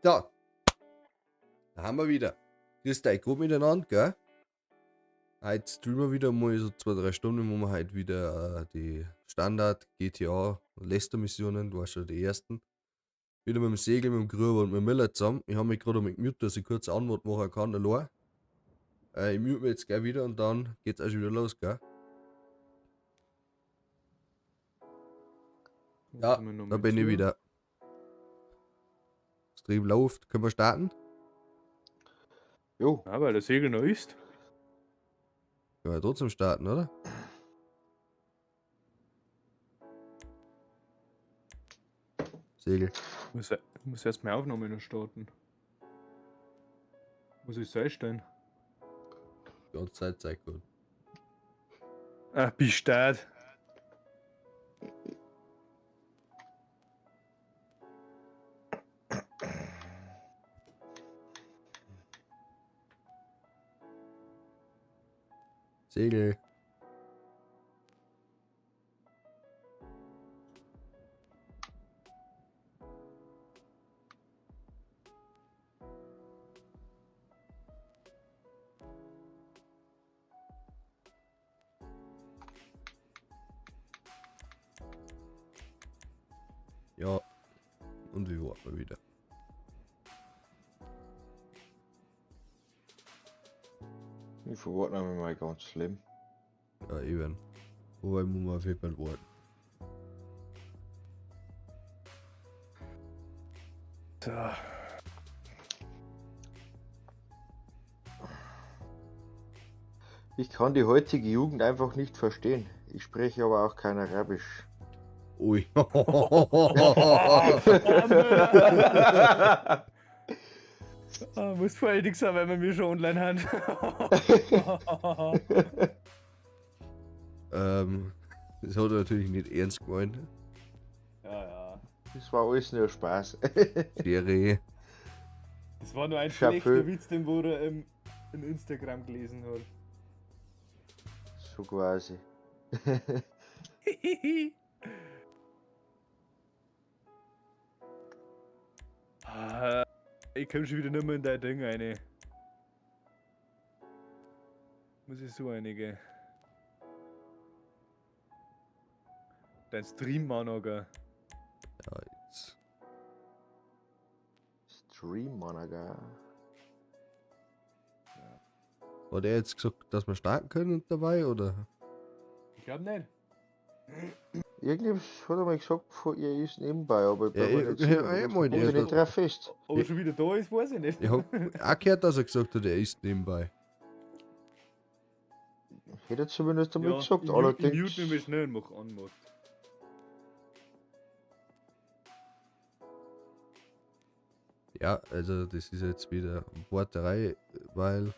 Da. Da haben wir wieder. Grüßt euch gut miteinander, gell? Heute streamen wir wieder mal so 2-3 Stunden, wo wir heute wieder die Standard GTA Leicester Missionen, du weißt schon, die ersten. Wieder mit dem Segel, mit dem Gruber und mit dem Miller zusammen. Ich habe mich gerade mit gemutet, dass ich kurz Antwort machen kann, allein. Ich mute mich jetzt gleich wieder und dann geht's auch schon wieder los, gell? Ja, da bin ich wieder. Stream läuft, können wir starten? Jo. Ja, weil der Segel noch ist. Können wir trotzdem starten, oder? Segel. Ich muss erst meine Aufnahme noch starten. Muss ich so einstellen? Die ganze Zeit zeigt gut. Ah, bist du. Segel. Ja, und wir warten mal wieder. Ich verwarte noch mal ganz schlimm. Ja, eben. Wobei muss man auf jeden Fall warten. So. Ich kann die heutige Jugend einfach nicht verstehen. Ich spreche aber auch kein Arabisch. Ui. Ah, muss vorher sein, weil wir mir schon online haben. Das hat er natürlich nicht ernst gemeint. Ja, ja. Das war alles nur Spaß. Serie. Das war nur ein Chapeau. schlechter Witz, den wo er im Instagram gelesen hat. So quasi. Ah, ich komm schon wieder nicht mehr in dein Ding rein. Muss ich so einige. Dein Stream Manager. Ja, jetzt. Stream Manager. Hat er jetzt gesagt, dass wir starten können und dabei, oder? Ich glaub nicht. Irgendwie hat er mal gesagt, von ihr ist nebenbei, aber ich bin Ja, mir ich- nicht ich- sicher. ich mein, Bin der ich nicht ist drauf fest. Ob er schon wieder da ist, weiß ich nicht. Ich hab auch gehört, dass er gesagt hat, er ist nebenbei. Hätte er zumindest einmal Ja, gesagt, ich allerdings. mute mich mal schnell und mach an, mach. Ja, also das ist jetzt wieder Worterei, weil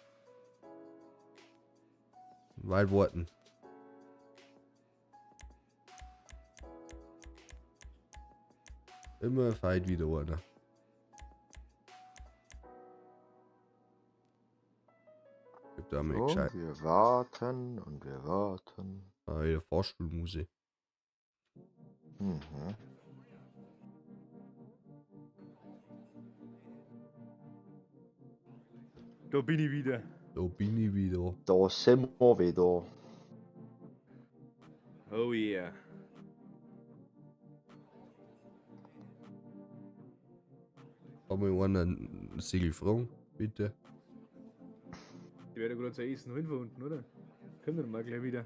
Worten. Immer feit wieder einer. Gibt da mal Und gescheit. wir warten und wir warten. Ah, wieder Fahrstuhlmusik. Mhm. Da bin ich wieder. Da bin ich wieder. Da sind wir wieder. Oh yeah. Kann mal einer einen Segel fragen, bitte? Die werden gerade sein Essen holen von unten, oder? Kommen wir mal gleich wieder.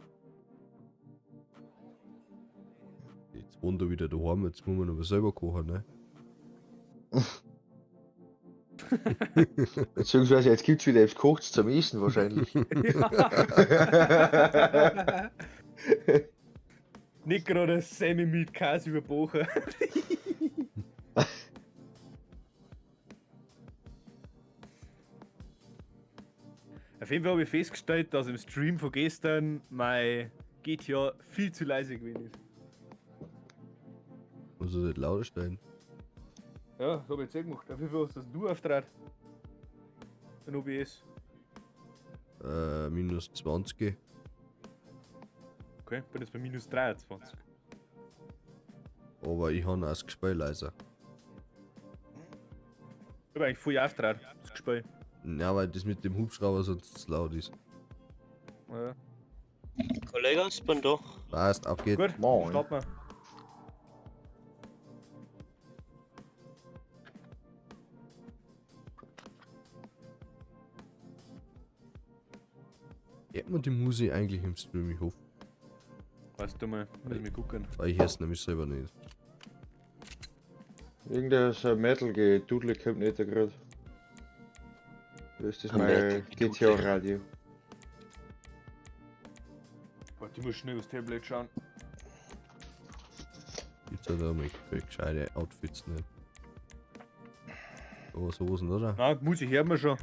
Jetzt wohnt er wieder daheim, jetzt muss man aber selber kochen, ne? Beziehungsweise jetzt gibt's wieder etwas Kochts zum Essen wahrscheinlich. Ja. Nicht gerade Sammy mit Käse überbochen. Auf jeden Fall habe ich festgestellt, dass im Stream von gestern mein GTA viel zu leise gewesen ist. Muss er nicht lauter stellen? Ja, das habe ich jetzt eh gemacht. Auf jeden Fall hast das du auftrat. In OBS. Minus 20. Okay, bin jetzt bei minus 23. Aber ich habe auch das Gespräch leiser. Ich hab eigentlich voll aufgetrat, das Gespiel. Ja, weil das mit dem Hubschrauber sonst zu laut ist. Ja. Kollege, ich bin doch. Passt, auf geht's. Gut, Moin. starten wir. Hört man die Musik eigentlich im Stream? Ich hoffe, Weißt du mal, muss ich mal gucken. weil ich hör's nämlich selber nicht. Irgendein so Metal-Gedudel kommt nicht da gerade. Das ist das Ein mein Metal-Gedudel. GTA-Radio. Warte, ich muss schnell aufs Tablet schauen. Gibt's ja da mal gescheite Outfits nicht. So Hosen, oder? Na, Musik hören wir schon.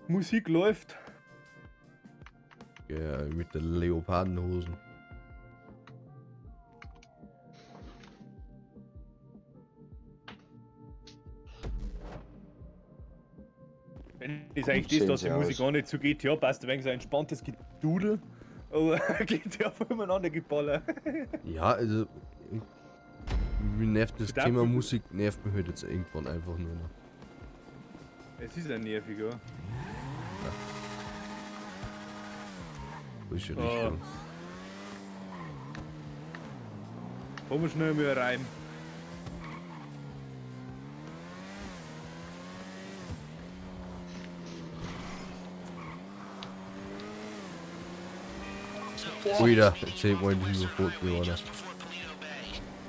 Musik läuft. Ja, mit den Leopardenhosen. Wenn ist eigentlich das, dass die Sehen sie Musik aus. gar nicht zu GTA passt, wegen so ein entspanntes Gedudel. Aber GTA voll umeinander geballert. Ja, also. Mir nervt das Darf Thema ich- Musik, nervt mich halt jetzt irgendwann einfach nur noch. Es ist ja nervig, ja. Falsche Oh. Richtung. Fahren wir schnell mal rein. Alter, jetzt hätte ich mal überfordert geworden.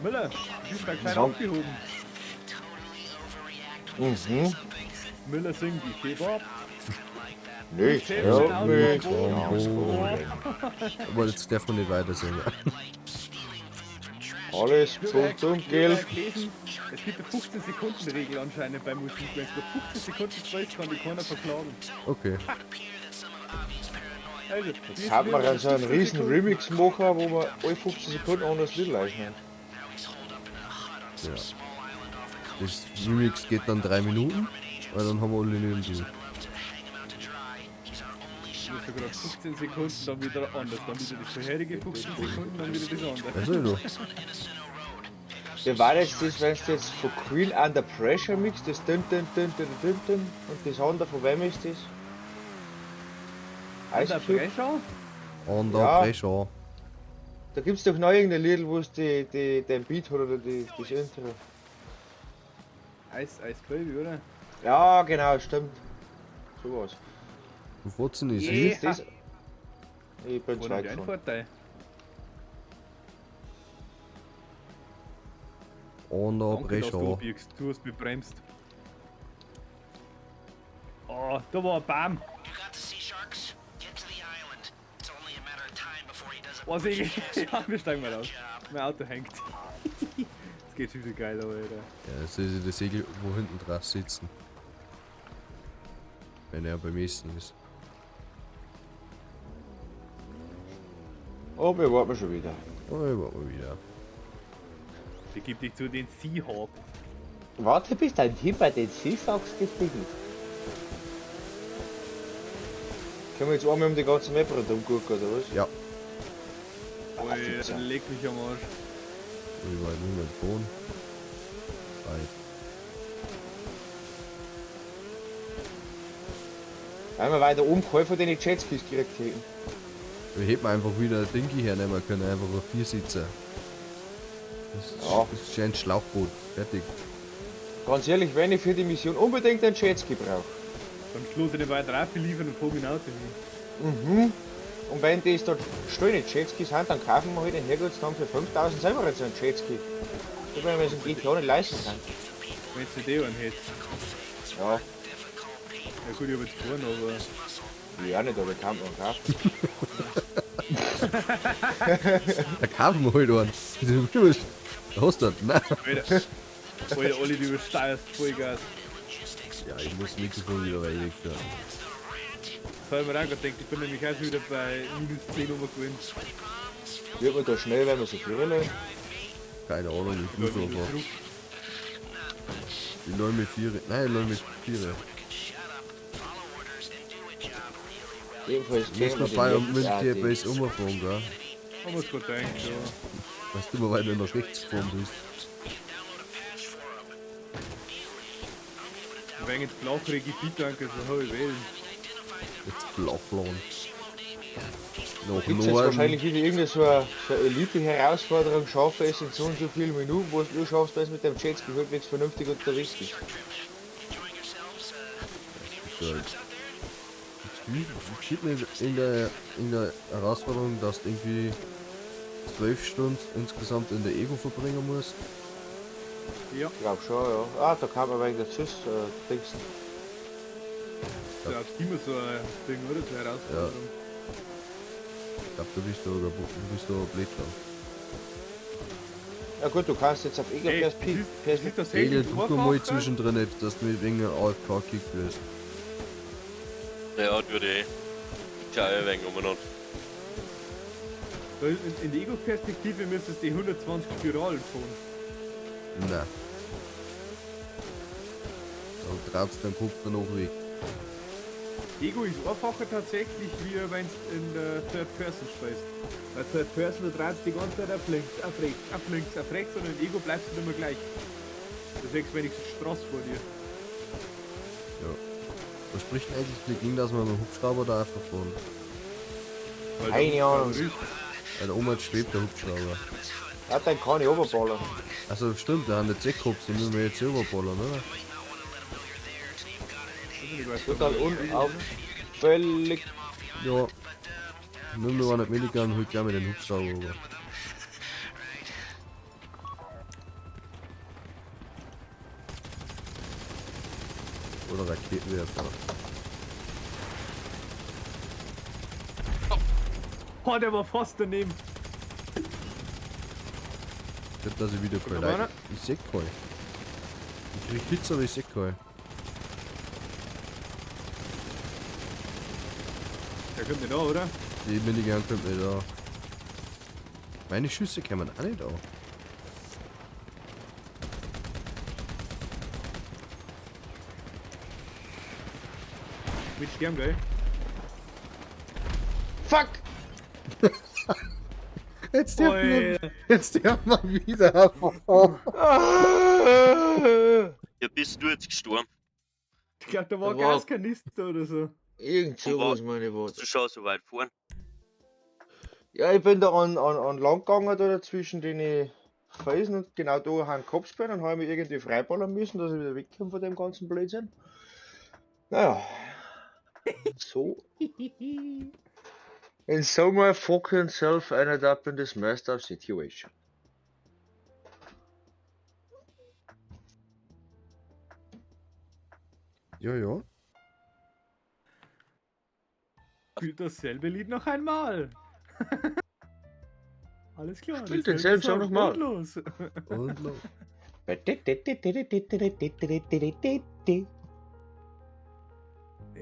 Müller, du bist da klein Ja. abgehoben. Mhm. Müller singt, ich heb ab. Nicht Ich heb hab mich Oh. ganz ohne. Aber jetzt darf man nicht weiter singen. Alles bunt und gelb. Gelesen, es gibt eine 15-Sekunden-Regel anscheinend bei Musik. Wenn es nur 15 Sekunden sprichst, kann dich keiner verklagen. Okay. Also, Jetzt haben wir also einen riesen Remix machen, wo wir alle 15 Sekunden anderes Lied aufnehmen. Ja. Das Remix geht dann 3 Minuten, weil dann haben wir alle nicht durch. Ich muss sogar 15 Sekunden, dann wieder anders, dann wieder das vorherige 15 Sekunden, dann wieder das andere. Also, du. Wie war jetzt das, wenn du jetzt von Queen Under Pressure mixt, das dün dün dün dün dün dün und das andere von wem ist das? Ice Under Cube? Pressure? Under Ja. Pressure. Da gibt's doch noch irgendein Lied, wo es die, die, den Beat hat oder die, das Intro. Ice Ice Baby, oder? Ja, genau, stimmt. Sowas. Wo fährt's denn ist Yeah. hier? Ist das? Ich bin War zwei noch ein gefahren. Vorteil. Under Danke, dass du Pressure. abbiegst. Du hast mich bremst. Oh, da war ein Baum. Oh, Segel. Ja, wir steigen mal aus. Mein Auto hängt. Das geht schon wieder geil, aber Alter. Ja, jetzt ist der Segel, wo hinten drauf sitzen. Wenn er beim nächsten ist. Oh, wir warten schon wieder. Oh, ich warte mal wieder. Die gibt dich zu den Seahawk. Warte, bis dein Team bei den Seahawks gestiegen ist. Können wir jetzt einmal um die ganze Map rundum gucken, oder was? Ja. Ah, fix, Alter, ja. leck mich am Arsch. Ich war nicht mehr Ton. Weit. Weil wir weiter oben keinen von den Jetskis gekriegt hätten. Wir hätten einfach wieder ein Dinky hernehmen können, einfach ein Viersitzer. Das ist, Ja. das ist ein Schlauchboot. Fertig. Ganz ehrlich, wenn ich für die Mission unbedingt einen Jetski brauche. Dann schloss ich den weiter raufliefern und fahr mein Auto hin. Mhm. Und wenn das dort stehende Jetskis sind, dann kaufen wir halt den Herrgottsnamen für 5000 selber jetzt einen Jetski. Das wenn wir es im GTA nicht leisten kann. Wenn du die einen hättest. Ja, Ja gut, ich hab jetzt keinen, aber. ich auch nicht, aber kann man kaufen. Da kaufen wir halt einen. Das ist wurscht. Da hast du einen. Nein. Alter, Alter, Olli, du übersteuerst Vollgas. Ja, ich muss das Mikrofon wieder weit weg tun. Das hab ich mir auch gerade gedacht, ich bin nämlich auch schon wieder bei minus 10 runtergewesen. Wird man da schnell, wenn man so viel läuft? Keine Ahnung, ich muss Da bin ich einfach. zurück. Ich läufe mit Viere. Nein, ich läufe mit Viere. Jedenfalls Muss kennen man wir bei den mit jetzt auch dir die- besser umfahren, gell? Haben wir's gerade gedacht, ja. Weißt du immer, weil du nach rechts gefahren bist. Wenn ins flachere Gebiet danke, so hohe Wellen. Jetzt Flachland. Nach Gibt es jetzt Norden. wahrscheinlich wieder irgendeine so eine Elite-Herausforderung, schaffe es in so und so vielen Minuten, wo du nur schaffst, weil es mit dem Jetski halbwegs vernünftig unterwegs bist. So. Wie steht mir in der Herausforderung, dass du irgendwie 12 Stunden insgesamt in der Ego verbringen musst? Ja, Ich glaube schon, ja. Ah, da kam man wegen der Schuss, Dings. da ist immer so ein Ding, oder? So eine Herausforderung. Ich glaube, du bist da, du bist da blöd dran. Ja gut, du kannst jetzt auf Ey, das Ego-Perspektive. ist, das ist tatsächlich Egel, du du mal einfacher. zwischendrin, jetzt, dass du mit wegen AFK gekickt wirst. Ja, würde eh. Schau ein wenig umeinander. Da In der Ego-Perspektive müsstest du die 120 Spiralen fahren. Nein. Da dreht's deinen Kopf danach weg. Ego ist einfacher tatsächlich, wie wenn du in der Third Person spielst. Weil Third Person, da dreht die ganze Zeit auf links, auf rechts, auf links, auf rechts und in Ego bleibst du immer gleich. Du siehst wenigstens Straße vor dir. Ja. Was spricht denn eigentlich dagegen, dass wir mit dem Hubschrauber da einfach fahren? Weil Keine der Ahnung. Hubschrauber ist. Weil da oben jetzt schwebt der Hubschrauber. Ja, dann kann ich runterballern. Also stimmt, da haben jetzt eh gehabt, den müssen wir jetzt überballern, oder? Ich weiß Total nicht. unauffällig. Ja. Nimm nur nicht Milligramm, hol gleich mit den Hubschrauber rüber. Oder Raketenwerfer. Oh, der war fast daneben. Ich glaub, dass ich wieder kein da Leid. einer? Ich seh keinen. Ich krieg Hits, aber ich seh keinen. Der kommt nicht an, oder? Die Minigun kommt nicht an. Meine Schüsse kommen auch nicht an. Mit Stern, gell? Fuck! Jetzt dürfen wir- jetzt dürfen wir wieder. Ah! Ja, bist du jetzt gestorben? Ich glaub, da war ein Da war- Gaskanister oder so. Irgend sowas, meine Worte. Du schaust so weit vorn. Ja, ich bin da an lang gegangen, da zwischen den Felsen und genau da haben Kopf und habe mich irgendwie freiballern müssen, dass ich wieder wegkomme von dem ganzen Blödsinn. Naja. So. And so my fucking self ended up in this messed up situation. Ja, ja. Spielt dasselbe Lied noch einmal. Alles klar. Spielt dasselbe denselben Song nochmal. Und los. Und los.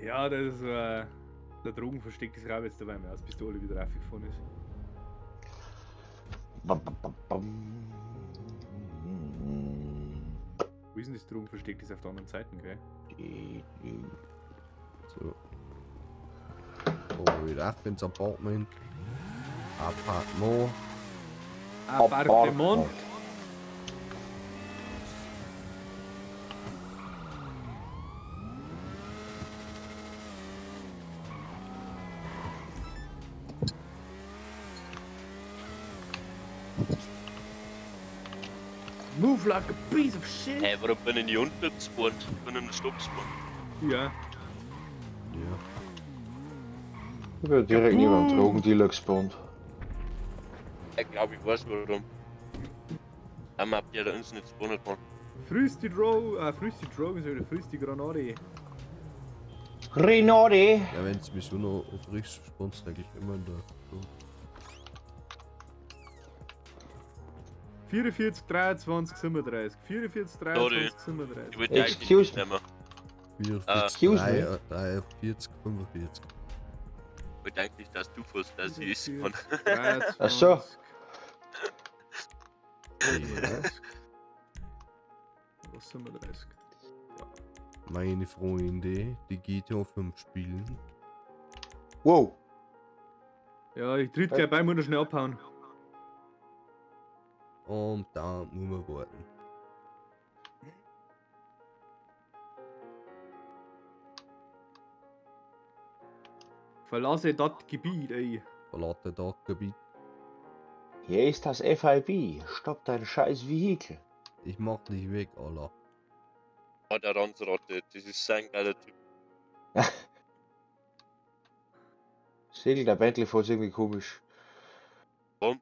Ja, das ist der Drogenversteck ist raus jetzt dabei mehr aus Pistole wieder raufgefahren ist. Bam, bam, bam, bam. Wo ist denn das Drogenversteck? Das ist auf der anderen Seite, gell? So. Oh, wieder auf ins Apartment. Apartment. Appartement. Move like a piece of shit. Hey, warum bin ich nicht unten gespawnt? Ich bin in der Stadt gespawnt. Ja. Ja. Ich bin direkt neben einem Drogendealer gespawnt. Ich glaube, ich weiß warum. Einmal habt ihr da uns nicht gespawnt worden. Frühst die Drogen, frühst die Drogen, sag ich, frühst die Granate. Renate! Ja, wenn du Mission noch abbrichst, spawnst du eigentlich immer in der. So. 44, 23, 37. 44, 23, 37. Ich wollte eigentlich Excuse nicht nehmen. 44, Excuse me. 3, 43, 45. Ich wollte eigentlich, dass du fährst, dass ich es kann. 23, Ach so. Ja. Was 37? Meine Freunde, die GTA 5 spielen. Wow! Ja, ich tritt gleich bei, muss noch schnell abhauen. Und da muss man warten. Verlasse das Gebiet, ey. Verlate das Gebiet. Hier ist das FIB. Stopp dein scheiß Vehikel. Ich mach dich weg, Alter. Oh, der Ranzratte, das ist sein geiler Typ. Segel, der Bentley fährt irgendwie komisch. Warum?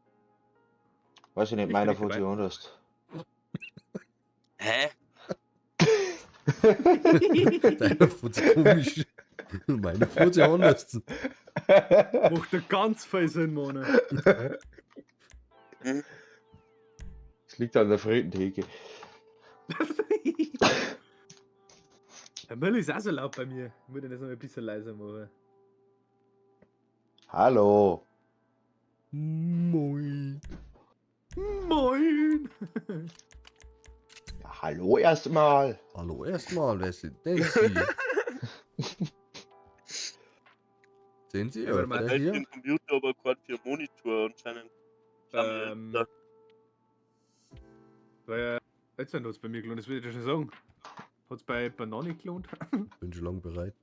Weiß ich nicht, Ich meiner bin nicht fährt sich anders. Hä? Deiner fährt sich komisch. Meine fährt sich anders. Macht da ganz viel Sinn, Mann. Es liegt an der Friedentheke. Der Müll ist auch so laut bei mir. Ich muss den das noch ein bisschen leiser machen. Hallo. Moin. Moin! Ja, hallo erstmal. Hallo erstmal, wer sind denn Sie? Sind Sie Ja, warte mal. öfter Halt hier? den Computer, aber gerade für Monitor anscheinend. Weil, jetzt hat es bei mir gelohnt, das will ich dir schon sagen. Hat es bei Banane gelohnt? Bin schon lange bereit.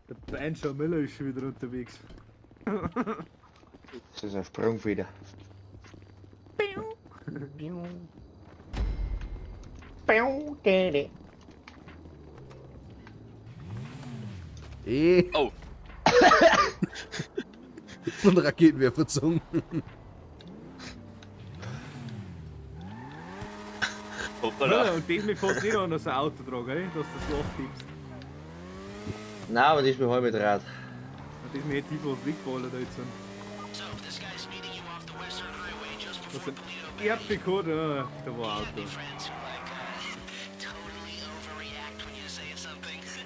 Der Banjo Miller ist schon wieder unterwegs. Das ist ein Sprungfeder. Eh. Oh. Von Raketenwerfer gezogen. Hoppala. Miller, und das mir fast nicht an, dass ein Auto trage, ey, dass du das so abtippst. Nein, aber das ist mir halb mit Rad. Und das mir hätte ich fast weggefallen da jetzt. Was denn? Ich hab geguckt, ja, da war ein Auto.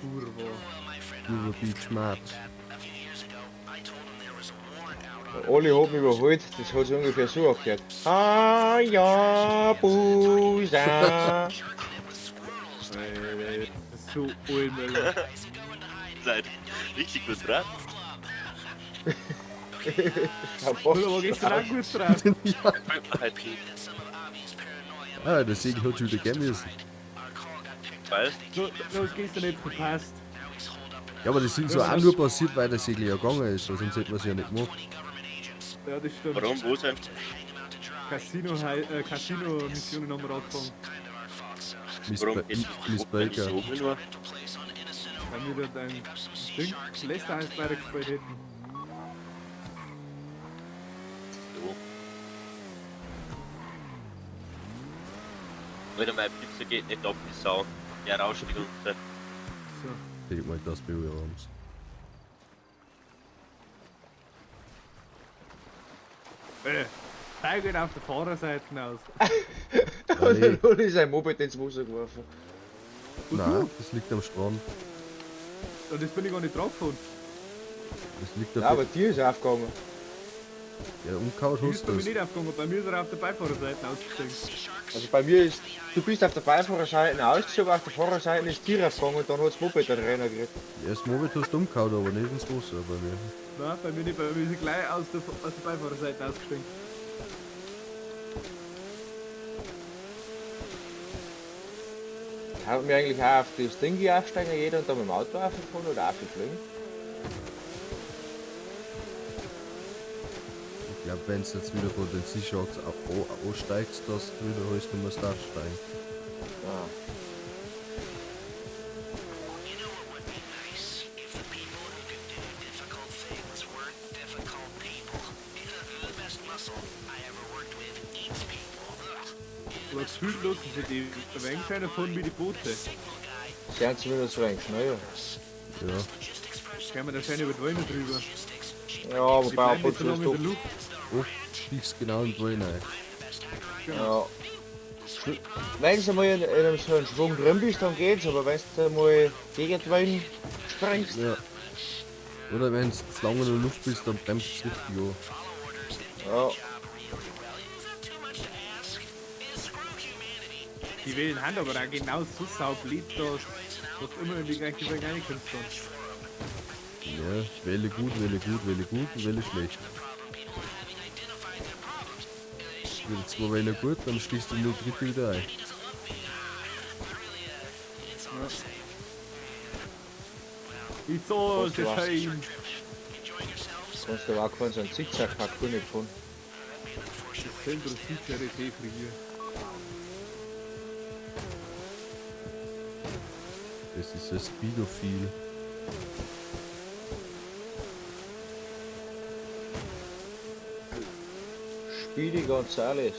Kurva. Kurva Beach Match. Olli hat mich überholt, das hat sich ungefähr so angehört. Ah ja, Busa. Ey, das ist so alt, Miller. Seid richtig gut dran. Miller war gestern auch gut drauf. Ja. Halt, Ah, der Segel hat schon wieder gehen müssen. weil Du, du hast gestern nicht verpasst. Ja, aber das ist so auch nur passiert, weil der Segel ja gegangen ist, weil sonst hätte man es ja nicht gemacht. Ja, das stimmt. warum, wo sind? Casino-Missionen haben wir angefangen. Miss, Warum ba geht es Miss Baker. So nur? Weil wir da ein Ding, Lester heißt weitergespielt hätten. So. Alter, mein Pizza geht nicht ab, die Sau. Der rauscht die ganze Zeit. So. Take mal das Baby Arms. Teil geht auf der Fahrerseite aus. Und dann hat er sein Moped ins Wasser geworfen. Und Nein, du? das liegt am Strand. Und das bin ich gar nicht drauf gefahren. Das liegt Ja, auf. aber dir ist aufgegangen. Ja, umgehauen Die ist hast bei du mir es. nicht aufgegangen, bei mir ist er auf der Beifahrerseite ausgestiegen. Also bei mir ist, du bist auf der Beifahrerseite ausgestiegen, aber auf der Fahrerseite ist dir aufgegangen und dann hat das Moped einen Renner gekriegt. Ja, das Moped hast du umgehauen, aber nicht ins Wasser bei mir. Nein, bei mir nicht, bei mir ist er gleich aus der Beifahrerseite ausgestiegen. Kann mir eigentlich auch auf das Ding hier aufsteigen, jeder und dann mit dem Auto auffahren oder aufgeflogen? Ich glaube, wenn du jetzt wieder von den Sea Sharks ansteigst, dass du wieder alles nur mehr steigen. Ah. Aber gefühlt lassen sich die Weinscheine von wie die Boote. Sie sind zumindest so ein schneller. Ja. Können wir da schön über die Wellen drüber. Ja, Die wobei ab bleiben und nicht so zu lange ist in doch. der Luft. Oft stichst genau in die Wellen rein. Ja. Wenn du mal in einem so einen Schwung drin bist, dann geht's, aber wenn du mal gegen die Wellen springst, Ja. Oder wenn du zu lange in der Luft bist, dann bremst es richtig an. ja. Die Wellen haben aber auch genau so saublöd, dass du immer in die gleiche Welle reinkommst dann. Ja, Welle gut, Welle gut, Welle gut und Welle schlecht. Wieder zwei Wellen gut, dann stichst du in die dritte wieder ein. It's all the same. Kannst du auch keinen so einen Zickzack-Parkour nicht fahren. Das interessiert ja das eh früher. Das ist ein Speedophil. Speedy Gonzales.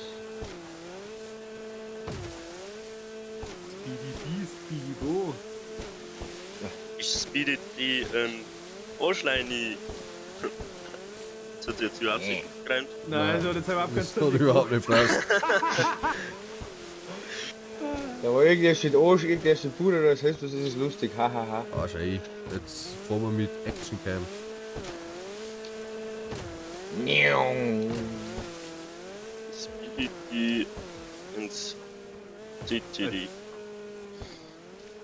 Speedy B, Speedy Bo. Ich speede die Arschleine. Das hat jetzt überhaupt nicht gereimt. Nein, also das hat überhaupt Das keinen hat Sinn. überhaupt nicht passt. Da war irgendwer steht Arsch, irgendwer steht Bruder, das heißt, das ist lustig, hahaha. Ah, schau, jetzt fahren wir mit Action Cam. Speedy die ins CCD.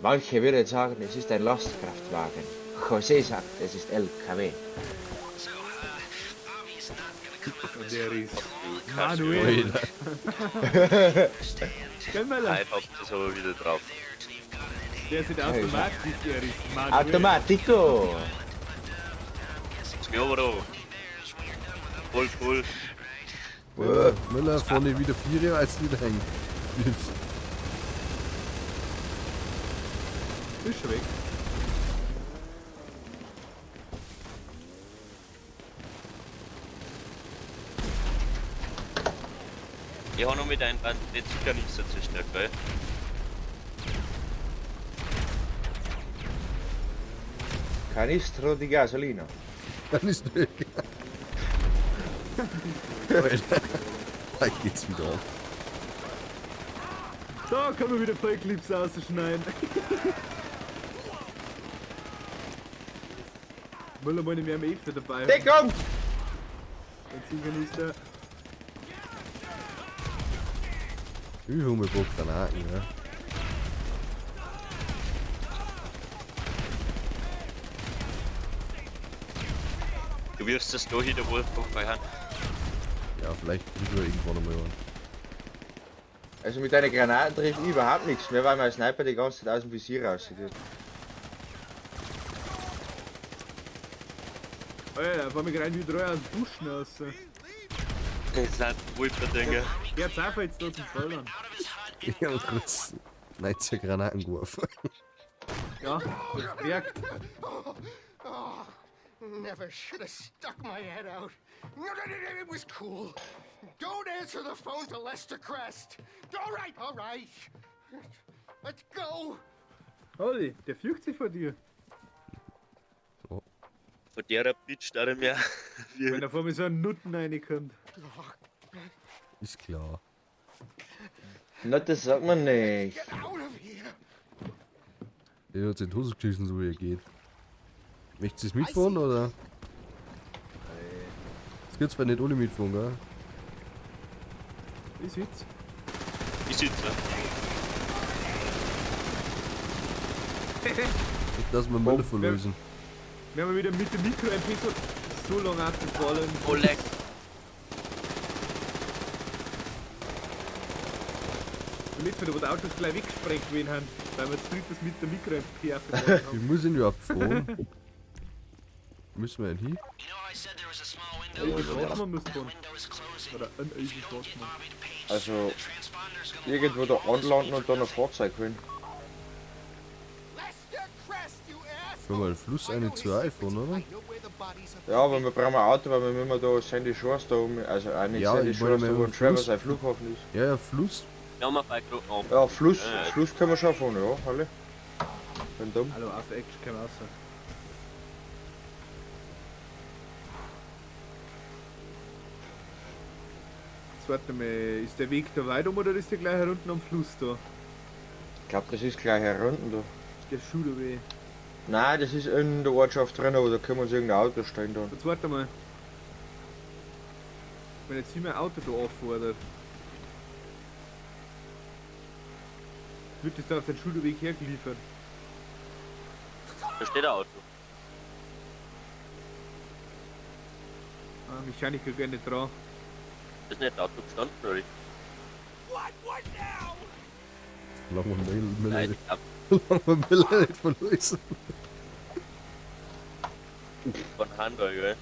Manche würden sagen, es ist ein Lastkraftwagen. José sagt, es ist LKW. Und der ist Manuel. Alter. Gell, Möller? Heute habt ihr es aber wieder drauf. Der sieht automatisch, der ist Manuel. Automatico! Ja, aber da. Voll cool. Müller, Müller vorne wieder Vier, als wieder hängen. Ist schon weg. Ich habe noch mit einem Band jetzt sicher nicht so zerstört, gell? Canistro di gasolina. Dann ist weg. Alter. Da geht's wieder ab. Da können wir wieder voll Clips rausschneiden. Müller meine wir haben eh dabei. Deckung! Benzinkanister. Ich hol mir Bock Granaten, ja. Du wirfst das da hin, wo ich vorbei. Ja, vielleicht kriegen wir irgendwann einmal einen. Also mit deinen Granaten trifft ich überhaupt nichts mehr, weil mein Sniper die ganze Zeit aus dem Visier raus tut. Alter, fahr mich rein wie drei aus dem Duschen raus. Das sind Wolperdinger. Jetzt einfach jetzt da zum Böllern. Ich hab kurz 19 Granaten geworfen. Ja, das merkt. Oh, never should have stuck my head out. No, no, no, no, it was cool. Don't answer the phone to Lester Crest. All right, all right. Let's go. Olli, der fügt sich vor dir. Von der Bitch da mehr. Wenn da vor mir so ein Nutten reinkommt. Ist klar. Na, das sagt man nicht. Get out of here. Der hat sich in die Hose geschissen, so wie er geht. Möchtest du es mitfahren oder? Das geht's zwar nicht ohne mitfahren, gell? Ist Witz. Ich sitze. Nicht, dass wir Müller verlösen. Wir haben wieder mit dem Mikro-MP so lange aufgefallen. Oh, leck. Und jetzt wieder, wo die Autos gleich weggesprengt werden haben, weil wir zu dritt das mit der Mikro-MP aufgefallen Wie haben. muss ich denn überhaupt fahren? Müssen wir denn hin? Elvi Schwarzmann muss fahren. Oder ein Elvi Schwarzmann. Also irgendwo da anlanden und dann ein Fahrzeug holen. Lester Crest, you asshole. Können wir den Fluss eine zu iPhone, oder? I know where the bodies of Ja, aber wir brauchen ein Auto, weil wir müssen da Sandy Shores da um, also auch nicht Ja, Sandy ich wollte Shores, da mal wo im ein Trevor Fluss. sein Flughafen ist. Ja, ja, Fluss. Ja, wir fahren gerade an. Ja, Fluss, Ja, ja. Fluss können wir schon fahren, ja, alle. Bin dumm. Hallo, auf Action kam raus. Jetzt warte mal, ist der Weg da weit um oder ist der gleich herunten am Fluss da? Ich glaube, das ist gleich herunten da. Der Schuderweh. Nein, das ist in der Ortschaft drin, aber da können wir uns irgendein Auto stellen dann. Jetzt warte mal. Wenn jetzt hier mein Auto da auffordert. Wird das da auf den Schuderweg hergeliefert? Da steht ein Auto. Ah, Mechaniker gar nicht dran. Ist nicht Auto gestanden, oder? What? What now? Solange wir Miller Nein, nicht, ich glaub, solange wir Miller nicht verlösen. von Hand, gell?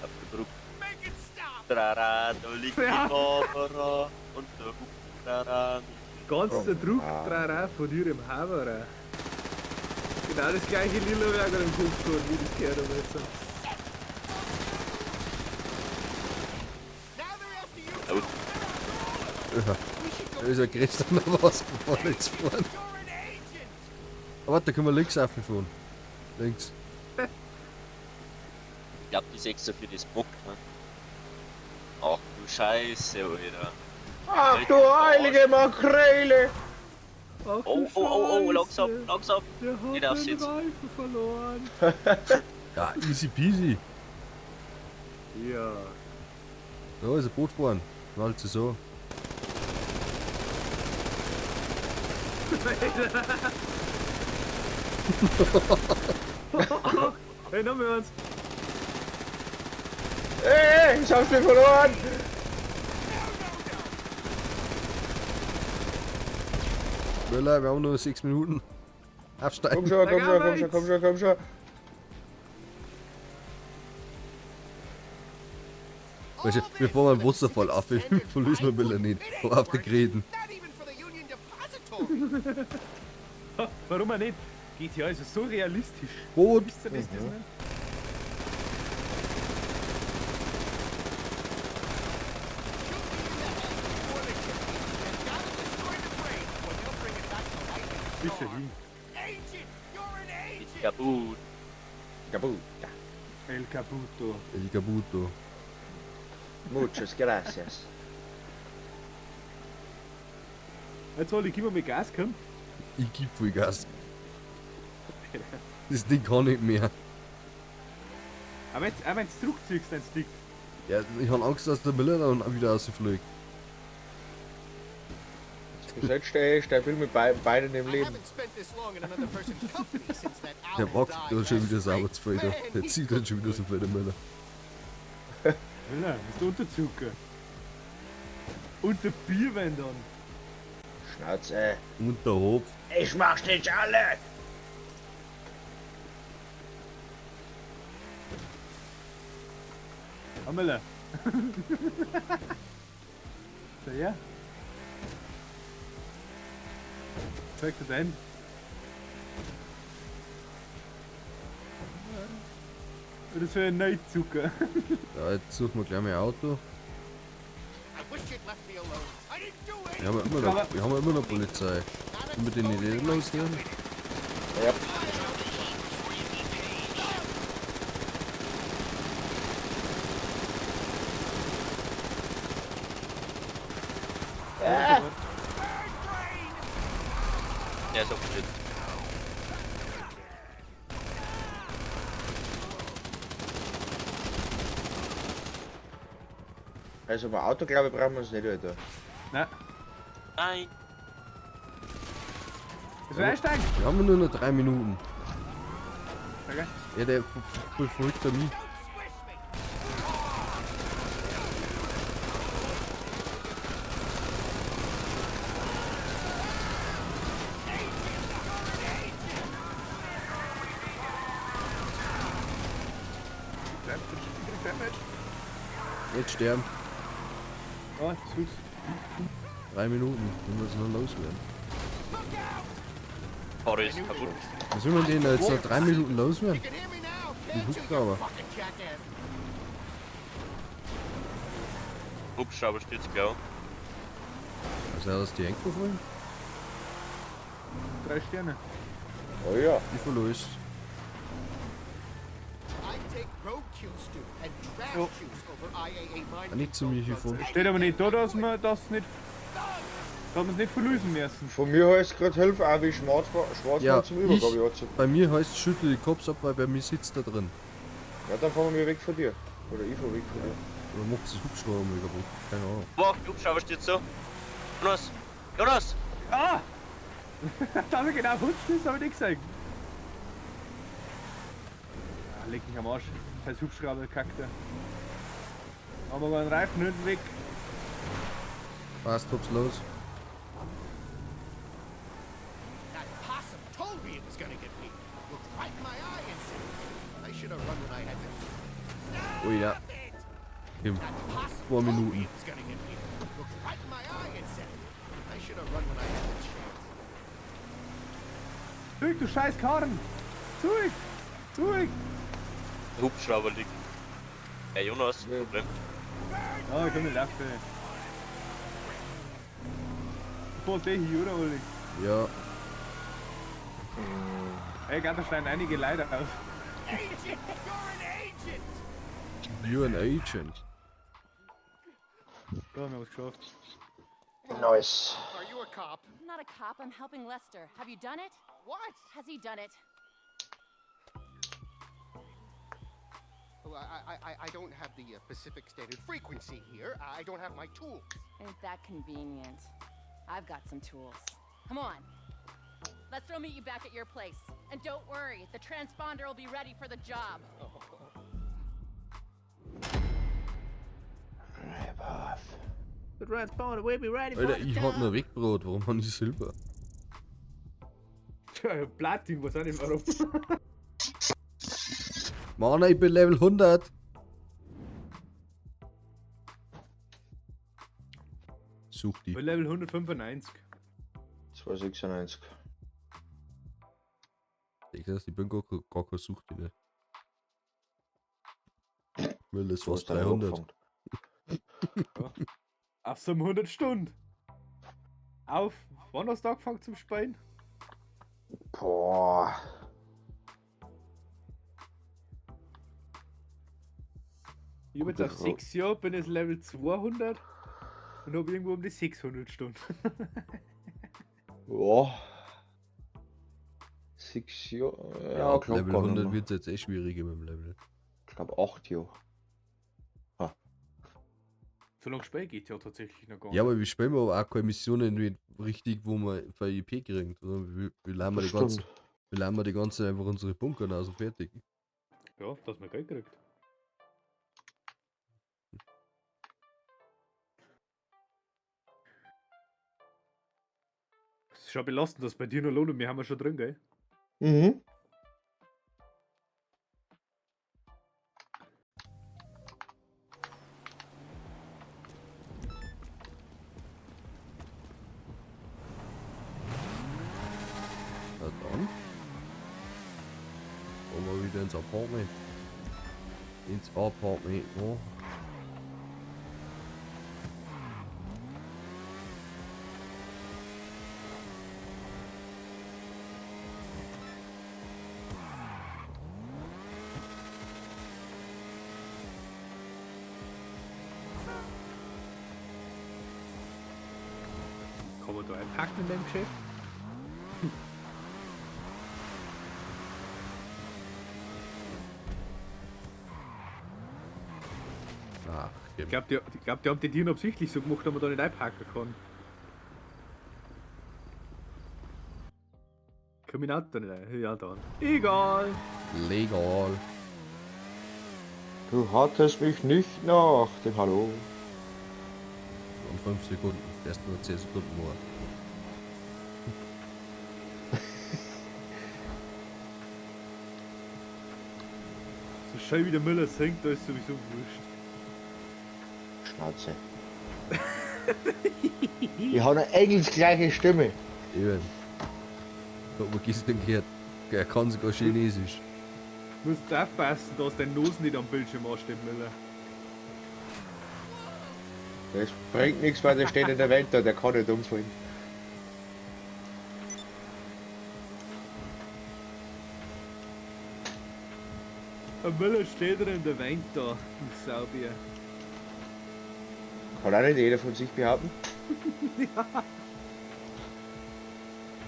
Hab gedruckt. Make it stop. Trara, da liegt die Ja. Barbara und der Hubtrara. Ganz der Druck Ah. drauf von ihrem Haberer. Genau das gleiche lila Werk im Kopf gehabt, wie das gehört habe jetzt. Now they're after you. Oh. They're after all of us. Ja, We should go. da ist ja gestern noch was gefahren jetzt fahren. You're an agent. Aber warte, da können wir links auffahren. Links. Ich glaub, die ist extra für das Bock, ne? Ach du Scheiße, Alter. Ach du heilige Makrele! Ach, Oh, du oh, oh, oh, langsam, Scheiße. langsam. Der hat Nicht den aufsitzen. Reifen verloren. Ja, easy peasy. Ja. Da ist ein Boot fahren. Knallt sie so. Hey, noch mehr eins. Ey, ich hab's mir verloren! Müller, wir haben nur 6 Minuten. Absteigen. Komm schon, komm schon, komm schon, komm schon, komm schon. Weißt du, wir fahren einen Wasserfall auf, wir verlösen wir Miller nicht. Aber auf der Gräten. Not even for the Union Depository. Warum auch nicht? GTA ist ja so realistisch. Boot. Wisst ihr das, das nicht? Shoot me in the head before the chip. They've gotta destroy the brain, or they'll bring it back to life in a Ist ja jar. hin. Agent, you're an agent. Kaputt. Kaputt. El Caputo. El Caputo. Muchas gracias. Jetzt soll ich immer mit Gas kommen. Ich geb voll Gas. Das Ding kann nicht mehr. Aber jetzt, auch wenn du zurückziehst, dein Stick. Ja, ich hab Angst, dass der Miller dann wieder rausfliegt. Bis jetzt stehe ich stabil mit beiden im I Leben. haven't spent this long in another person's company since that Der owl packt died dann schon last wieder sauber spring. zu viel da. Man, Der he zieht dann schon wieder so viel, der Miller. Miller, bist du unter Zucker? Unter Bier, wenn dann. Schnauze. Und der Hopf. Ich mach's nicht alle! Ah, Miller. Schau her. Zeig dir dein. Oder so ein Neuzucker. Ja, jetzt suchen wir gleich mal ein Auto. I wish you'd left me alone. I didn't do Wir haben ja anything. immer noch, wir haben ja immer noch Polizei. Not Können wir den nicht eh exposing loswerden? myself in it. Ja. Der ist abgestürzt. Also beim Auto, glaube ich, brauchen wir es nicht, Alter. Nein. Nein. Das war einsteigen. Wir haben nur noch 3 Minuten. Okay. Ja, der verfolgt er mich. Don't squish me. Jetzt sterben. Ah, süß. 3 Minuten. Wir müssen noch loswerden. Fahrer ist kaputt. Was will man denn jetzt noch 3 Minuten loswerden? You can hear me now, Die can't you, you Hubschrauber. fucking jackass? Hubschrauber stürzt, glaub Also, dass die eingefallen? 3 Sterne. Oh ja. Ich verlöse. I'd take roadkill stew and trash Jo. juice over IAA mind Nicht zu mir hier control vor. drugs Steht aber nicht da, dass wir das nicht. Dass wir's nicht verlösen müssen. Von mir heißt gerade Hilfe auch wie Schwarzmann Ja, zum Übergabe. ich, bei mir heißt schüttel die Cops ab, weil bei mir sitzt da drin. Ja, dann fahren wir weg von dir. Oder ich fahr weg von dir. Oder macht das Hubschrauber mal kaputt? Keine Ahnung. Boah, Hubschrauber stürzt so. Jonas! Jonas! Ah! Da hab ich genau Hubschrauber, hab ich nicht gesagt. Ah, leck mich am Arsch. Scheiß Hubschrauber, kackt er. Haben wir einen Reifen hinten weg. Passt, hops los. That possum told me it was gonna get me. Looked right in my eye and said, I should have run when I had the. Oh ja. In That possum 2 told me Minuten. it was gonna get me. Looked right in my eye and said, I should have run when I had the chance. Zurück, du scheiß Karren! Zurück! Zurück! Der Hubschrauber liegt. Hey Jonas, Ja. Problem. Ja, ich komm nicht laufen. Du fährst eh hier, oder Uli? Ja. Ey, da schreien einige Leute auf. Agent! You're an agent! You're an agent. Da haben wir was geschafft. Nice. Are you a cop? I'm not a cop. I'm helping Lester. Have you done it? What? Has he done it? Oh, I don't have the Pacific Standard Frequency here. I don't have my tools. Ain't that convenient? I've got some tools. Come on. Lester will meet you back at your place. And don't worry, the transponder will be ready for the job. The transponder will be ready Alter, ich hab nur Wegbrot. Warum hab ich Silber? Tja, Platin, weiß auch nicht warum. Mann, ich bin Level 100. Such die. Bei Level 195. 296. Ich sag, ich bin gar kein Sucht nicht. Weil das war's Du hast dann 300. angefangen. Auf so 100 Stunden. Auf, wann hast du angefangen zum Spielen? Boah. Ich hab jetzt Gute auf Frage. 6 Jahre, bin jetzt Level 200 und hab irgendwo um die 600 Stunden. Ja. 6 Jahre. Ja, Ja, ab knapp Level gar nicht 100 mehr. wird's jetzt eh schwieriger mit dem Level. Ich glaube 8 Jahre. So lange spiel geht ja tatsächlich noch gar nicht. Ja, aber wir spielen aber auch keine Missionen wie richtig, wo man VIP kriegt. Oder? Wir lernen wir Das die ganze, stimmt. wir lernen die ganze einfach unsere Bunker aus und fertig. Ja, dass man Geld kriegt. Das ist schon belastend, dass bei dir noch lohnt und wir haben ja schon drin, gell? Mhm. Na dann. Wollen wir wieder ins Apartment. Ins Apartment, oh. Kann man da einpacken in dem Geschäft? Ach, Ich glaube, die haben die Tieren absichtlich so gemacht, dass man da nicht einpacken kann. Komm ich Auto nicht ein? Ja, dann. Egal! Legal. Du hattest mich nicht nach dem Hallo. Und 5 Sekunden. Erst nur 10 Sekunden mehr. So schön wie der Müller singt, da ist sowieso wurscht. Schnauze. Ich habe eine engelsgleiche Stimme. Eben. Hat man gestern gehört. Er kann sogar Chinesisch. Du musst aufpassen, dass dein Nosen nicht am Bildschirm ansteht, Müller. Das bringt nichts, weil der steht in der Welt da, der kann nicht umfallen. Der Müller steht da in der Wand da, du Saubier. Kann auch nicht jeder von sich behaupten.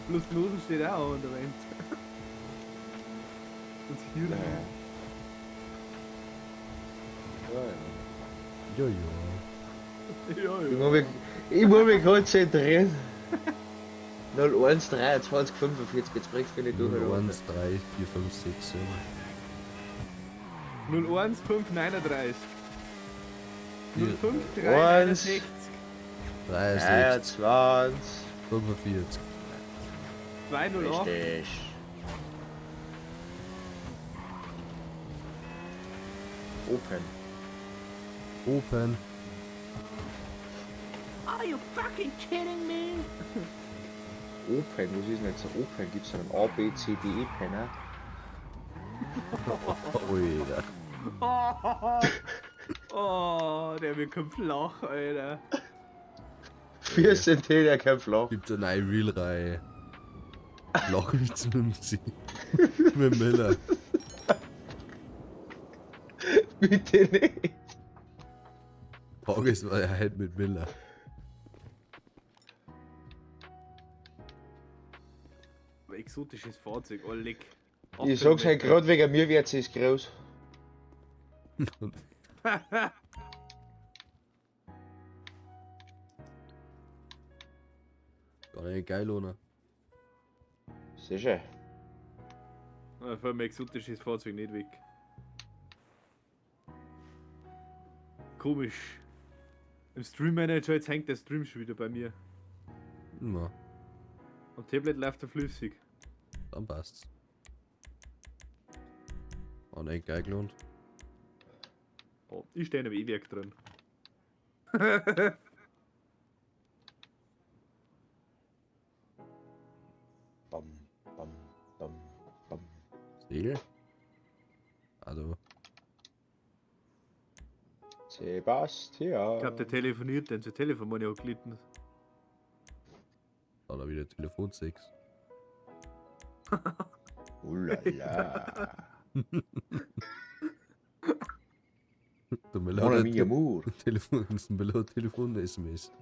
Bloß die Nosen steht auch an der Wand. Und hier. Naja. Ja, ja. Ja, ja. Ja, Ich ja. muss mich konzentrieren. 01 23 45, jetzt bringst du mich nicht durch. 0, 1, 3, 4, 5, 6, 7. 01 5 39. 05, 361. 63, 23. 45. 208. Richtig. Open. Open. Are you fucking kidding me? Open, was ist denn jetzt Open? Gibt's da einen A, B, C, D, E Penner? Alter. Oh, der bekommt flach, Alter. 14 T, der kein flach. Gibt eine neue Reel-Reihe. Lachwitz mit dem C. Mit dem Miller. Bitte nicht. Tages war ja heute mit Miller. Aber exotisches Fahrzeug, oh leck. Ich sag's halt grad wegen mir wird es groß. Gar nicht geil, oder? Sicher. Da fällt mir exotisches Fahrzeug nicht weg. Komisch. Im Stream Manager jetzt hängt der Stream schon wieder bei mir. Na, Am Tablet läuft er flüssig. dann passt's. War nicht geil gelohnt. Oh, ich stehe in einem E-Werk drin. Bam, bam, bam, bam. Segel? Also, Sebastian. Ich glaube, der telefoniert, denn sein Telefon meine ich auch gelitten. da hat er wieder Telefonsex. Ulala. Der Miller Mon hat ami ein amour. Telefon, Miller hat Telefon-SMS.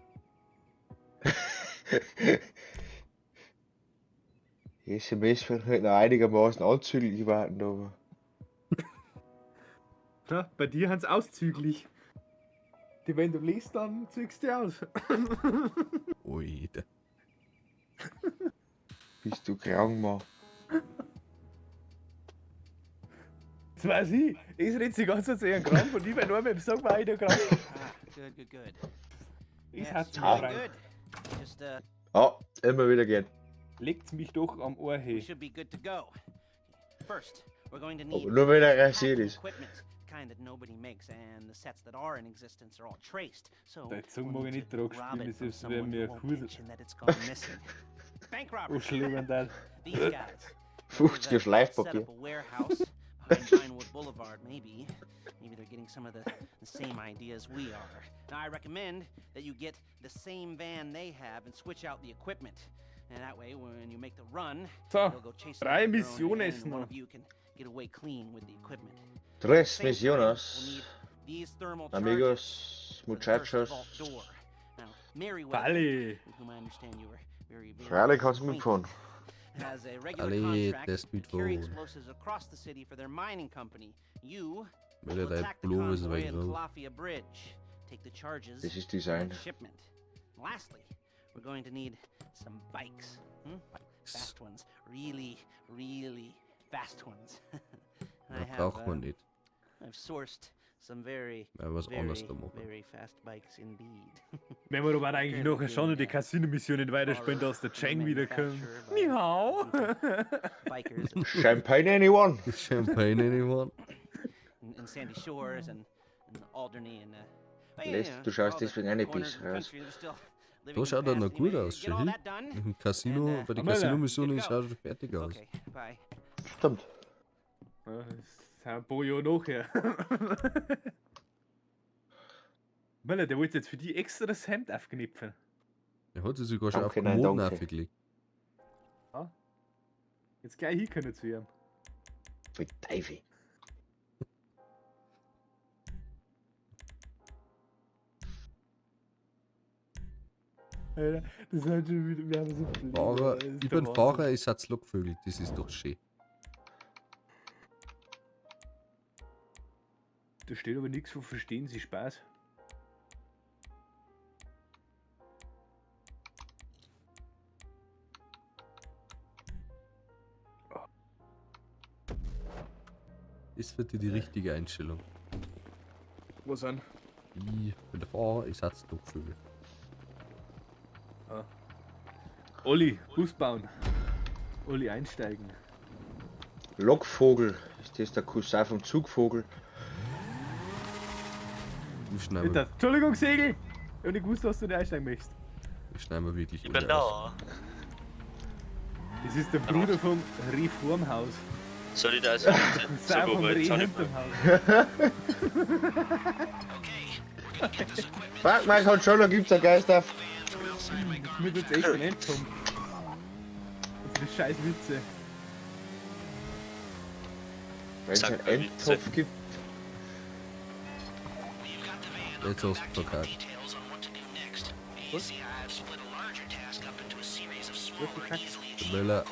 SMS wird halt noch einigermaßen anzüglich warten, aber. Ja, bei dir haben's auszüglich. Die, wenn du liest, dann zügst du aus. Oida. Bist du krank, Mann? Das weiß ich. Ich rede die ganze Zeit einen Krampf und ich bin nur mit dem Sag mal einer krank. Ah, good, good, good. Ich Yes, hat's really mir rein. good. Just Ja, immer wieder gern. Legt's mich doch am Ohr we hey. should be good to go. First, we're going to need Aber nur wenn er rasiert hacking ist. equipment, the kind that nobody makes, and the sets that are in existence are all traced. So Der Zung we'll mag ich need nicht to drauf rob spielen, it das from ist wär someone mir who won't cool. mention that it's gone missing. Bank robbers. Anschlägern da. These guys. 50 They've, Schleifpapier. Set up a warehouse behind Vinewood Boulevard, maybe. Maybe they're getting some of the same ideas we are. Now, I recommend that you get the same van they have and switch out the equipment. And that way, when you make the run, So, they'll go chasing drei after their own Missionen van, and one noch. of you can get away clean with the equipment. Tres Same time, we'll misiones. need these thermal charges Amigos, for the first muchachos. vault door. Now, Merryweather, Vale. with whom I understand you were very, very Freilich kannst du acquainted, mitfahren. has a regular Alle, contract das to carry mitfahren. explosives across the city for their mining company. You Miller, will dein attack the Pullover ist convoy ein at wenig rot. Calafia Bridge. Take the charges Das ist and Design. the shipment. Lastly, we're going to need some bikes. Hmm? Fast ones. Really, really fast ones. And I Da have, braucht man nicht. I've sourced some very, Weil was anders very, da machen. very fast bikes indeed. Wenn wir aber eigentlich nachher schon noch die Casino-Missionen weiterspielen, dass der Cheng wiederkommt. Ni Ni hao. Bikers Champagne anyone? Champagne anyone? in Sandy Shores and Alderney and well, Les, you know, du schaust all the deswegen auch nicht corners bis of the raus. country that are still living Da in the schaut er past. noch gut Anyway, aus, get all schön. that done. Im Casino, And, bei den Miller. Casino-Missionen Good to schaut er fertig aus. Okay, bye. Stimmt. Ja, das ist ein paar Jahre nachher. Miller, der wollte jetzt für die extra das Hemd aufknüpfen. Er hat sich sogar schon auf Danke, nein, Kommoden danke. aufgelegt. Jetzt gleich hin können zu ihm. Pfui Teufel. Alter, das ist halt schon wieder, wir haben so blöd, Fahrer, Alter, das ist ich der bin Wahnsinn. Fahrer, ich satz Lockvögel, das ist doch schön. Da steht aber nichts von Verstehen Sie Spaß. Ist für dich die richtige Einstellung. Was an? Ich bin der Fahrer, ich satz Lockvögel. Olli, Bus bauen. Olli einsteigen. Lockvogel. Ist das der Cousin vom Zugvogel? Ich schneide Bitte. Entschuldigung, Segel! Ich hab nicht gewusst, dass du nicht einsteigen möchtest. ich schneide mir wirklich Ich bin alle aus. da. Das ist der Bruder vom Reformhaus. Soll ich da also Cousin so vom weit Reh jetzt ich hinterm Haus. Fuck, mein Controller gibt's einen Geist auf. Das wird jetzt echt ein Endpunkt. Das sind scheiß Witze. Wenn es Sag einen mal Witze. Endtopf gibt. Jetzt hast du verkackt. Der Möller,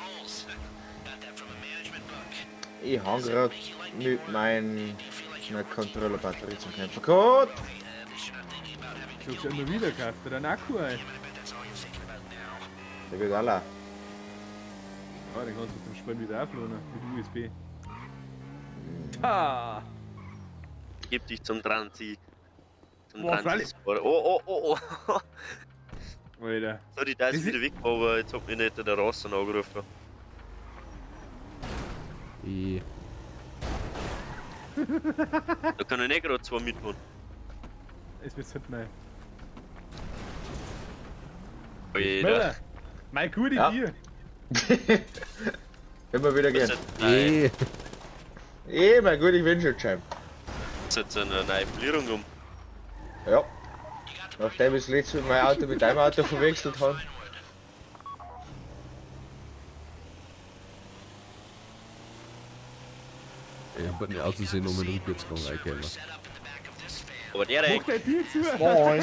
Ich hang grad mit meiner Controller-Batterie zum Kämpfen. Gott! Ich hab's ja immer wieder gekauft, oder einen Akku ein. Der wird alle. Ja, den kannst du zum Spielen wieder aufladen mit USB. Ha! Gib dich zum Transi. Zum Boah, Transi. Oh, oh, oh, oh. Alter. Sorry, da Das ist ist- wieder weg, aber jetzt hat mich nicht der Rassen angerufen. ich, Da kann ich nicht gerade zwei mitmachen. Es wird halt mal. Alter. Möller! Mein gute Ja. Bier! Immer wieder Das gern. ist jetzt eh, Eh, mein gut, ich wünsche schon. das ist jetzt eine neue Polierung um. Ja. Nachdem ich das letzte Mal mein Auto mit deinem Auto verwechselt habe. ich hab den Außensehen um den Rückwärtsgang reingekommen. Aber der Mach eigentlich. dein Bier zu! Moin!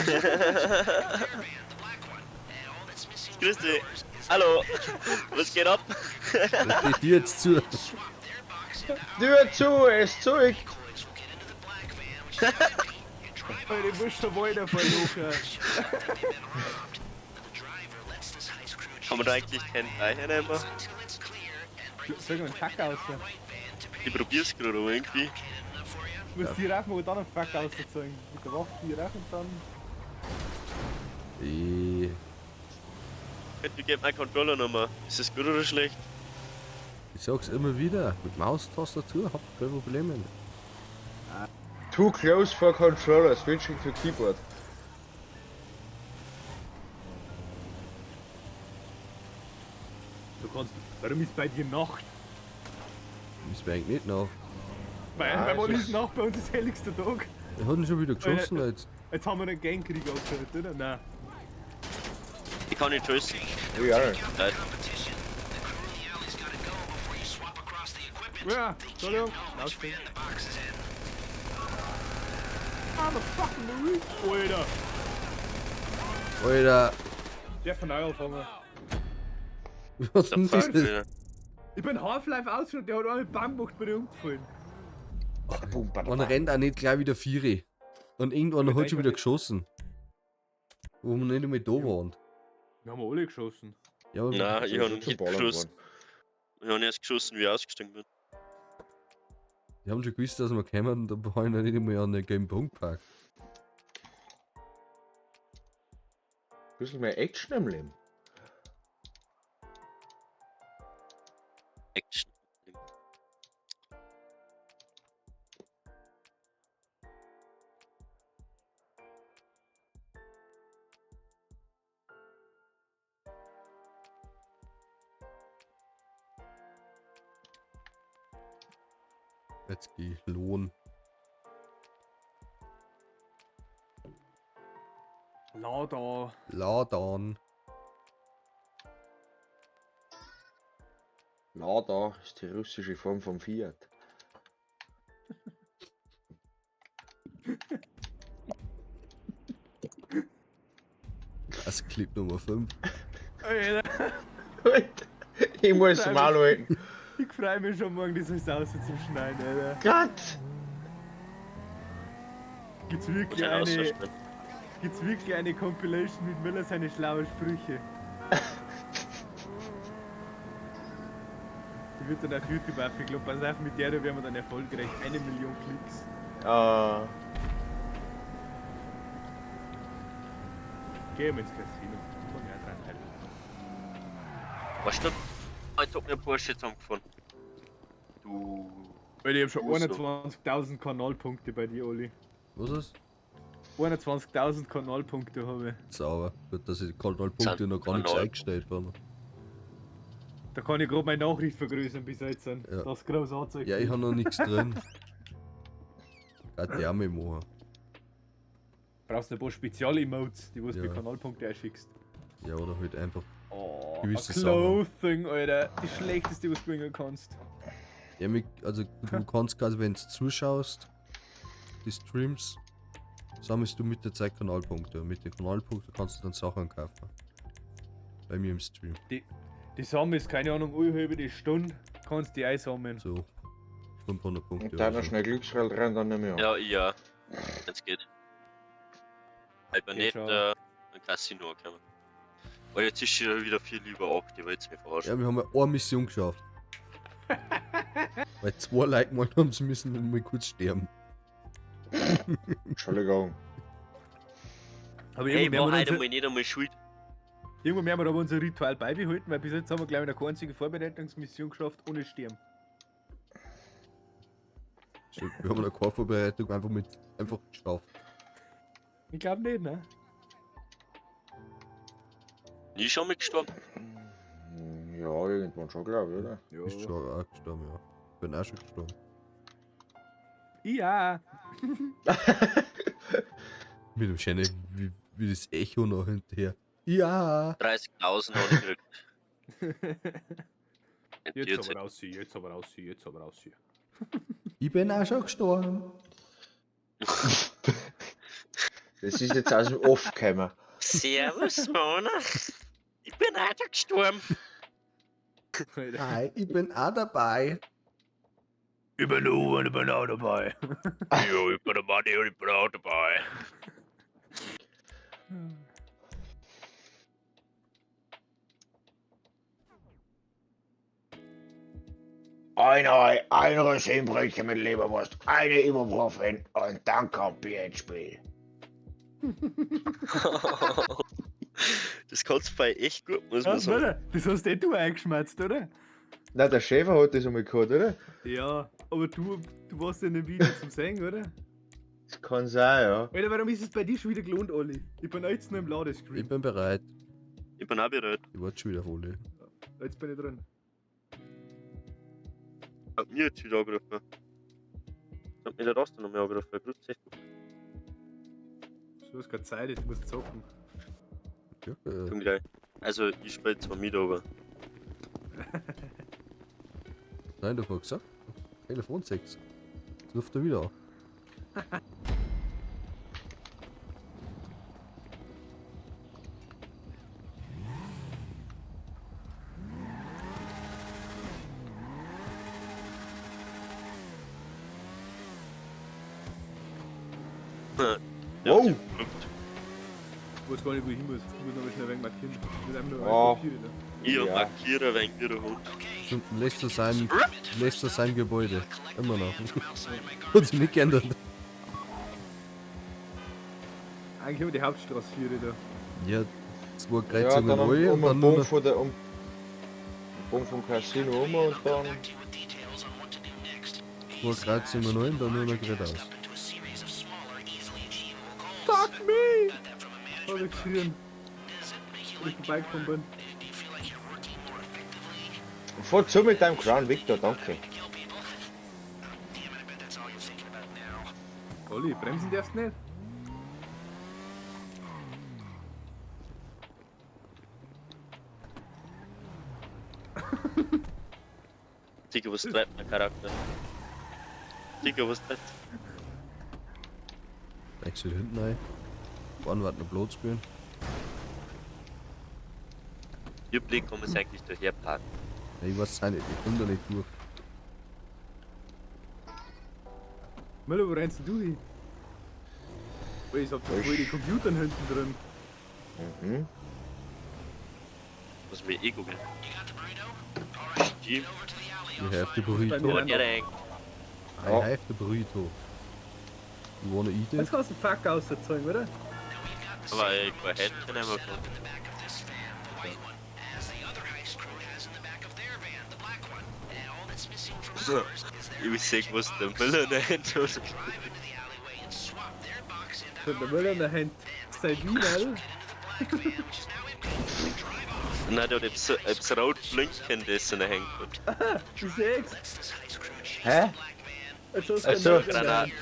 Grüß dich. Hallo. Was geht ab? Was geht dir jetzt zu? Tür zu, es zurück! Alter, ich muss schon weiter verlochen. Kann man da eigentlich keinen Teil nehmen? Sag mal einen Fuck aus. Ich probier's gerade, aber irgendwie. Ich muss die rauf und dann einen Fuck auszeigen. Mit der Waffe die rauf und dann. Eh, Wie geht mein Controller nochmal? Ist das gut oder schlecht? ich sag's immer wieder, mit Maustastatur habt ihr keine Probleme. Too close for controller, switching to keyboard. Du kannst. Warum ist bei dir Nacht? Ist mir eigentlich nicht nach. Bei es uns ist- ist Nacht, bei uns ist helligster Tag. Er hat ihn schon wieder geschossen jetzt. Jetzt haben wir einen Gangkrieg angestellt, oder? Nein. Ich kann nicht schießen. Ja. Nein. Ja, Entschuldigung. Laut. I'm a fucking Marine. Alter. Alter, Der von neu anfangen. was denn Der fuck, das? Alter. Ich bin Half-Life ausgeschaut, der hat einmal Bam gemacht, bin ich umgefallen. Boom, bada, Man bam. rennt auch nicht gleich wieder Vieri. Und irgendwann Ja, hat schon denk wieder mal. geschossen. Wo wir nicht einmal da waren. Wir haben alle geschossen. Ja, aber Nein, ich Ist hab schon zum nicht Ballern geschossen. geworden. Ich hab erst geschossen, wie ich ausgestiegen bin. die haben schon gewusst, dass wir kommen und da war ich noch nicht einmal an den gelben Punkt gepackt. Bisschen mehr Action im Leben. Action. Jetzt geh ich Lohn. Lada. Ladan. Lada ist die russische Form vom Fiat. Das Clip Nummer 5. Alter, Ich muss zum Maul halten. ich freue mich schon morgen, das alles raus zum Schneiden, Alter. Gott! Gibt's Muss wirklich ich eine, ausschneiden. gibt's wirklich eine Compilation mit Miller seine schlauen Sprüche? Die wird dann auf YouTube aufgeklappt. Pass auf, mit der da werden wir dann erfolgreich. 1 Million Klicks. Ah, Geh mal ins Casino. Kann ich auch dran halten. Weißt du, heute hat mir ein Porsche zusammengefahren. Du. Weil ich hab schon Wo so? 21.000 Kanalpunkte bei dir, Olli. Was ist? 21.000 Kanalpunkte habe ich. Sauber. Gut, dass ich die Kanalpunkte noch gar nichts Kanal. eingestellt habe. Da kann ich gerade meine Nachricht vergrößern bis jetzt. Ja. Ja. Das ist groß anzeigt. Ja, ich habe noch nichts drin. Kann die auch mal machen. Brauchst ein paar Spezial-Emotes, die was Ja. bei Kanalpunkte einschickst. Ja, oder halt einfach. Oh, Gewisse a Clothing, Alter. Die schlechteste, was du bringen kannst. Ja, mit, also du kannst quasi, wenn du zuschaust, die Streams, sammelst du mit der Zeit Kanalpunkte. Und mit den Kanalpunkten kannst du dann Sachen kaufen. Bei mir im Stream. Die Samen ist, keine Ahnung, eine halbe die Stunde kannst die einsammeln. So 500 Punkte. Und dann oder noch so. schnell Glücksrad rein, dann nehme ich an. Ja, ja. Wenn's geht. Ich bin Geht nicht schon. ein Casino gekommen. Weil jetzt ist schon wieder viel lieber 8, ich will jetzt mich verarschen. Ja, wir haben ja eine Mission geschafft. Weil zwei Leute gemeint haben, sie müssen mal kurz sterben. Entschuldigung. Aber Hey, irgendwann, war werden wir heute unser, mal nicht einmal schuld. irgendwann werden wir aber unser Ritual beibehalten, weil bis jetzt haben wir, glaube ich, noch keine einzige Vorbereitungsmission geschafft ohne Sterben. Stimmt, wir haben eine keine Vorbereitung einfach mit einfach geschafft. Ich glaube nicht, ne? Nie schon mal gestorben. Ja, irgendwann schon, glaube ich, oder? Ja. Bist schon auch gestorben, ja. Bin auch schon gestorben. Ja. Mit dem Schönen, wie das Echo noch hinterher. Ja! 30.000 habe ich gekriegt. Jetzt aber raus, jetzt aber raus, jetzt aber raus. Ich bin auch schon gestorben. Das ist jetzt aus dem Off gekommen. Servus, Mona. Ich bin auch schon gestorben. Hi, ich bin auch dabei. Ich bin auch, ich bin auch dabei. Ja, ich bin der Mann, ich bin auch dabei. Ein Ei, ein Rosinenbrötchen mit Leberwurst, eine Ibuprofen und dann kommt Bier ins Spiel. Das kannst du bei echt gut, muss Ja, man sagen. oder? Das hast eh du eingeschmerzt, oder? Na, der Schäfer hat das einmal gehabt, oder? Ja, aber du warst ja in dem Video zum Singen, oder? Das kann sein, ja. Alter, warum ist es bei dir schon wieder gelohnt, Olli? Ich bin jetzt nur im Ich Ladescreen. bin bereit. Ich bin auch bereit. Ich warte schon wieder auf Olli. Jetzt bin ich drin. Hat mir jetzt wieder angerufen. Hat mir der Raster noch mal angerufen. Grüß dich. Du hast keine Zeit, ich muss zocken. Ja, Komm gleich. Also, ich spiele zwar mit, aber. nein, du hast gesagt. Telefonsex. Jetzt ruft er wieder an. Ja, Wow. ich hab geguckt. Ich weiß gar nicht, wo ich hin muss. Ich muss noch mal schnell wegen markieren. Ich muss einfach nur Oh. ein Papier, ne? Ich Ja. markiere ein wenig wie der Hund. Zum Lester sein Gebäude. Immer noch. Hat sich nicht geändert. Eigentlich immer die Hauptstraße 4 da. Ja, zwei Ja, Kreuzungen dann neu um und dann den nur Bogen noch. von der, um, Bogen vom Casino um und dann. Zwei Kreuzungen neu und dann nur noch geradeaus. Fuck me! Hab ich geschrien. Weil ich vorbeigefahren bin. Fahr zu mit deinem Crown Victor, danke. Olli, bremsen darfst du nicht? Digga, was treibt mein Charakter? Digga, was treibt? Steigst du hinten rein. Wann wird noch Blut spielen? Ihr Blick kann man es eigentlich daherparken. Ja, ich weiß es auch nicht, ich komm da nicht durch. Müller, wo rennst denn du hin? Ui, ich hab da voll die Computer hinten drin. Mhm. Muss mir Ego gehen. Stimmt. You have the Bei burrito. mir Oh, der rennt. I have the burrito. You wanna eat Jetzt it? kannst du einen Fuck auszeigen, oder? Aber ich war Händchen immer gehabt. Ich seh, was der Müller in der Hand hat. Der Müller in der Hand. Sein Wienerl. Nein, der hat etwas rot blinkendes in der Hand gehabt. Ich seh's. Hä? Jetzt hast du Ach so. den Müller in der Hand.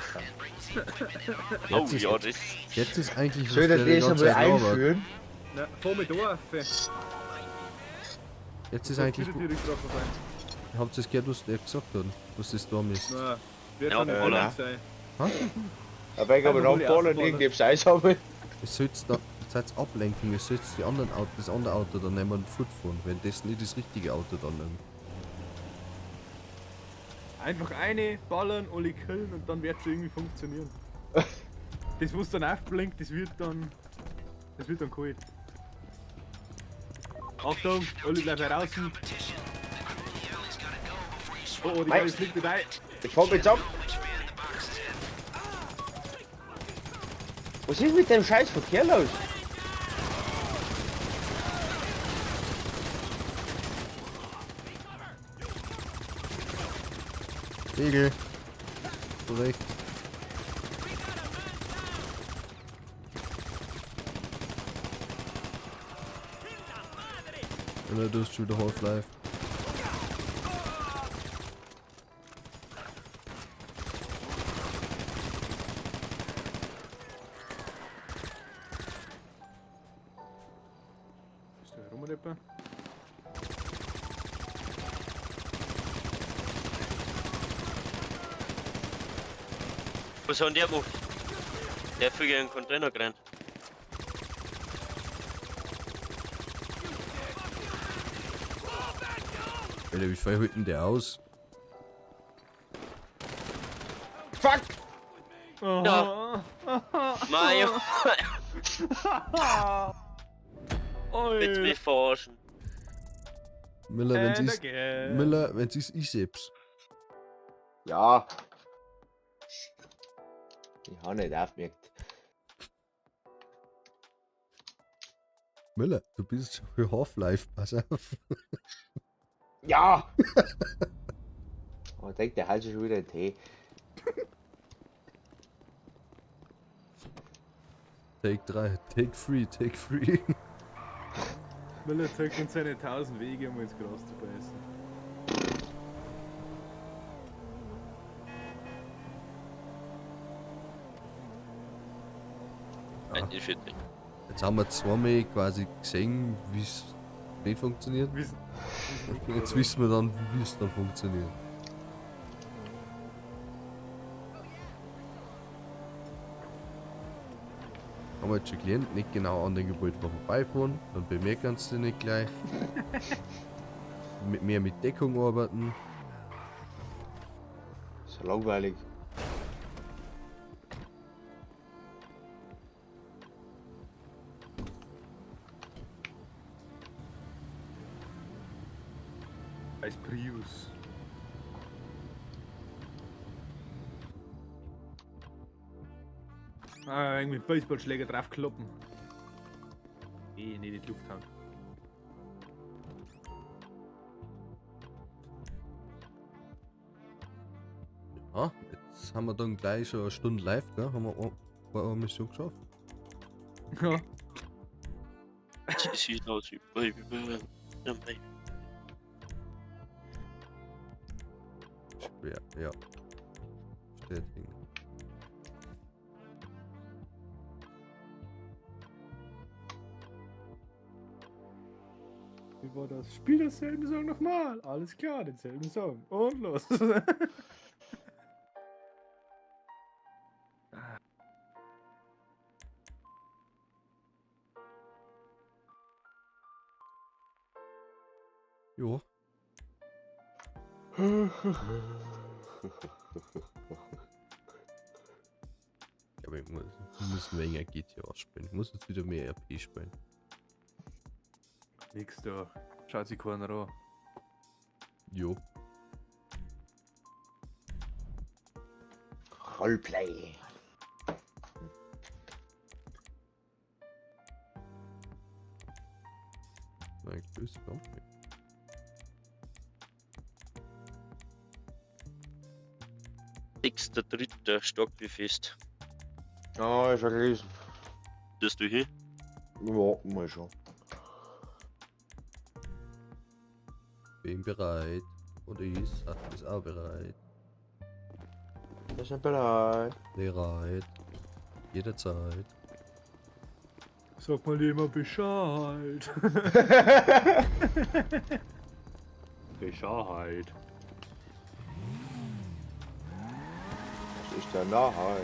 Oh ja, das. Jetzt ist eigentlich, was Soll der ich die das ganze einmal Zeit labert. einführen? Na, fahr mit da auf. Jetzt ist eigentlich. Wieder direkt drauf vorbei. Habt ihr das gehört, was der gesagt hat? Was das da ist? Na, wird Ja, schon nicht voll. lang sein. Aber ich habe Einfach noch nur Ball und ausballern. irgendwie etwas Eis habe. Es sollt's da seid ablenken, ihr sollt die anderen Auto, das andere Auto dann nehmen und fortfahren, wenn das nicht das richtige Auto dann nimmt. Einfach eine, ballern, alle killen und dann wird schon irgendwie funktionieren. Das, was dann aufblinkt, das wird dann. Das wird dann geholt. Achtung, alle bleiben draußen. Oh, oh, die Mei. Geile fliegt dabei. Ich hab jetzt ab. Was ist mit dem scheiß Verkehr los? Regel. Korrekt. Oder du hast schon wieder Half-Life. Ist da rum, etwa? Was hat der gemacht? Der hat in den Container gerannt. Alter, wie viel hält denn der aus? Fuck! Ja. Mario, willst du Oi. mich verarschen? Miller, wenn's And ist. again. Miller, wenn's ist, ich selbst. Ja. Ich habe nicht aufgemerkt. Miller, du bist für Half-Life, pass auf. Ja! Oh, ich denke, der hat schon wieder einen Tee. Take 3, Take 3, Take 3. Miller zeigt uns seine 1000 Wege, um ins Gras zu beißen. Nein, ich finde nicht. Jetzt haben wir zweimal quasi gesehen, wie es nicht funktioniert. Jetzt wissen wir dann, wie es dann funktioniert. Haben wir jetzt schon gelernt, nicht genau an den Gebäuden vorbeifahren, dann bemerken sie nicht gleich. Mit mehr mit Deckung arbeiten. Ist ja langweilig. Als Prius. Ah, irgendwie Baseballschläger draufkloppen. Eh, nicht in die Luft hauen. Ja, jetzt haben wir dann gleich schon eine Stunde live, gell? Haben wir eine Mission geschafft. Ja. Sieht aus wie Baby. Schwer, ja. Bestätigen. Wie war das? Spiel denselben Song nochmal. Alles klar, denselben Song. Und los. Jo. Aber ich muss weniger GTA spielen. Ich muss jetzt wieder mehr RP spielen. Nix da. Schaut sich keiner an. Jo. Roleplay. Mein Grüß Gott. Sechster, dritter Stock befest. Ah, ist ein Riesen. Bist du hier? Ja, mal schon. Bin bereit. Und ich ist auch bereit. Wir sind bereit. Bereit. Jederzeit. Sag mal immer Bescheid. Bescheid. Das ist der Nahheit.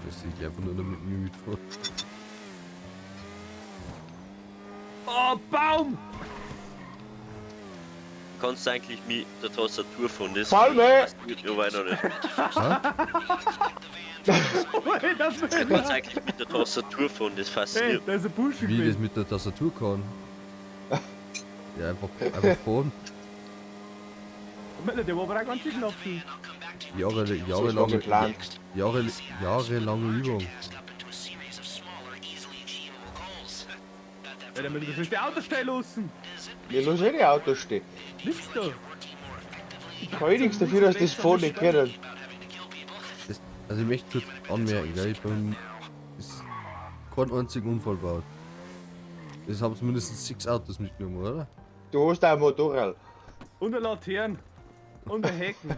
Das ich einfach nur damit mir mitfahren. Oh, Baum! Kannst du eigentlich mit der Tastatur fahren? Das Palme! Ja, weiter noch nicht. Hey, das Du kannst eigentlich mit der Tastatur fahren, das Hey, fasziniert. da ist ein Busch Wie ich das gewesen. mit der Tastatur kann. Ja, einfach fahren. Männer, der war aber auch ganz schön knapp. Jahrelange, geplant. jahrelange Übung. Ja, damit du sollst die Auto stehen lassen. Wir lassen eh die Autos stehen. Nix da. Ich kann eh nichts dafür, dass das fahren nicht können. Das, also ich möchte kurz anmerken, gell, ich bin ist kein einzigen Unfall gebaut. Es haben mindestens 6 Autos mitgenommen, oder? Du hast auch ein Motorrad. Und eine Laterne. Und ein Hecken.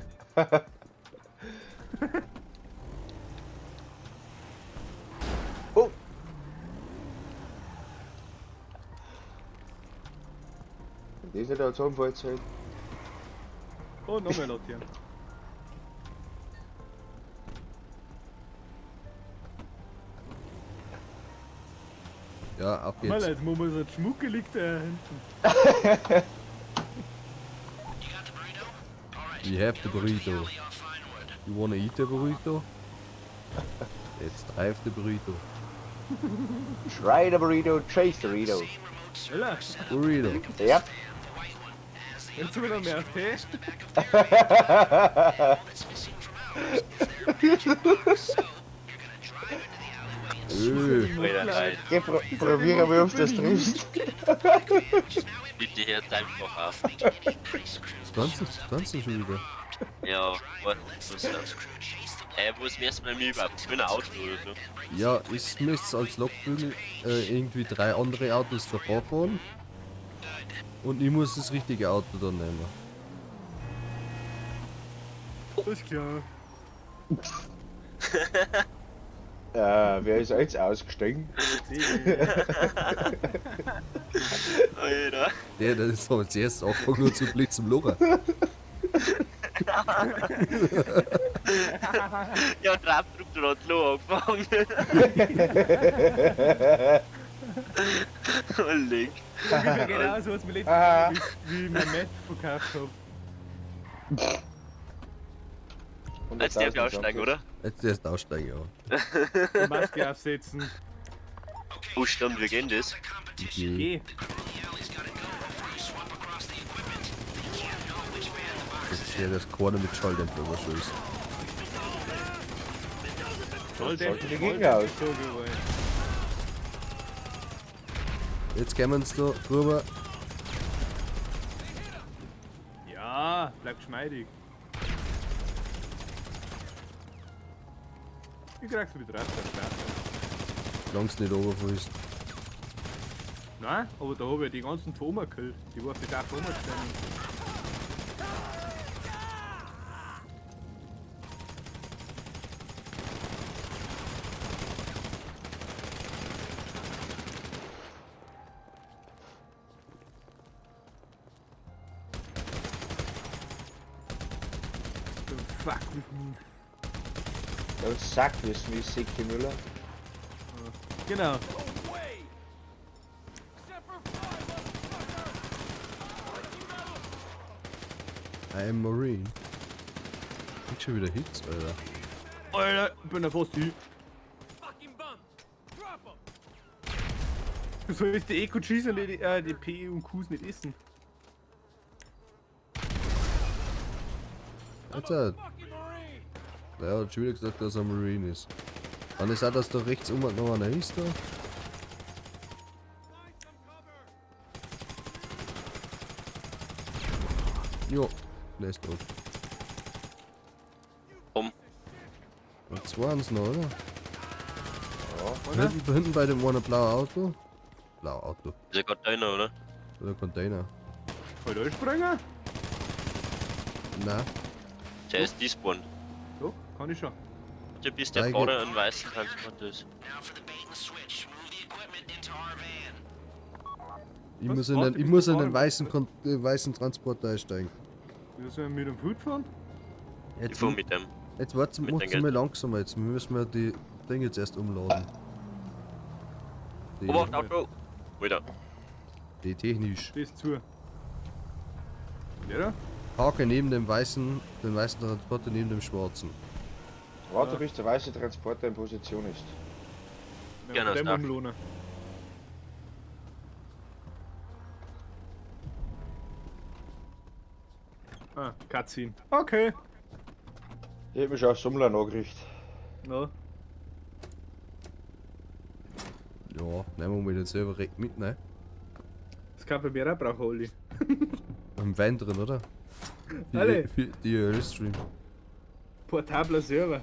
Oh! Wenn das nicht als Unfall zählt. Und noch mehr Laterne. Ja, auf Mal, geht's. jetzt muss man so Schmucke liegt da hinten. We have the burrito. You wanna eat the burrito? Let's drive the burrito. Try the burrito, chase the burrito. Alter, Burrito. Ja. jetzt sind wir noch mehr auf Tee. Alter, nein. Geh, probiere mal, ob du das triffst. Bitte hört einfach auf. Das Ganze schon wieder. Ja, warte, was das? Wo ist erstmal mir überhaupt? Ich bin ein Auto oder so. Ja, ich müsste als Lokbügel irgendwie 3 andere Autos davor fahren. Und ich muss das richtige Auto dann nehmen. Ist klar. Wer ist jetzt ausgestiegen? Alter. Der ist aber zuerst angefangen nur zu blöd zum Lachen. Ja, Trabdruck hat noch angefangen. Oh, leck. Ungefähr genau so, was mir letztes Mal, wie ich mein Mac verkauft hab. Jetzt darf ich aussteigen, oder? Jetzt erst aussteigen, ja. Die Maske aufsetzen. Oh, stimmt, wir gehen das. Okay. Geh. Das ist ja das keiner mit Schalldämpfer überschießt. Schalldämpfer, die Gegner aus. So gewollt. Jetzt kommen sie da drüber. Ja, bleib geschmeidig. Ich krieg's mit drauf, der Spaß. Solange nicht runterfällst. Nein, aber da hab ich die ganzen Thoma gekillt. Die war für da Thoma gestanden. Don't fuck with me. Don't suck with me, Siki Müller. Genau. I am Marine. Krieg schon wieder Hits, Alter. Alter, ich bin da fast hin. Du sollst die Eco Cheese und die P und Qs nicht essen. Alter. Der hat schon wieder gesagt, dass er Marine ist. Kann es sein, dass da rechts oben noch einer ist da? Jo, der ist tot. Komm. Und zwei haben's noch, oder? Ja. Hinten bei dem einen blauen Auto. Blaues Auto. Ist ja gerade deiner, oder? Oder Container. Kann ich da springen? Nein. Der ist despawned. Doch, kann ich schon. Der bis der vorne einen weißen Transporter ist. Ich muss in den weißen, Transporter einsteigen. Wieso sollen wir mit dem Food fahren? Jetzt, Ich fahr mit dem. Jetzt warte, macht's mal langsamer. Jetzt müssen wir die Dinge jetzt erst umladen. Die, Obacht, Auto! Alter. Die technisch. Das ist zu. Ja? Hake neben dem weißen, Transporter neben dem schwarzen. Warte, bis der weiße Transporter in Position ist. Genau, dem umlohnen. Ah, Cutscene. Okay. Ich hab mich schon auf Summler angerichtet. Ja. Ja, nehmen wir mal den selber direkt mit, ne? Das kann bei mir auch brauchen, Olli. Am Wein drin, oder? Alle. Für die IRL-Stream. Portabler Server.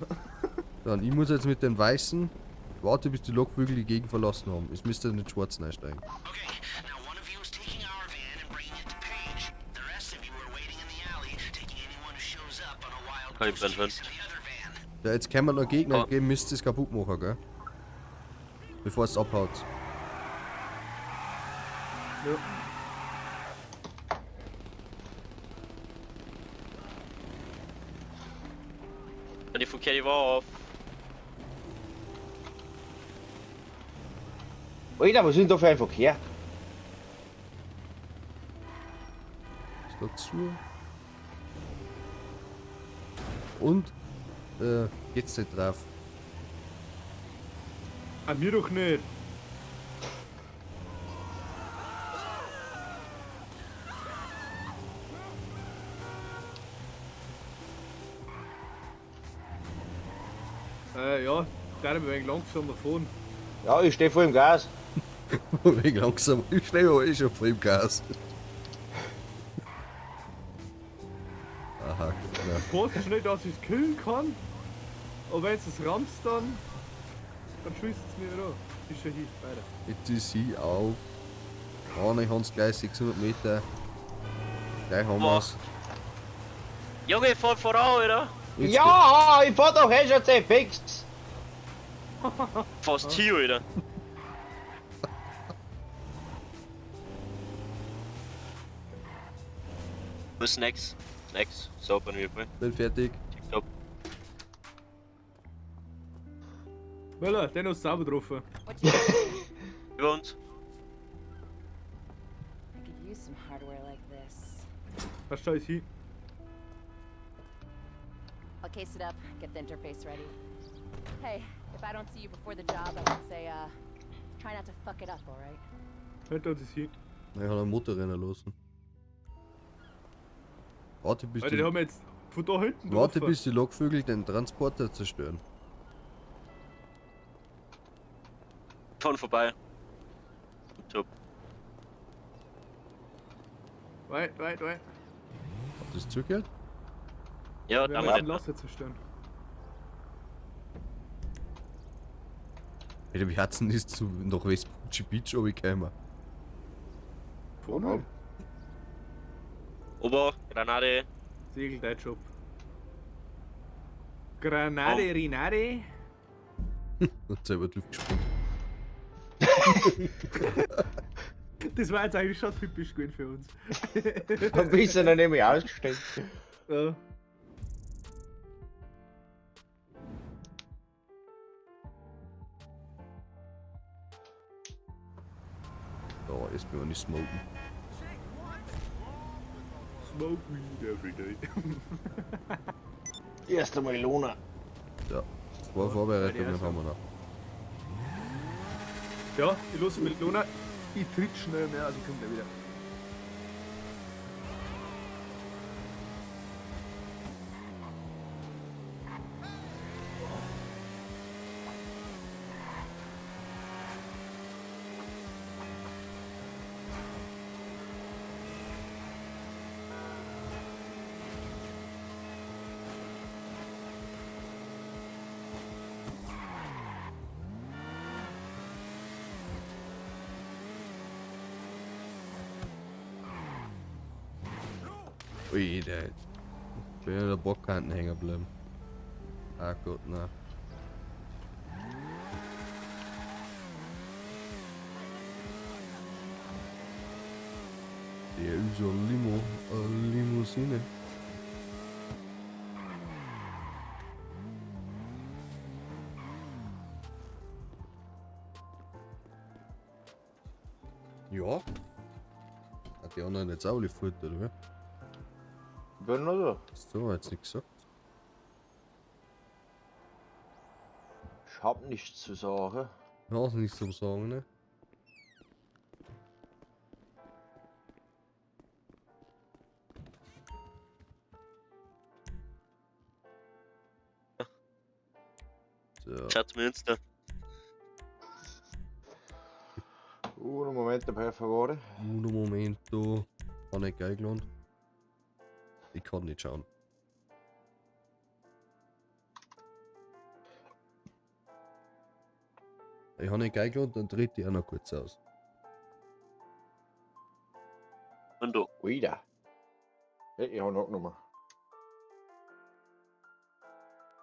Dann, ich muss jetzt mit dem weißen. Warte, bis die Lokvögel die Gegend verlassen haben. Es müsste in den schwarzen einsteigen. Ja, jetzt kann man noch Gegner geben, müsst ihr es kaputt machen, gell? Bevor es abhaut. Ja. Die verkehrt die war auf. Alter, was ist denn da für ein Verkehr? Ist da zu? Und geht's nicht drauf. Ah, mir doch nicht. Ja, da bin ich langsamer fahren. Ja, ich stehe voll im Gas. Wegen langsam, ich stehe aber eh schon voll im Gas. Aha, genau. Fährst schnell, dass ich es killen kann. Aber wenn es rammst, dann schießt es mir an. Ist schon hier, weiter. Jetzt ist sie auf. Oh, ich hab's gleich 600 Meter. Gleich haben wir's. Junge, fahr voran, oder? Jetzt ja, ich fahr doch eh schon 10 fix. Fast hier, oder? Snacks. Snacks. So, bei mir voll. Bin fertig. Tipptopp. Möller, den hast du sauber getroffen. Über uns. Was schau ich hin? I'll case it up, get the interface ready. Hey, if I don't see you before the job, I would say, try not to fuck it up, alright? Hinter uns ist hin. Ich habe einen Motorrenner lassen. Warte, bis Alter, die, die haben jetzt von da hinten warte, getroffen. bis die Lokvögel den Transporter zerstören. Fahren vorbei. Top. Weit, weit, weit. Hat das zugehört? Ja, Wir da müssen wir den Laster zerstören. Alter, wie hat's denn das zu nach Vespucci Beach runtergekommen? Vorne? Ober, Granate. Segel dein Job. Granate, oh. Rinade. Und selber drauf gesprungen. Das war jetzt eigentlich schon typisch gewesen für uns. Ein bisschen dann nämlich ausgestellt. Ja. Da ist mir auch nicht smoken. Smoke weed every day. Erst einmal Lona. Ja, zwei Vorbereitungen haben wir noch. Ja, ich lasse mit Lona. Ich tritt schnell mehr, also ich komme gleich wieder. Ui, der. Bin in der Bockkanten hängen geblieben. Ah Gott, na. Der ist so eine Limo, eine Limousine. Ja. Hat die anderen jetzt auch alle fort, oder wie? Bin noch da. So, jetzt nicht gesagt. Ich hab nichts zu sagen. Ja, ist nichts zum Sagen, ne? So. Schaut's mir Insta. Uno momento, per favore. Uno momento. War nicht geil gelohnt. Ich kann nicht schauen. Ich habe nicht geil gelohnt, dann dreht die auch noch kurz aus. Und du. Oida. Hey, ich hab noch genommen.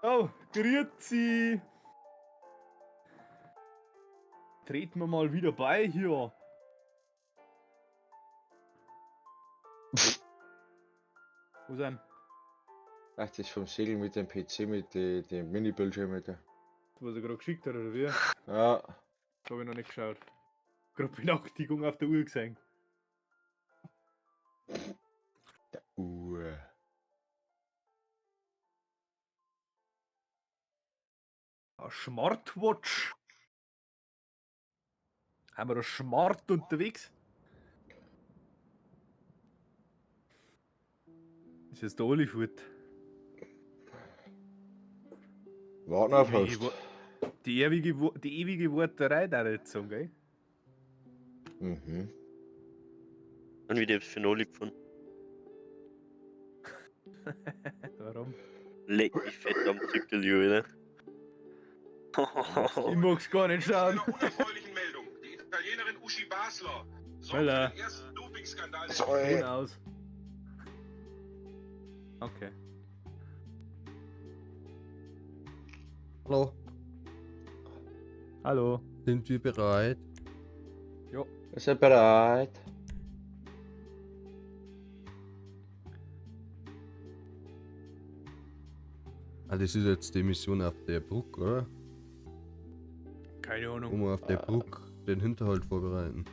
Oh, grüezi! Treten wir mal wieder bei hier. Wo sind? Ach, das ist vom Segel mit dem PC, mit dem Mini-Bildschirm. Mit der. Was er gerade geschickt hat, oder wie? Ja. Das habe ich noch nicht geschaut. Gerade Benachrichtigung auf der Uhr gesehen. Der Uhr. Eine Smartwatch. Haben wir da smart unterwegs? Ist jetzt der Oli fort? Warten auf Host. Die ewige Warterei da jetzt sagen, gell? Mhm. Und wieder für den Oli gefunden. Warum? Leck mich fett am Zückerl, Alter. Ich mag's gar nicht schauen. Unerfreulichen Meldung. Die Italienerin Uschi Basler sorgt Hölle. für den ersten Dopingskandal der Sorry. Ton aus. Okay. Hallo, Hallo. sind wir bereit? Jo. Wir sind bereit. Ah, das ist jetzt die Mission auf der Brücke, oder? Keine Ahnung. Wo wir auf der Brücke den Hinterhalt vorbereiten.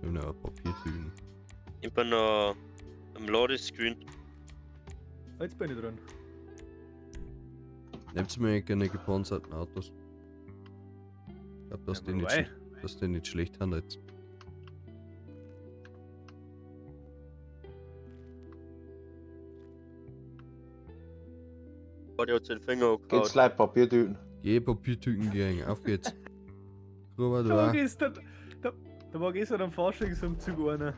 Wir haben noch Papiertüten. Ich bin noch am Ladescreen. Jetzt bin ich dran. Nehmt mir gerne gepanzerten Autos. Ich glaub, dass Ja, die nicht, wobei. dass die nicht schlecht haben jetzt. Oh, der hat seinen Finger angehauen. Geht's leid, Papiertüten. Geh Papiertüten gehen, auf geht's. Gruber, du Da war auch. gestern, da war gestern am Faschings-Umzug einer.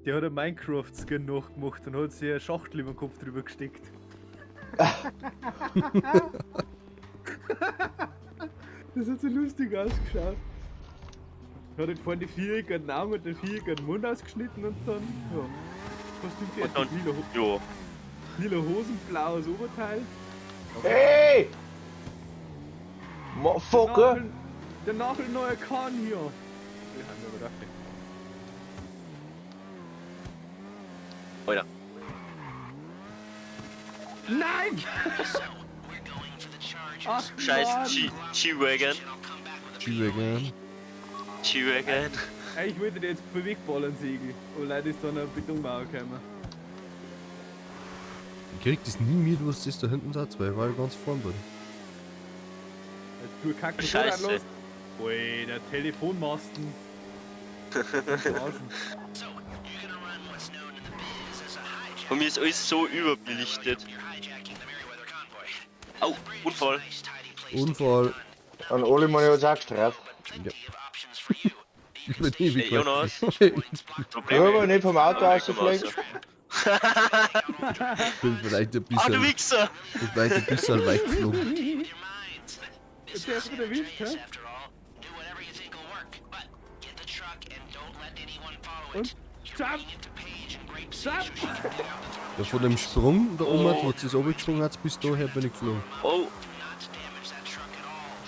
Der hat einen Minecraft-Skin nachgemacht und hat sich eine Schachtel über den Kopf drüber gesteckt. Das hat so lustig ausgeschaut. Hat halt vorne die viereckigen Augen und den viereckigen Mund ausgeschnitten und dann, ja, Kostüm fertig. Und dann- Lila, Ja. lila Hosen, blaues Oberteil. Hey! Motherfucker! Der nagelneue Kahn hier. Wir haben aber dafür. Alter. Nein! Ach, Scheiß Mann. G-Wagon. G-Wagon. G-Wagon. Ey, ich wollte dir jetzt wegballern, Segel. Aber leider ist da noch eine Betonmauer gekommen. Ich krieg das nie mit, was das da hinten sagt, weil ich war ja ganz vorn bin. Also, du kack Scheiße. los. Alter, Telefonmasten. Verarschen. Von mir ist alles so überbelichtet. Au, Unfall. Unfall. An alle meine hat's auch gestreift. Ja. Ich bin ewig Hey, Jonas. Ich hab aber nicht vom Auto Ja, komm rausgeflogen. raus. Bin vielleicht ein Ah, du bisschen, Wichser! bin vielleicht ein bisschen weit geflogen. Jetzt hast du wieder erwischt, hä? Und? Jump! Jump! Ja, von dem Sprung da oben, wo du es runtergesprungen hast, bis daher bin ich geflogen. Oh,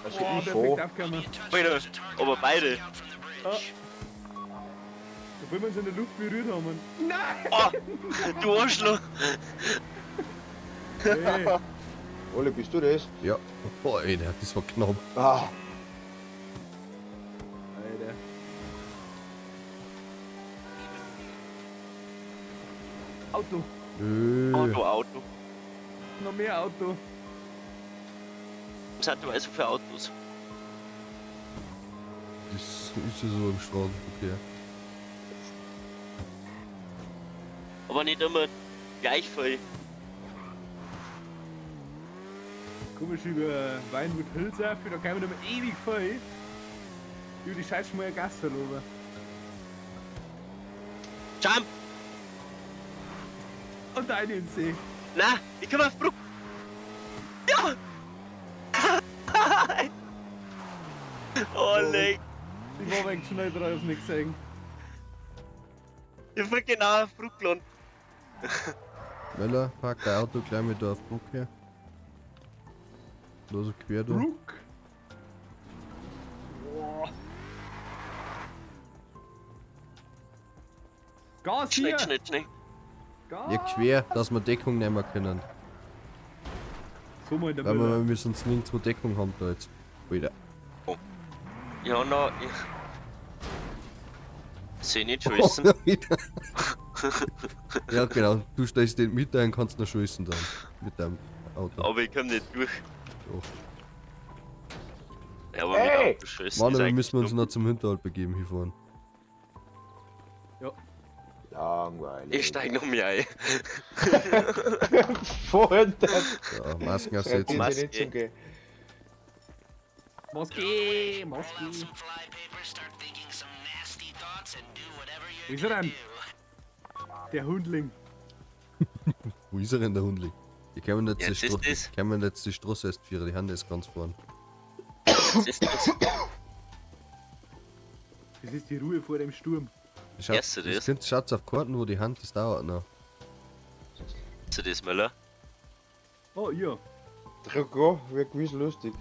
Also Boah, ich perfekt fahr. aufgekommen. Alter, aber beide. Ah. Obwohl wir uns in der Luft berührt haben. Nein! Oh, du Arschloch! Hey, Olli, bist du das? Ja. Boah, Alter, das war knapp. Ah, Alter. Auto. Auto, Auto. Noch mehr Auto. Was hat du also für Autos? Das ist ja so im Straßenverkehr. Aber nicht immer gleich viel. Komisch über Weinwood Hills auf, da kommen wir immer ewig voll. Über die scheiß schmale Gasse runter. Jump! Und eine in den See. Na, ich komm auf Bruck! Ja! Oh, leck! Ich war wegen schnell drauf, nicht gesehen. Ich bin genau auf Bruck gelandet. Möller, park dein Auto gleich mit da auf Bruck her. Da so quer durch. Brook. Boah. Gas Schnell, hier! schnell, schnell. Gas! Ja, quer, dass wir Deckung nehmen können. So mal in der Weil Müller. wir sonst nirgendwo Deckung haben da jetzt. Wieder. Ja, na, ich. Seh nicht schießen. Wieder. Ja, genau. Du stellst den mit ein, kannst noch schießen dann. Mit deinem Auto. Aber ich komm nicht durch. Doch. Ja, aber Hey! mit Auto schießen. Mann, ist aber eigentlich müssen wir uns dumm. noch zum Hinterhalt begeben hier vorne. langweilig. Ich steig noch mehr ein. Voll der Ja, Masken aufsetzen. Maske. nicht zum Gehen. Maske! Maske! Wo ist er denn? Der Hundling. Wo ist er denn, der Hundling? Die können jetzt, Jetzt die ist Stro das. können jetzt die Straße erst führen, die Hand ist ganz vorn. Was ist das? Das ist die Ruhe vor dem Sturm. Schaut, Erste das. das. Schaut auf Karten, wo die Hand ist, dauert noch. Ist das Möller? Oh, ja. Drück an, wird gewiss lustig.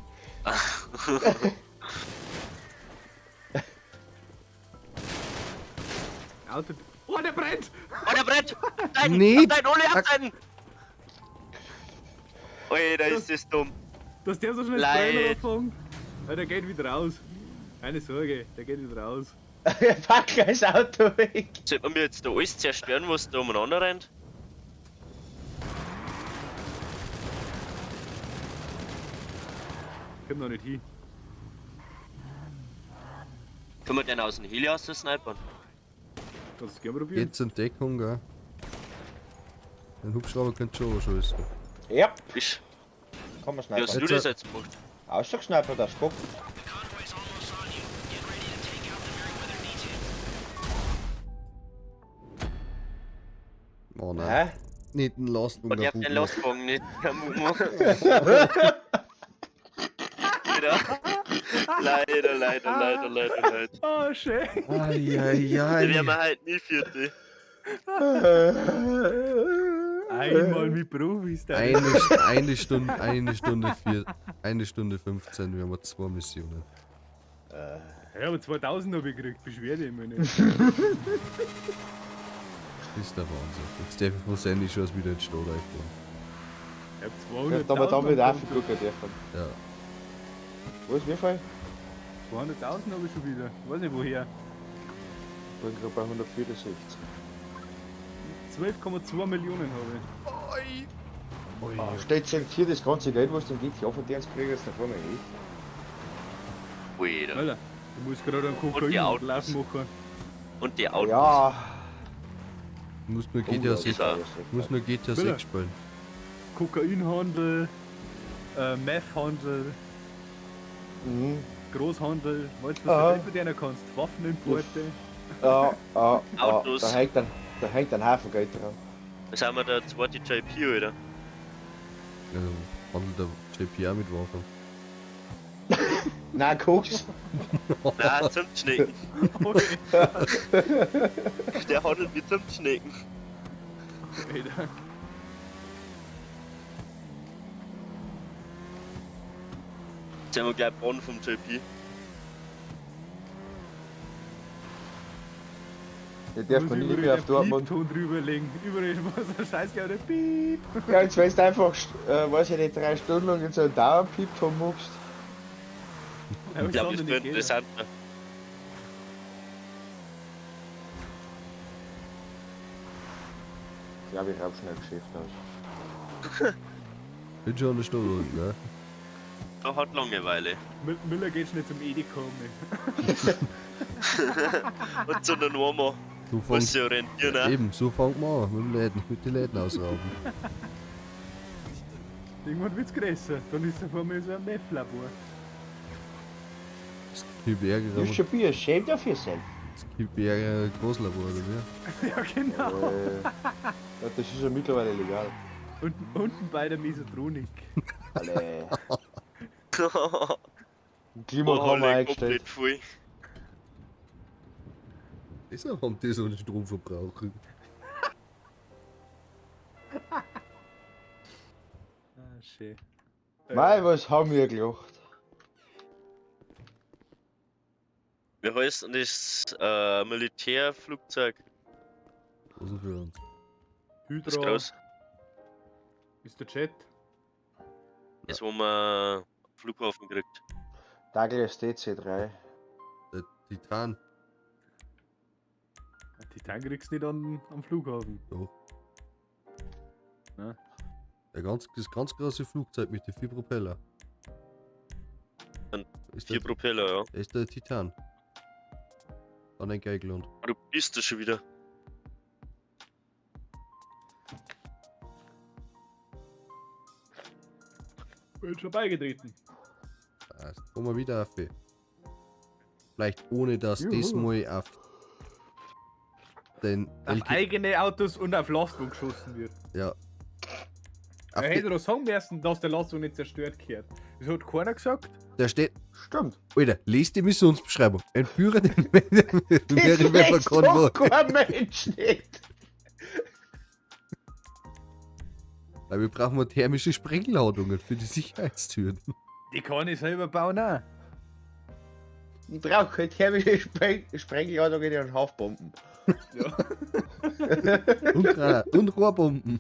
Auto. Oh, der brennt! Oh, der brennt! Abseiten! Nicht! Abseiten, Oli, abseiten! Alter, ist das dumm. Dass der so schnell das Leid. Brennen anfängt. Ja, der geht wieder raus. Keine Sorge, der geht wieder raus. Pack das Auto weg. Sollte man mir jetzt da alles zerstören, was da umeinander rennt? Kommt noch nicht hin. Können wir den aus dem Heli aus snipern? Kannst du gerne probieren. Jetzt in Deckung, gell? Den Hubschrauber könnt ihr schon schießen. Ja, Ist. kann man Wie hast snipern. du das jetzt gemacht? Ausschussniper, das guckt. Oh nein. Hä? Nicht den Lastwagen. Und ich hab kaputt den gemacht. Lastwagen nicht kaputt gemacht. Leider. Leider, leider, leider, leider, leider. Oh, schön. Ei, ei, Da ei. wären wir halt nie Vierte. Einmal mit Profis da. Eine Stunde, eine Stunde vier, eine Stunde 15, wir haben zwei Missionen. Ja, aber 2000 habe ich gekriegt, beschwer dich immer nicht. Das ist der Wahnsinn. Jetzt darf ich von Sandy schon wieder in den Stadt einfahren. Ich hab Ja, 200.000. da wir da wieder am Konto. aufgucken dürfen. Ja. Wo ist wie viel? 200.000 habe ich schon wieder. Weiß nicht woher. Ich bin gerade bei 164. 12,2 Millionen habe ich. Ah, steht hier das ganze Geld, was du im GTA verdienst, krieg ich jetzt davor nicht. Alter. Alter, du musst gerade einen Und die Kokain Autos. machen. Und die Autos. Ja. Muss nur Oh, GTA ja, 6, ist auch. muss nur GTA Bitte. 6 spielen. Kokainhandel, Meth-Handel, Mhm. Großhandel, weißt du, was Aha. du Geld verdienen kannst? Waffenimporte. Ja, ja, ja. Autos. Da hängt ein Haufen Geld dran. Da sind wir der zweite JP, Alter. Also handelt der JP auch mit Waffen. Nein, Koks. Nein, Zimtschnecken. Der handelt mit Zimtschnecken. Alter. Jetzt sind wir gleich Bonn vom JP. Der darf man Muss nie mehr auf Dortmund. Ton drüberlegen. Überall ist mal so ein scheiß geiler Piep. Ja, jetzt wenn du einfach, weiß ich nicht, 3 Stunden lang in so einen Dauerpiepton machst. Ja, Ich glaube, das nicht wird geht. interessanter. Ich glaube, ich raub schnell Geschäft aus. Bin schon eine Stunde unten, ne? Da hat Langeweile. Müller geht schnell zum Edeka. Und zu der Norma. So Muss fängt, sich orientieren, ne? eben, so fängt man an, mit den Läden, mit den Läden ausrauben. Irgendwann wird's größer. Dann ist er vor mir so ein Meth-Labor. Das gibt Ärger, You should be ashamed of yourself. das gibt Ärger Großlabor, oder wie? Ja, genau. Ja, das ist ja mittlerweile legal. Unten bei der Mesotronik. Alle. Oh, Klimakammer eingestellt. komplett voll. Deshalb haben die so einen Stromverbrauch. Ah, schön. Mei, was haben wir gelacht? Wie heißt denn das Militärflugzeug? Was denn für uns? Das Hydra groß. ist der Jet. Das, wo man am Flughafen kriegt. Douglas DC-3. Der Titan. Titan kriegst du nicht am Flughafen. Doch. Na? Das ganz große Flugzeug mit den 4 Propeller. Und Ist 4 der, Propeller, ja. ist der Titan. An den Geigelund. Ah, du bist da schon wieder. Bin schon beigetreten. Passt. Kommen wir wieder auf. Vielleicht ohne dass Juhu. das mal auf den Auf eigene Autos und auf Lastwagen geschossen wird. Ja. Er Auf hätte die, doch sagen müssen, dass der Lastwagen nicht zerstört gehört. Das hat keiner gesagt. da steht, Stimmt. Alter, lest die Missionsbeschreibung. Entführe den Das Meriwether liest doch Konvoi. kein Mensch nicht. Weil wir brauchen mal thermische Sprengladungen für die Sicherheitstüren. Die kann ich selber bauen auch. Ich brauche keine thermische Sprengladungen und Haftbomben. Ja. Und, und Rohrbomben.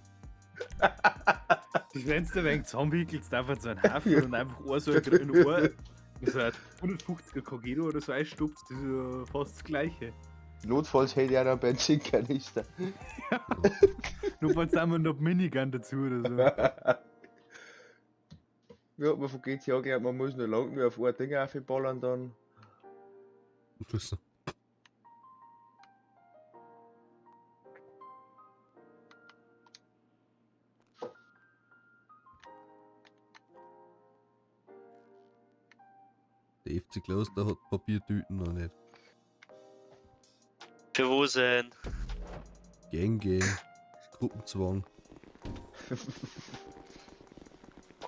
Das wenn du ein wenig zusammenwickelst, einfach so einen Hafen und einfach ein so ein Ohr, so ein 150er Kagero oder so einstupst, das ist ja fast das Gleiche. Notfalls hätte ich auch noch einen Benzinkanister. Notfalls haben wir noch Minigun dazu oder so. Wie hat man von GTA gelernt, man muss nur lang nur auf ein Ding aufballern dann. Das- Der FC Kloster hat Papiertüten noch nicht. Für wo sind? Gang, Gang. Gruppenzwang.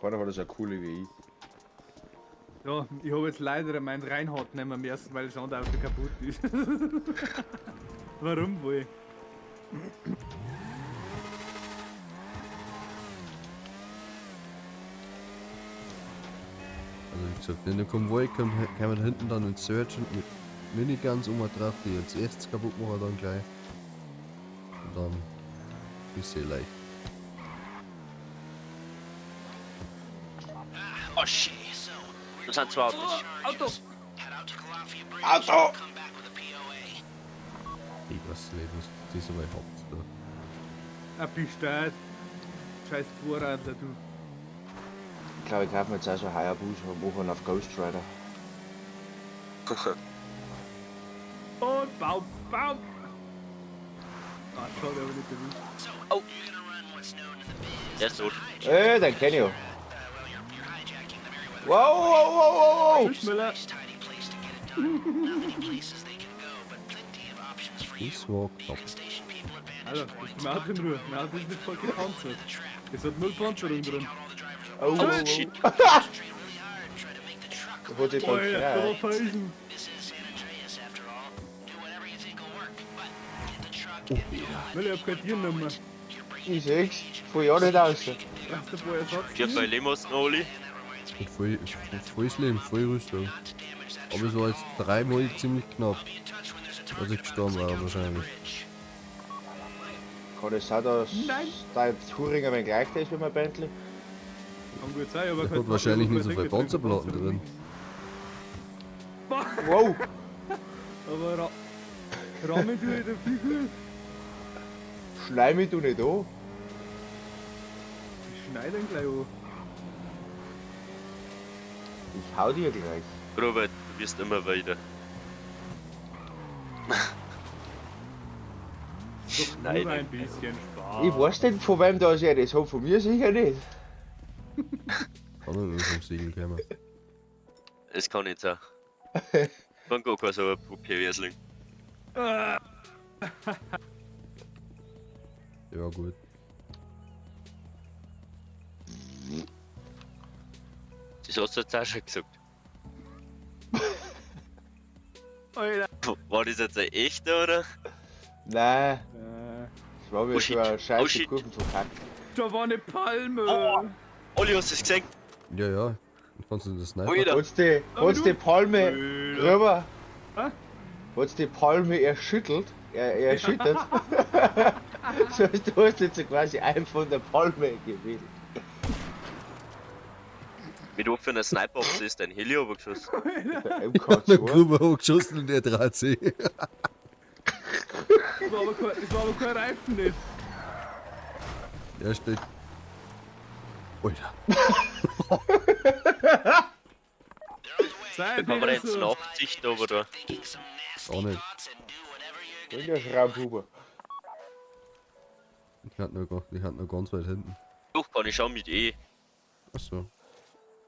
Keiner hat das so coole wie ich. Ja, ich habe jetzt leider meinen Reinhard nicht mehr müssen, weil das andere Auto kaputt ist. Warum wohl? Also wie gesagt, in dem Konvoi kann man hinten dann in Sergeant mit Miniguns um drauf, die als erstes kaputt machen dann gleich. Und dann ist sie leicht. Oh shit. Das sind zwei Autos. Auto! Auto! Ich weiß nicht, was das aber habt da. Ein Pistol. Scheiß Vorradler, du. Ich glaube, ich kaufe mir jetzt auch so Hayabusa und mache einen auf Ghost Rider. Und Baum, Baum! Ah, schade, aber nicht erwischt. Oh. Der ist tot. Den kenn ich ja. Wow, wow, wow, wow, wow! Tschüss, Müller. Das war knapp. Alter, lass mein Auto in Ruhe. Mein Auto ist nicht voll gepanzert. Es hat null Panzerung drin. Oh, oh, oh. Shit. Da hat sich bald Alter, da war gefreut. Felsen. Weil ich hab kein Tier mehr. Ich seh's. Voll ja nicht aus. Brauchst du ein paar Ersatz? Ich hab bei Lemos noch, Oli. Und voll, volles Leben, voll Rüstung. Aber es war jetzt dreimal ziemlich knapp. Als ich gestorben war wahrscheinlich. Kann es sein, dass Nein. dein Thüringer ein wenig leichter ist wie mein Bentley? Kann gut sein, aber Der kein hat wahrscheinlich nicht so viele Panzerplatten drin. Wow! Aber Rahmen tue ich da viel gut. Schleim du nicht an. Ich schneide ihn gleich an. Ich hau dir gleich. Robert, du wirst immer weiter. Doch Nein, nur ein bisschen Spaß. Ich weiß nicht, von wem das er das hat, von mir sicher nicht. Kann nicht mehr vom Segel kommen. Es kann nicht sein. Kann gar kein so ein Perversling. Ja, gut. Das hast du jetzt auch schon gesagt. Alter. War das jetzt ein echter, oder? Nein, das war mir Oh schon shit. eine Oh scheiße shit. Kurven verkackt. Da war eine Palme. Oh. Olli, hast du das gesehen? Ja, ja. Kannst du das snipen? Alter, Hat's die Palme Alter. rüber? Hä? Hat's die Palme erschüttelt? Erschüttert? So, du hast jetzt so quasi einen von der Palme gewählt. mit was für einer Sniper ist dein Heli geschossen? Der Der MK2. Gruber hat geschossen und der dreht sich. Das war aber kein Reifen nicht. Der steht. Alter. Sei Kann man nicht jetzt so. Nachtsicht aber da? Gar nicht. Und der Schraubhuber. Ich hatte noch ganz weit hinten. Doch, kann ich schon mit E. Achso.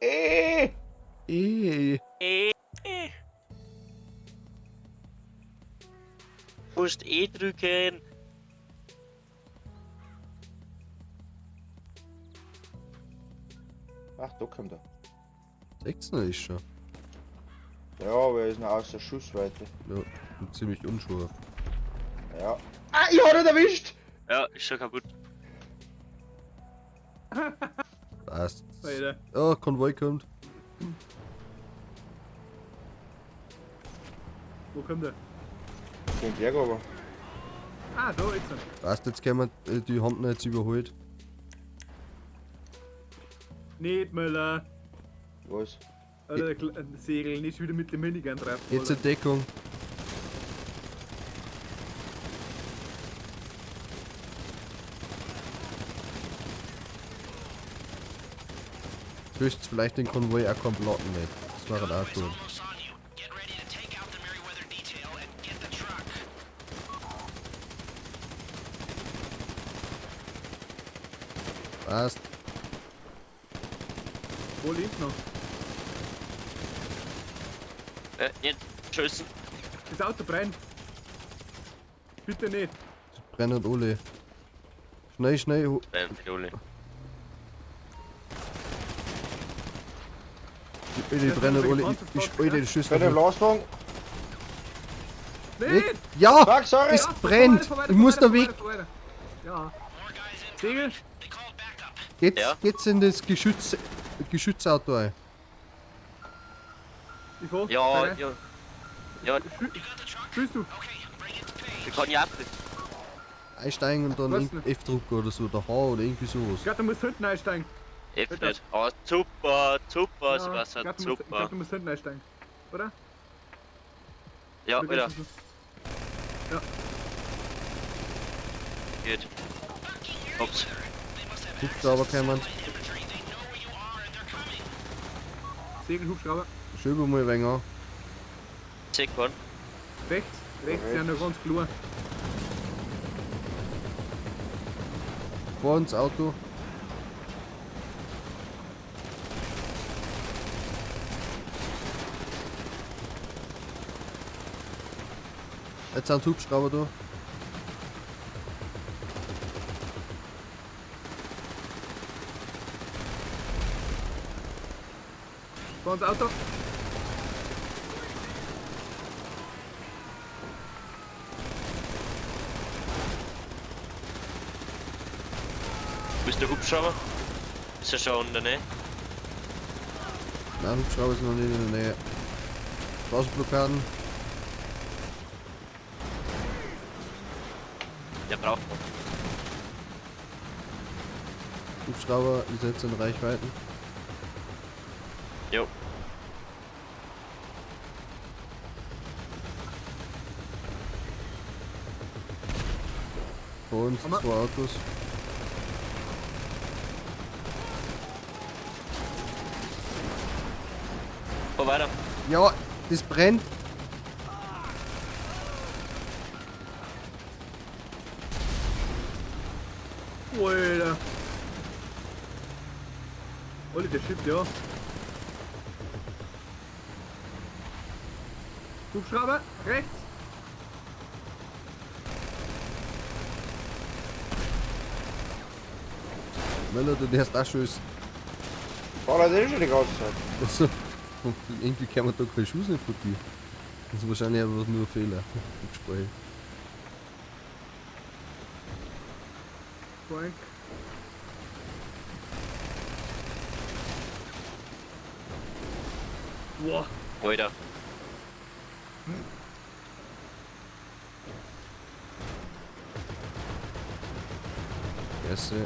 Eh! Eh. E. E. Musst E drücken. Ach, da kommt er. 16 ist schon. Ja, aber er ist noch außer Schussweite. Ja, und ziemlich unscharf. Ja. Ah, ich hab ihn erwischt! Ja, ist schon kaputt. Passt. Alter. Oh, Konvoi kommt. Wo kommt der? Den Berg aber. Ah, da ist er. Passt, jetzt können wir die haben ihn jetzt überholt. Nicht Müller. Was? Alter, der Segel, nicht wieder mit dem Minigun treffen. Jetzt in Deckung. Höchstens vielleicht den Konvoi auch keinen Platten nicht. Das war halt auch gut. Passt. Wo lebt noch? Nicht schießen. Das Auto brennt. Bitte nicht. Es brennen alle. Schnell, schnell. Brennt nicht alle. Die brennen alle. Ich Alter, die Schüsse. Bei dem Lastwagen. Nicht! Ja! Fuck, sorry! Es brennt! Ich muss da weg! Ja. Segel! Geht's, Ja. geht's in das Geschützauto ein. Ich fahr. Ja, Weiter. ja. Ja, Bist du? ich kann ja auch. Einsteigen und dann Was irgendein F-Drucker oder so, oder H oder irgendwie sowas. Ich glaub, du musst hinten einsteigen. F nicht. Ah, super, super, Ja, Sebastian, ich glaub, du musst- Ich super. glaub, du musst hinten einsteigen. Oder? Ja, Oder Alter, geht's nicht geht. Ups. Hubschrauber kommen. so? Segel, Hubschrauber. Schön mal ein wenig an. Seh keinen. Rechts. Rechts, ja, noch ganz klar. Vor uns Auto. Jetzt sind Hubschrauber da. Vor uns Auto. Wo ist der Hubschrauber? Ist ja schon in der Nähe. Nein, Hubschrauber ist noch nicht in der Nähe. Straßenblockaden. Der braucht noch. Hubschrauber ist jetzt in Reichweiten. Jo. Vor uns Hammer. zwei Autos. Fahr weiter. Ja, das brennt. Alter. Olli, der schiebt ja. Hubschrauber, rechts. Möller, du darfst auch schießen. Ballert eh schon die ganze Zeit. Also, irgendwie kann man da keinen Schuss nicht von dir. Das ist wahrscheinlich einfach nur ein Fehler im Gespräch. Frank. Boah. Alter. Erste.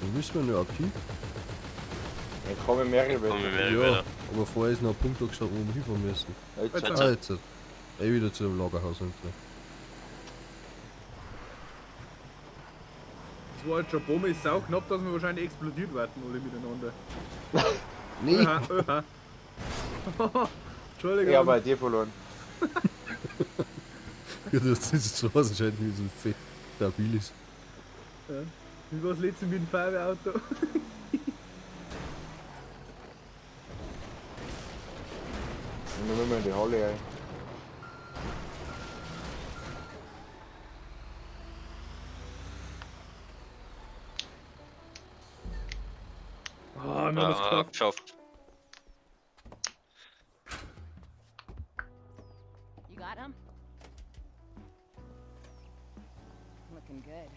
Wo müssen wir denn überhaupt hin? Ich komme mehrere Kommen wir Wege. mehr Ja, weiter. aber vorher ist noch ein Punkt da gestanden, wo wir hinfahren müssen. Jetzt. Jetzt. Ah, jetzt. Eh wieder zu dem Lagerhaus und so. Das war jetzt schon Bombe, ist sau knapp, dass wir wahrscheinlich explodiert werden, alle miteinander. Nee! Oha, oha. Entschuldigung. Ich habe bei dir verloren. Ja, das ist so wahrscheinlich wie so ein fett stabil ist. Ja. Wie war das letzte mit dem Feuerwehrauto? Und dann müssen wir in die Halle rein. Ah, wir haben es Ah, geschafft. geschafft. You got him? Looking good.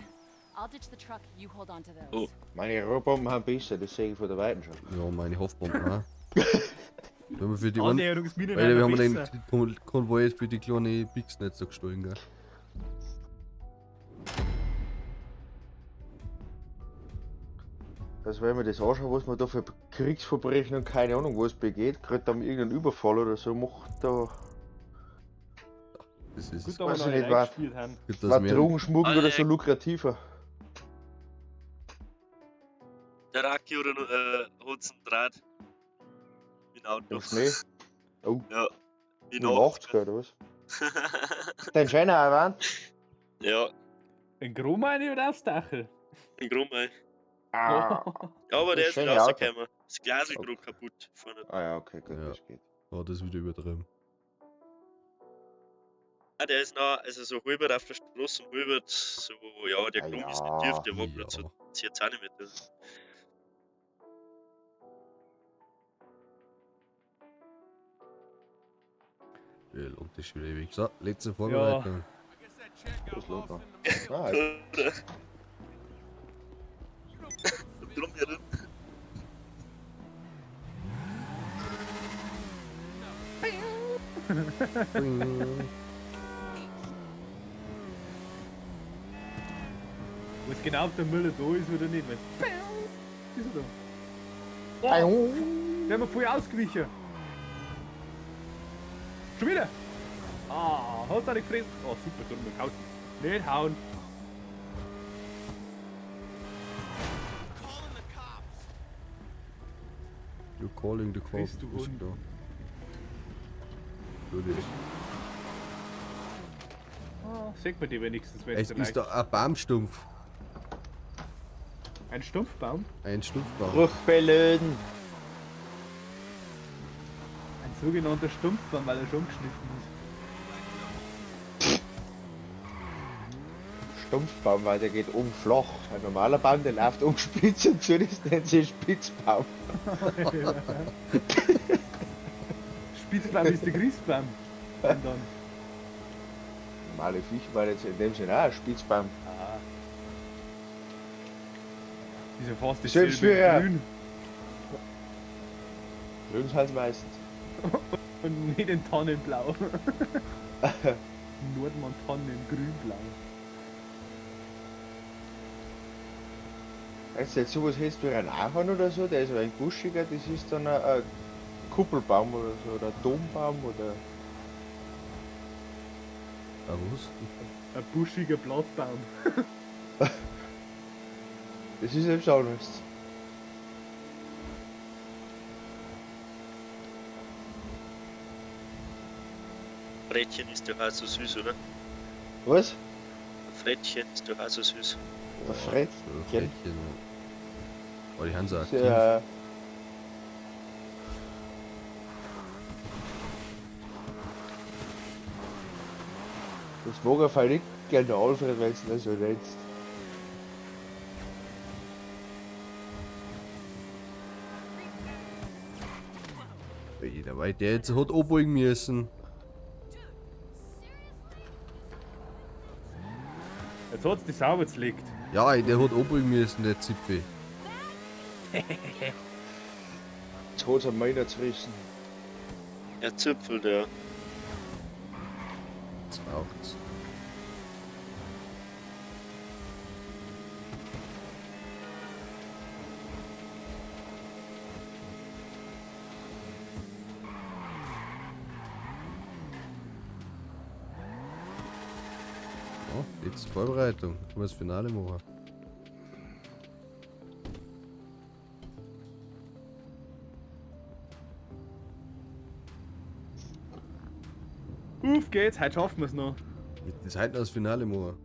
I'll ditch the truck, you hold on to those. Oh. Meine Rohrbomben haben besser, das sehe ich von der Weiten schon. Ja, meine Hofbomben auch. Wenn wir für die einen, Annäherungsminen weil wir haben sind den besser. Konvoi für die kleine Bigs nicht so gestohlen, gell? Also wenn ich mir das anschaue, was man da für Kriegsverbrechen und keine Ahnung was begeht, gerade da irgendeinen Überfall oder so macht, da Das ist Gut, dass wir Weiß noch ich nicht nicht, was- eingespielt haben. gut, dass war wir Drogenschmuggel oder so Alter. lukrativer. Der Raki oder hat's einen Draht. Mit Auto. Im Schnee. Oh, Ja. In im 80er oder was? Dein Scheiner erwähnt. Ja, Ein Grohmeine oder aufs Dachel? in Grumei. Ah. Ja, aber der Das ist nicht schöne Auto. rausgekommen. Das Glas ist gerade kaputt vorne. Ah ja, okay, gut, Ja. das geht. Oh, das ist wieder übertrieben. Ah, der ist noch, also so halber auf der Straße und halber so, ja, der Ah Grum ist ja. nicht tief, der war gerade so Ja. 10 Zentimeter. Ja, lohnt das schon wieder ewig. So, letzte Vorbereitung. Das lohnt noch. Ah, Drum herum. Bing. Weiß genau, ob der Müller da ist oder nicht. Weißt. Ist er da? Au. Der haben wir voll ausgewichen. Schon wieder? Ah, hast du nicht gefressen? Oh, super, drum gehauen. Nicht hauen. You're calling the cops. Bist du Ist Hund. klar. Gut ist. Ah, sieht man die wenigstens, wenn Es ist da ein Baumstumpf. Ein Stumpfbaum? Ein Stumpfbaum. Bruchbällen. Ein sogenannter Stumpfbaum, weil er schon geschnitten ist. Stumpfbaum, weil der geht oben flach. Ein normaler Baum, der läuft oben spitz und zu, das nennt sich Spitzbaum. Spitzbaum ist der Christbaum. Und dann. Normale Fichte war jetzt in dem Sinne auch ein Spitzbaum. Ah. Ist ja fast Selbst dasselbe wie er. Grün. Grün sind meistens. Und nicht in Tannenblau. Nordmann Tannen grünblau. Weißt du, jetzt sowas hättest du wie ein Ahorn oder so, der ist ein buschiger, das ist dann ein Kuppelbaum oder so, oder ein Dombaum oder. Ah, was? Ein buschiger Blattbaum. Das ist eben auch nichts. Frettchen ist doch auch so süß, oder? Was? Frettchen ist doch auch so süß. Der Fred. Frettchen. ja. Oh, die haben so aktiv. Ja. Das mag er nicht gerne Alfred, wenn du das so nennst. Jeder, weil der jetzt hat abbeugen müssen. Jetzt hat's die sauber zerlegt. Ja, ey, der hat abbeugen müssen, der Zipfel. Jetzt hat's am meiner zerrissen. Er zipfelt, ja. Jetzt raucht's. Oh, jetzt Vorbereitung. Können wir das Finale machen. Auf geht's, heute schaffen wir's noch. Das heute noch das Finale machen.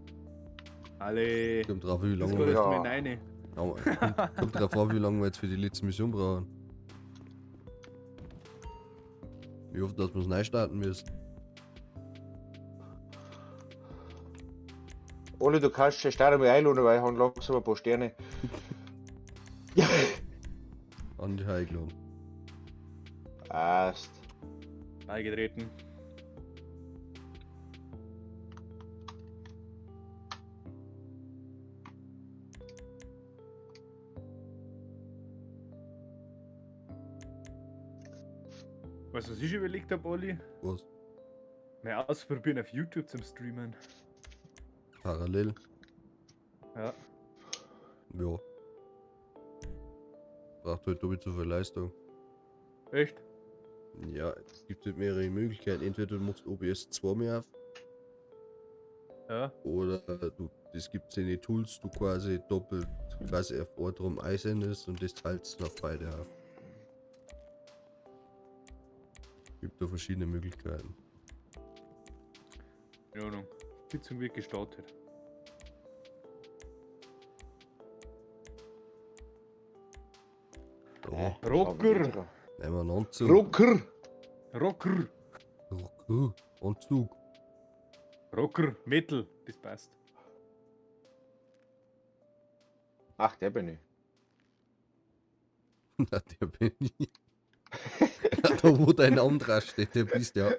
Alle. Kommt drauf, wie Das lange geht wir, jetzt Ja. mal rein. ja, kommt drauf an, wie lange wir jetzt für die letzte Mission brauchen. Ich hoffe, dass wir es neu starten müssen. Olli, du kannst schon starten mal einladen, weil ich habe langsam ein paar Sterne. An die eingeladen. Passt. Beigetreten. Weißt du, was ich überlegt habe, Olli? Was? Mal ausprobieren auf YouTube zum Streamen. Parallel. Ja. Ja. Braucht halt doppelt so viel Leistung. Echt? Ja, es gibt halt mehrere Möglichkeiten. Entweder du machst OBS 2 mehr auf, Ja. oder du, es gibt in die Tools, du quasi doppelt quasi auf Ort einsendest und das teilst du auf beide auf. Gibt da verschiedene Möglichkeiten. In Ordnung. Sitzung wird gestartet. Da, Rocker! nehmen wir einen Anzug. Rocker! Rocker! Rocker. Anzug. Rocker! Metal! Das passt. Ach, der bin ich. Na, der bin ich. Da wo dein Name drauf steht, der bist ja.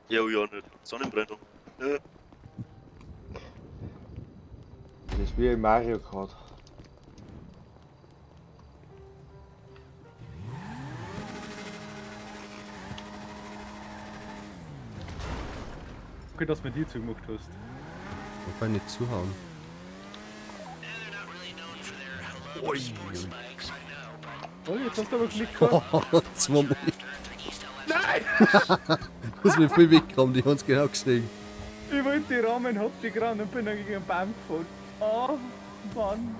Ja, ja, nicht. Sonnenbrennung. Ja. Das ist wie in Mario Kart. Okay, dass du mir die zugemacht hast. Man kann nicht zuhauen. Ui. Oh, jetzt hast du aber Glück gehabt. Zweimal. Nein! Muss mir voll wegkommen, die haben's genau gestiegen. Ich wollte die Rahmen, hab die gerannt und bin dann gegen einen Baum gefahren. Oh, Mann.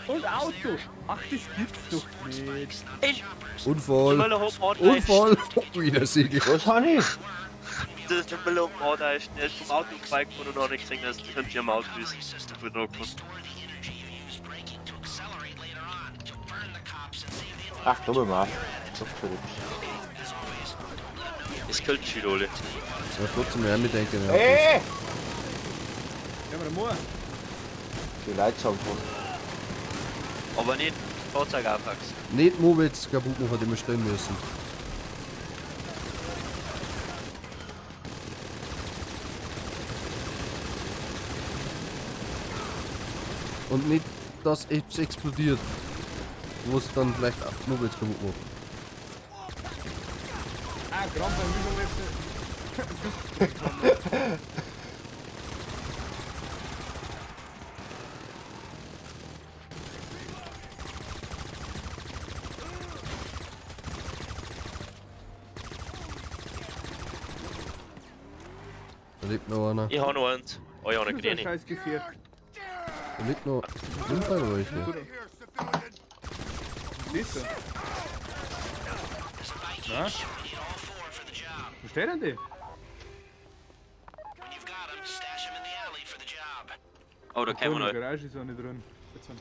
Und Auto. Ach, das gibt's doch nicht. Unfall. Müller hat Mord Unfall. Wieder Siegel. Was habe ich? Der Müller hat Mord der ist vom Auto vorbeigefahren und hat nicht gesehen, dass das hinter am Auto ist. Ich bin dran gefahren. Ach, da bin ich auch. Doch, schon etwas. Es killt schon alle. Ja, trotzdem auch mitdenken. Ja. Hey! Ja, aber der Moor. Die Leute zusammengefahren. Aber nicht Fahrzeug aufpackst. Nicht Mobils kaputt machen, die wir stellen müssen. Und nicht, dass es explodiert. Wo es dann vielleicht auch Mobils kaputt macht. Ah, Kramp beim Übung. Da lebt noch einer. Ich hab noch eins. Oh ja, eine Das ist ein grüne. scheiß Gefährt. Da lebt noch. Sind da welche? Siehst du? Na? Wo steht denn die? Oh, da Da kommen in der wir noch. Garage ist auch nicht drin. Jetzt sind-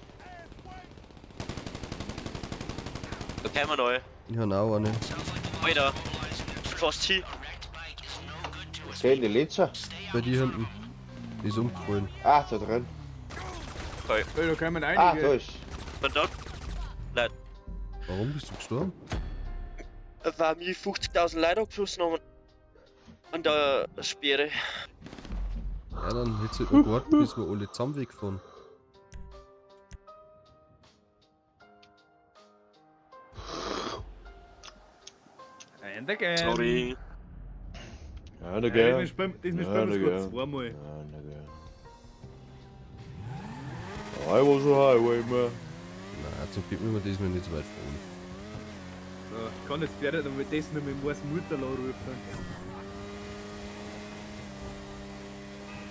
Da kommen wir noch. Ich hab auch eine. Alter. Fast hin. Stehen die Litzer? Bei dir hinten. Die ist umgefallen. Ah, da drin. Okay. Ey, da kommen Ah, einige. da ist. Und dann Warum bist du gestorben? war mir 50.000 Leute abgeschossen haben. An der Sperre. Ja, dann hättest du halt noch gewartet, bis wir alle zusammen wegfahren. And again. Sorry. Ja, da Ja, gell. das spielen Ja, wir sogar gell. zweimal. Ja, na gell. I was a highwayman. Nein, zum Glück müssen wir diesmal nicht so weit fahren. So, ich kann jetzt fertig, damit das nur mit Moors Mutter rufen.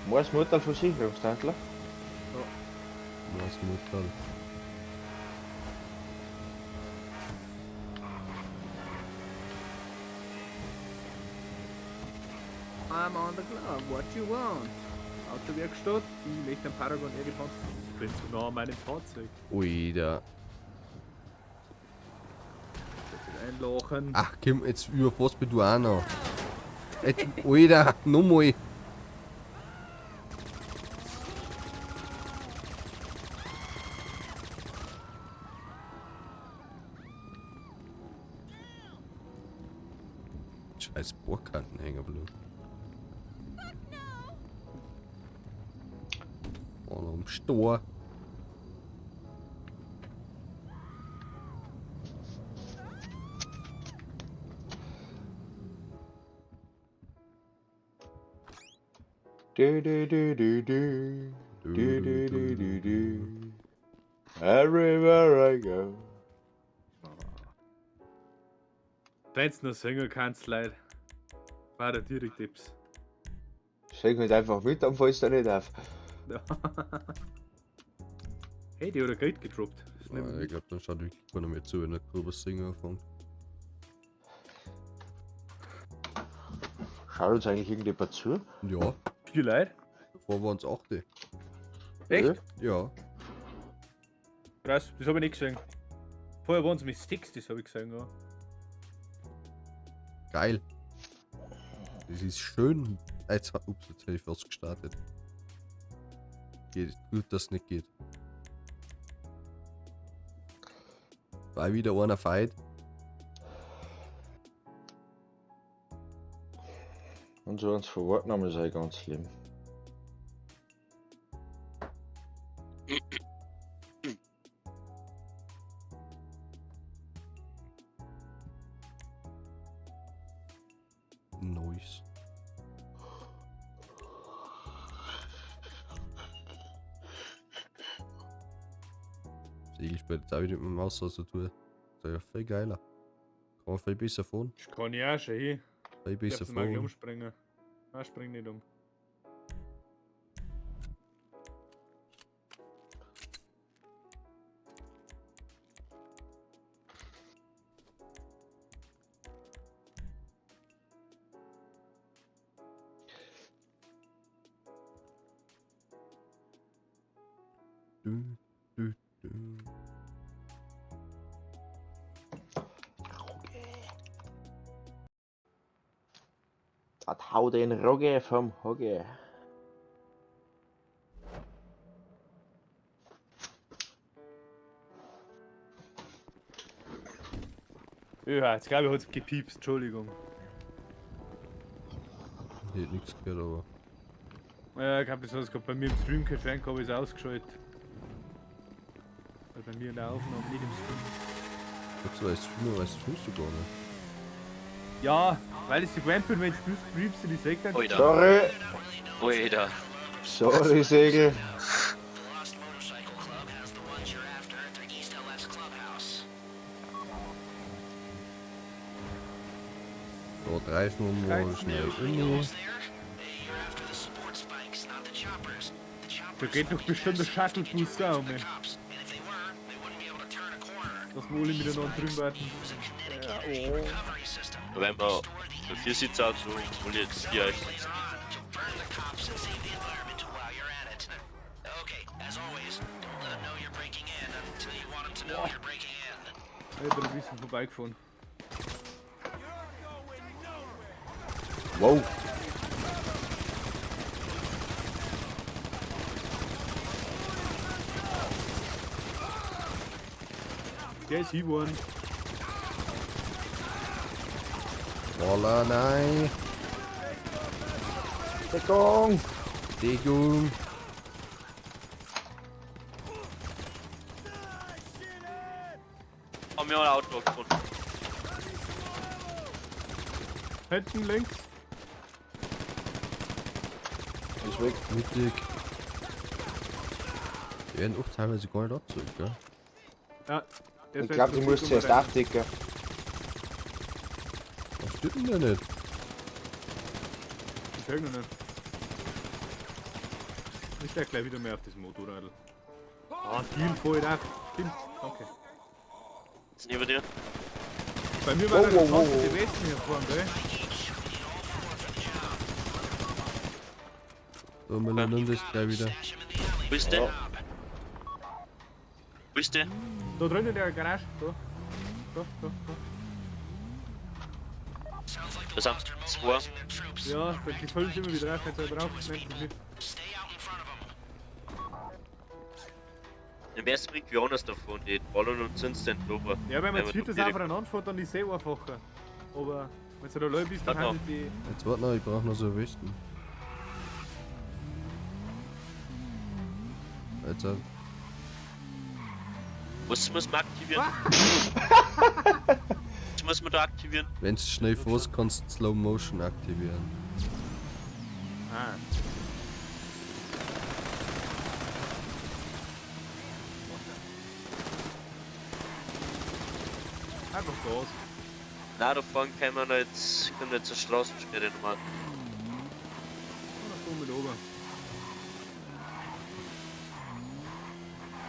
Moors Mutter Versicherungstantler. Was Mutter. I'm on the clock, what you want? Autowerkstatt, ich möchte einen Paragon irgendwann. Ich bin zu nah an meinem Fahrzeug. Ui, da. Jetzt einlachen. Ach, Kim, jetzt überfährst mich du auch noch. Jetzt, Alter, nochmal. Scheiß Bohrkanten hängen geblieben. Oh, noch am Stor. Du, du, du, du, du. Du, du, du, du, du. Everywhere I go. Wenn's nur singen kannst, Leid. War der direkt Tipps. Sing halt einfach mit, dann fällst du nicht auf. Ja. Hey, die hat ein Geld gedroppt. Das nehmen Ah, wir ich glaube, dann schaut wirklich keiner mehr zu, wenn der Gruber singen anfängt. Schaut uns eigentlich irgendjemand zu? Ja, mit. Vier Leute. davor waren es 8. Echt? Ja. Krass, das habe ich nicht gesehen. Vorher waren es mit Sticks, das habe ich gesehen, ja. Geil. Das ist schön. Jetzt, ups, jetzt hätte ich fast gestartet. Geht, gut, dass es nicht geht. War wieder einer Fight. Und so uns Verwortname sei ganz schlimm. Nice. Segel spielt jetzt auch wieder mit dem Maus so tun. Das ist ja viel geiler. Kann man viel besser fahren. Das kann ich auch schon hin. Viel Ich besser darf mal gleich fahren. umspringen. Ah, spring nicht um. Du, du, du. Das hau den Rogge vom Hogge. Ja, jetzt glaube ich, hat's gepiepst, Entschuldigung. Ich hätte nichts gehört, aber. Ja, ich glaube, das hat gerade bei mir im Stream kein Fan, habe ich es ausgeschaltet. Weil bei mir in der Aufnahme, nicht im Stream. Ich hab Streamer, weißt du gar nicht. Ja, weil ich so gewöhnt bin, wenn du streamst und ich seh dann. Alter. Sorry. Alter. Sorry, Segel. Da greifen wir mal schnell um. Da geht doch bestimmt der Shuttlebus auch, man. Dass wir alle miteinander drüben warten. Ja, oh. Da werden wir bei vier Sitzauto und jetzt hier sitzen. Ich bin ein bisschen vorbeigefahren. Wow. Der ist hingeworfen. Voila, nein. Deckung. Deckung. Haben wir ein Auto gefunden. Hinten links. Ist weg. Mittig. Die werden auch teilweise gar nicht abgezogen, gell? Ja, der Ich glaube, du musst zuerst aufdecken. Was stimmt denn da nicht? Ich höre noch nicht. Ich steig gleich wieder mehr auf das Motorradl. Ah, Deal voll auf. Stimmt, danke. Ist neben dir? Bei mir war Wow, der wow, wow, 20 wow. Westen hier vorne, gell? So, Miller, nimm das gleich wieder. Wo ist der? Wo ist der? Da drinnen in der Garage. Da. Da, da, da. Da sind zwei. Ja, die füllen sich immer wieder auf, wenn du brauchst, nimmst du mit. Im ersten bringt wir anders davon, die ballern und sind den drüber. Ja, wenn man zu viert das direkt- aufeinander fährt, dann ist es eh einfacher. Aber wenn du da allein bist, dann Warte haben die. Jetzt warte noch, ich brauche noch so eine Westen. Jetzt, Was muss man aktivieren? Was muss man da aktivieren? wenn du schnell fährst, kannst du Slow Motion aktivieren. Ah. Einfach Gas. Nein, da vorne können wir jetzt, können wir jetzt eine Straßensperre noch machen. Da fahren wir oben.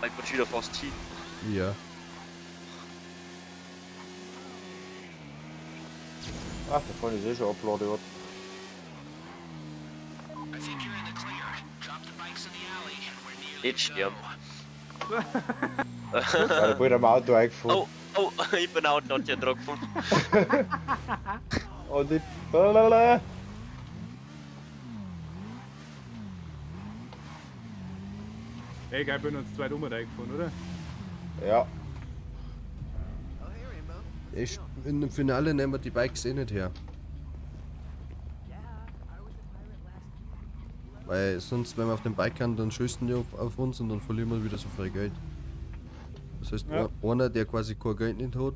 Ich bin schon wieder fast hin. Ja. Ach, da vorne ist eh schon Abladeort. Nicht sterben. Ja, ich bin am Auto eingefahren. Oh, oh, ich bin auch noch hier dran gefunden. Und ich. Blablabla. Ey, geil, bin uns zweit um reingefahren, oder? Ja. Ich, in dem Finale nehmen wir die Bikes eh nicht her. Weil sonst, wenn wir auf dem Bike haben, dann schießen die auf uns und dann verlieren wir wieder so viel Geld. Das heißt, Ja. einer, der quasi kein Geld nicht hat,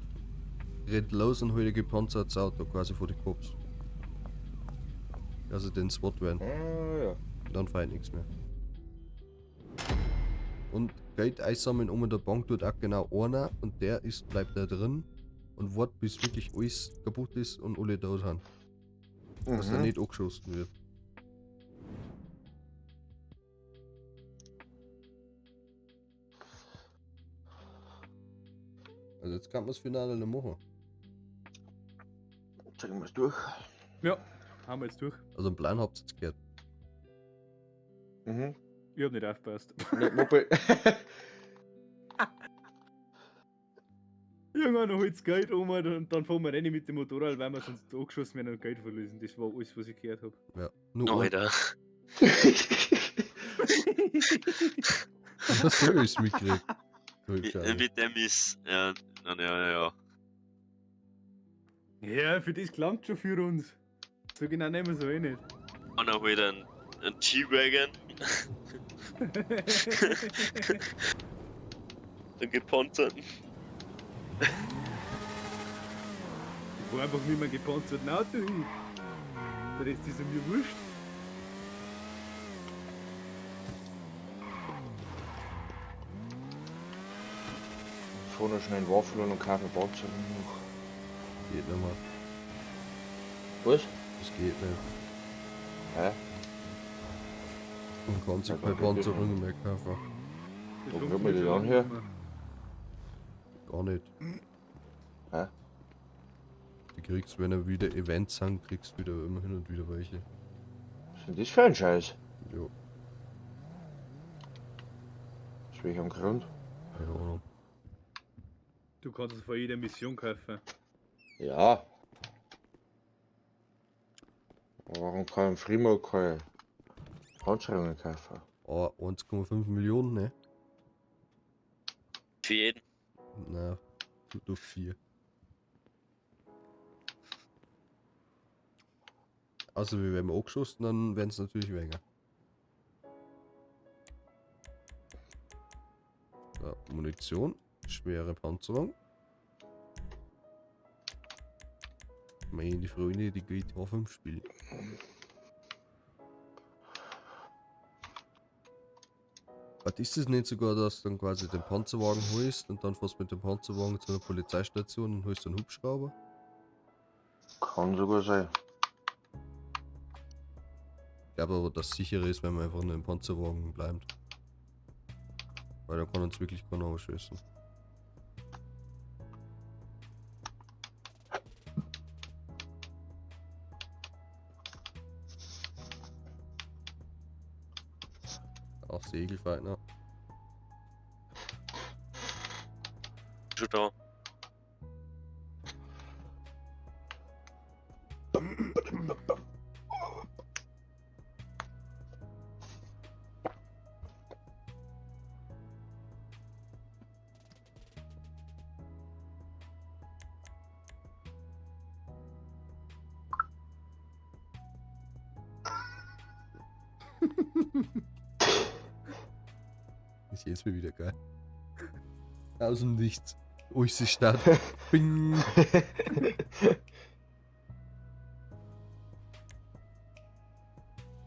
rennt los und holt ein gepanzertes Auto quasi vor die Cops. Also den SWAT werden. Ah, ja. Dann fällt nichts mehr. Und Geld einsammeln um in der Bank tut auch genau einer und der ist, bleibt da drin und wartet, bis wirklich alles kaputt ist und alle da sind. Dass der Mhm. nicht angeschossen wird. Also jetzt kann man das Finale noch machen. Zeigen wir's durch. Ja, haben wir jetzt durch. Also einen Plan habt ihr jetzt gehört. Mhm. Ich hab nicht aufgepasst. Nicht Moped. Ich Irgendwann holt's Geld um und dann fahren wir rein mit dem Motorrad, weil wir sonst angeschossen werden und Geld verlösen. Das war alles, was ich gehört hab. Ja, nur ein- Alter. Das so ist mitgekriegt. So hübsch auch. Mit dem ist. Ja, ja, ja, ja. Ja, für das klangt schon für uns. So genau nehmen wir es eh nicht. Und dann holt einen G-Wagon. Einen gepanzerten. Ich fahr einfach mit meinem gepanzerten Auto hin. Der Rest ist mir wurscht. Fahr noch schnell einen Waffel und kaufe einen Panzer noch. Geht nicht mehr. Was? Das geht nicht. Hä? Man kann sich Ja, keine dann geht das Panzerung mehr kaufen. Das Wo funktioniert wird man die schon dann lange her? nicht mehr. Gar nicht. Hä? Die kriegst, wenn er wieder Events sind, kriegst du wieder immer hin und wieder welche. Was ist denn das für ein Scheiß? Jo, Aus welchem Grund? keine Ahnung. Du kannst es vor jeder Mission kaufen. Ja. Aber warum kann ein Frimo keine Panzerungen kaufen? Ah, 1,5 Millionen, ne? Für jeden. Na, tut nur 4. Also wir werden angeschossen, dann werden es natürlich weniger. So, Munition, schwere Panzerung. Meine Freunde, die GTA 5 spielen. Was ist es nicht sogar, dass du dann quasi den Panzerwagen holst und dann fährst mit dem Panzerwagen zu einer Polizeistation und holst einen Hubschrauber? Kann sogar sein. Ich glaube aber, das sichere ist, wenn man einfach nur im Panzerwagen bleibt. Weil da kann uns wirklich keiner anschießen. Auch Segelfeiner. Schon da. Ist jetzt mal wieder geil. Aus dem Nichts. Ui, sie Stadt. Bing.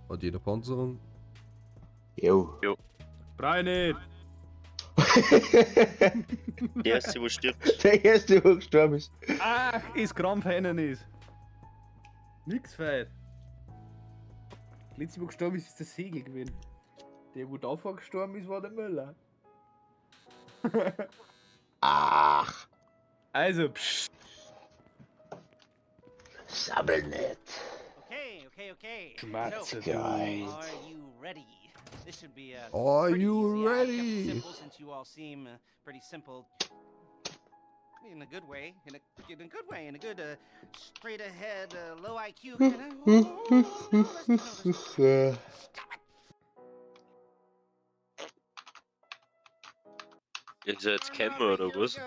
Hat jeder Panzerung? Jo. Brauch ich nicht! Der erste, wo stirbt. Der erste, wo gestorben ist. Ach, ist Krampf einen ist. Nix feit. Letzte, wo gestorben ist, ist der Segel gewesen. Der, wo davor gestorben ist, war der Möller. Ach, Also, psch. sammel nicht. Okay, okay, okay. Schmatze, So, du. Geil. are you ready? This should be a Are pretty you easy. I've kept it ready? simple since you all seem pretty simple. In a good way, in a good way, in a good straight ahead, low IQ kind of. Ist er jetzt Camper oder was?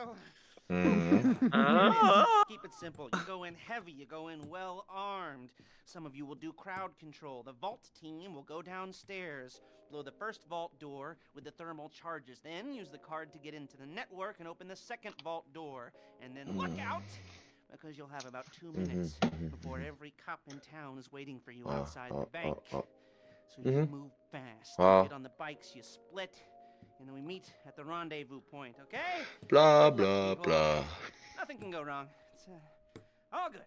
Mhm. Ah. Keep it simple. You go in heavy, you go in well armed. Some of you will do crowd control. The vault team will go downstairs, blow the first vault door with the thermal charges, then use the card to get into the network and open the second vault door. And then look out, because you'll have about 2 minutes before every cop in town is waiting for you Ah, outside ah, the bank. ah, ah. So you Mhm. move fast. Ah. You get on the bikes, you split, and then we meet at the rendezvous point, okay? Bla Good luck, bla people. bla. Nothing can go wrong. It's all good.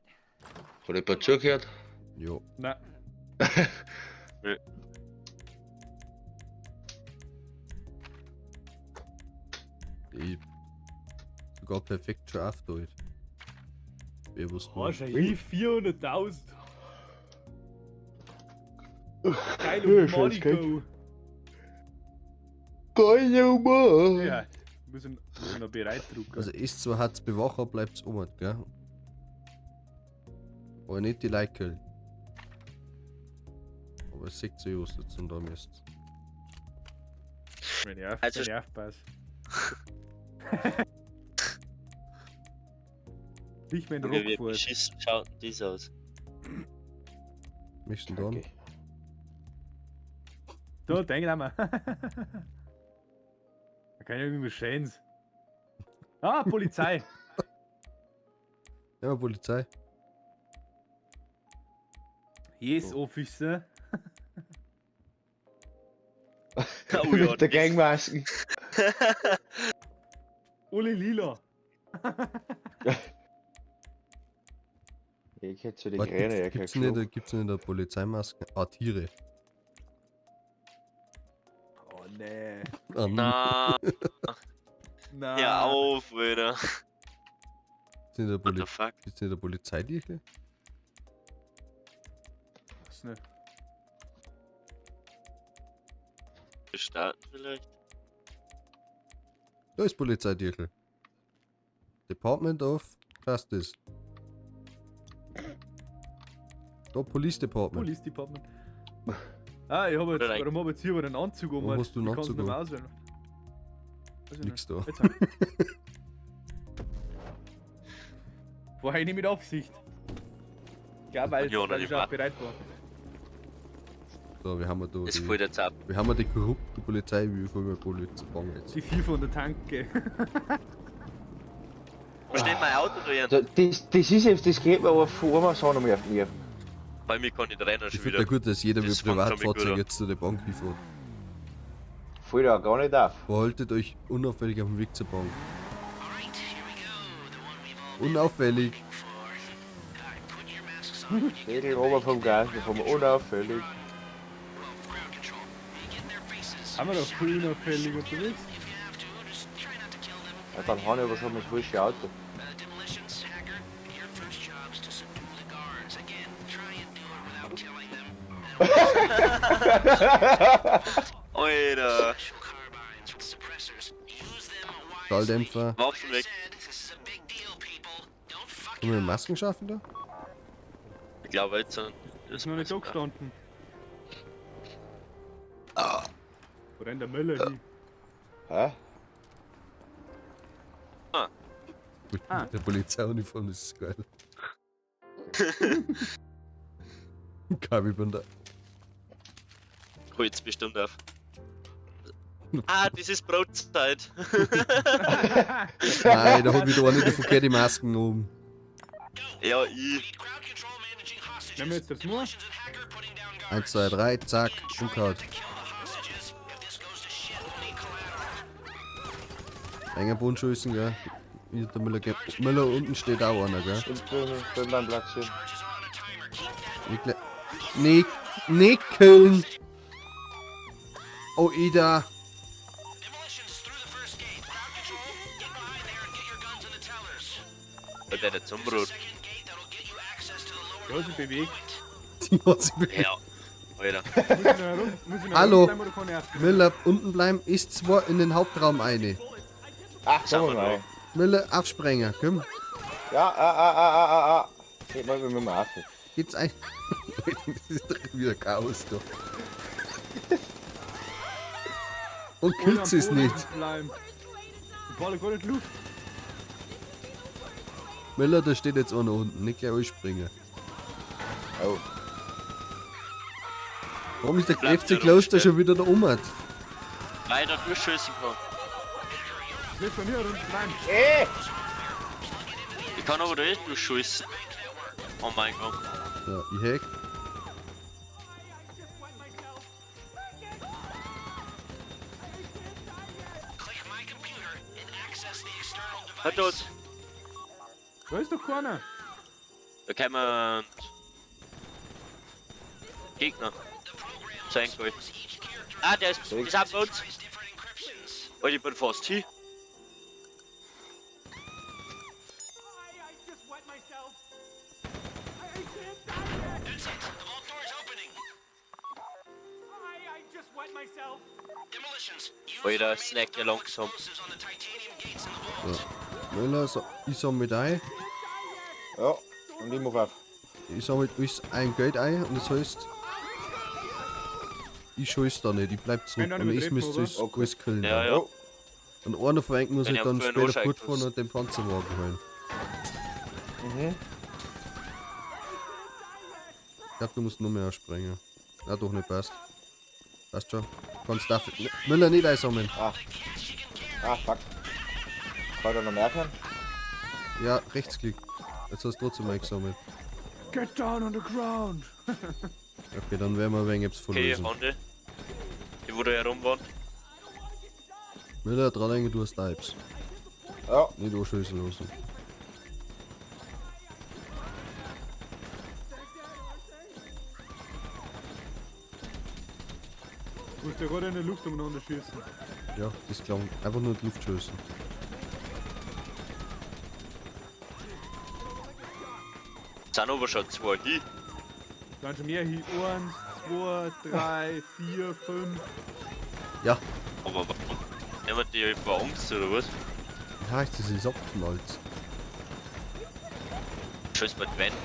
Hat jemand zugehört? Jo. Nein. Ich sogar perfekt schon aufgeteilt. Wer wusste Oh, nicht. schau hier, 400.000. Geil, Ja, und scheiß Geld. Monaco. Geil, Mann. Ja, Muss ich noch bereit drucken. Also S2 hat's Bewacher, bleibt's oben, gell? Aber nicht die Leute killen. Aber es sieht so aus, jetzt und da müsst. Wenn ich auf, Also- wenn ich aufpasse. Ich mein Junge, wie Rock fährt. beschissen schaut denn das aus? Möchten da? Okay. Da, denk einmal. Da kann ich irgendwie Chance. Ah, Polizei! Ja, Polizei. Yes, Officer. Oh ja, Mit der Gangmasken. Uli Lila. Ich hätte zu den Warte, Kräne, ja, gibt's, kein gibt's, Schluck. nicht, gibt's nicht eine Polizeimaske? Ah, Tiere. Oh nee. Ah, Na, Na. hör auf, Alter. Gibt's nicht eine What the fuck? gibt's nicht eine Polizeitierchen? Was nicht? Starten vielleicht? Da ist Polizeitierchen. Department of Justice. Da Police Department. Police Department. Ah, ich habe jetzt, Oder warum habe ich jetzt hier aber einen Anzug um? Warum hast du einen Ich kann's Anzug nicht mehr um? auswählen. Weiß ich Nix da. nicht. Jetzt hab ich. War ich nicht mit Absicht. Ja, weil, Ja, weil ich nicht auch bereit war. So, wir haben ja da Ist die, voll der Zapp. wir haben ja die korrupte Polizei, wie viel wir Polizei jetzt. Die vier von der Tanke. Wo steht mein Auto drin? Das ist jetzt, das geht mir aber vor Amazon um auf die Nerven. Bei mir kann ich rennen Ich schon finde ja wieder. gut, dass jeder Das mit fängt schon mit Privatfahrzeug gut an. jetzt zu der Bank hinfährt. Fällt auch gar nicht auf. Behaltet euch unauffällig auf dem Weg zur Bank. Unauffällig. Schädel runter vom Gas, vom unauffällig. Haben wir doch voll unauffällig unterwegs. Ja, dann habe ich aber schon mein frisches Auto. Alter. Schalldämpfer. Waffen weg. Können wir Masken schaffen da? Ich glaube jetzt sind. Ist noch nicht da gestanden. Wo rennt der Müller hin? Hä? Mit Ah. der Polizeiuniform, das ist geil. Kabi bin da. Holt's bestimmt auf. Ah, das ist Brotzeit. Nein, da hat wieder einer die verkehrte Masken oben. Ja, ich. Nehmen wir jetzt das nur? 1, 2, 3, zack, umgehauen. Enger Bodenschüssen, gell? Hier Der Müller, geht- Müller unten steht auch einer, gell? Ich bin beim Platz hier. Nikle Nick, Nickeln! Oh, Ida! Und der zum Brot. Der hat sich bewegt. Die hat sich bewegt. Ja. Alter. Muss ich noch herum, muss ich noch Hallo. herumschleimen oder kann ich auf? Müller, unten bleiben, ist zwar in den Hauptraum eine. Ach, Sag komm mal mal. Müller, Aufsprenger, komm. Ja, ah, ah, ah, ah, ah, ah. Ich mach mich mal auf. Geht's ein. Das ist doch wieder Chaos da. Und Ohne killt am sie es Boden nicht. Bleiben. Ich balle gar nicht Luft. Müller, da steht jetzt einer unten, nicht gleich springen. Oh. Warum ist der Bleibt FC ja Kloster rumstehen. schon wieder da oben? Weiter durchschießen kann. Ich will von hier runter bleiben. Ey! Ich kann aber da echt durchschießen. Oh mein Gott. Ja, ich hack. Halt dort. Da ist doch keiner. Da kämen Gegner. Sein Gold. Ah, der ist. Das ist auch bei uns. Alter, ich bin fast hin. Alter, snack ja langsam. So. Müller, so, ich sammle mit ein. Ja, und ich mach auf. Ich sammle alles ein Geld ein und das heißt. Ich scheiß da nicht, ich bleib zurück. Wenn Und einer ich übertreffen, müsste oder? alles, alles killen. Ja, dann. ja. Und einer von euch muss Wenn halt ich dann am frühen später Anschlag fortfahren muss. und den Panzerwagen holen. Mhm. Ich glaub, du musst noch mehr sprengen. Na doch, nicht passt. Passt schon. Kannst dafür. Müller nicht einsammeln. Ah. Ah, fuck. Kann ich da noch mehr können? Ja, Rechtsklick. Jetzt hast du trotzdem eingesammelt. Get down on the ground! Okay, dann werden wir ein wenig etwas Okay, verlösen. Hunde. Die wo da herumwand. Müller, dran denken, du hast Types. Ja. Nicht anschießen lassen. Du musst ja gerade in der Luft umeinander schießen. Ja, das klang einfach nur in die Luft schießen. Sind aber schon zwei hin. Da sind schon mehr hin. 1, 2, 3, 4, 5. Ja, Aber warum? Nehmen die etwa Angst oder was? ja, das ist abgeknallt. Scheiß mit Wände.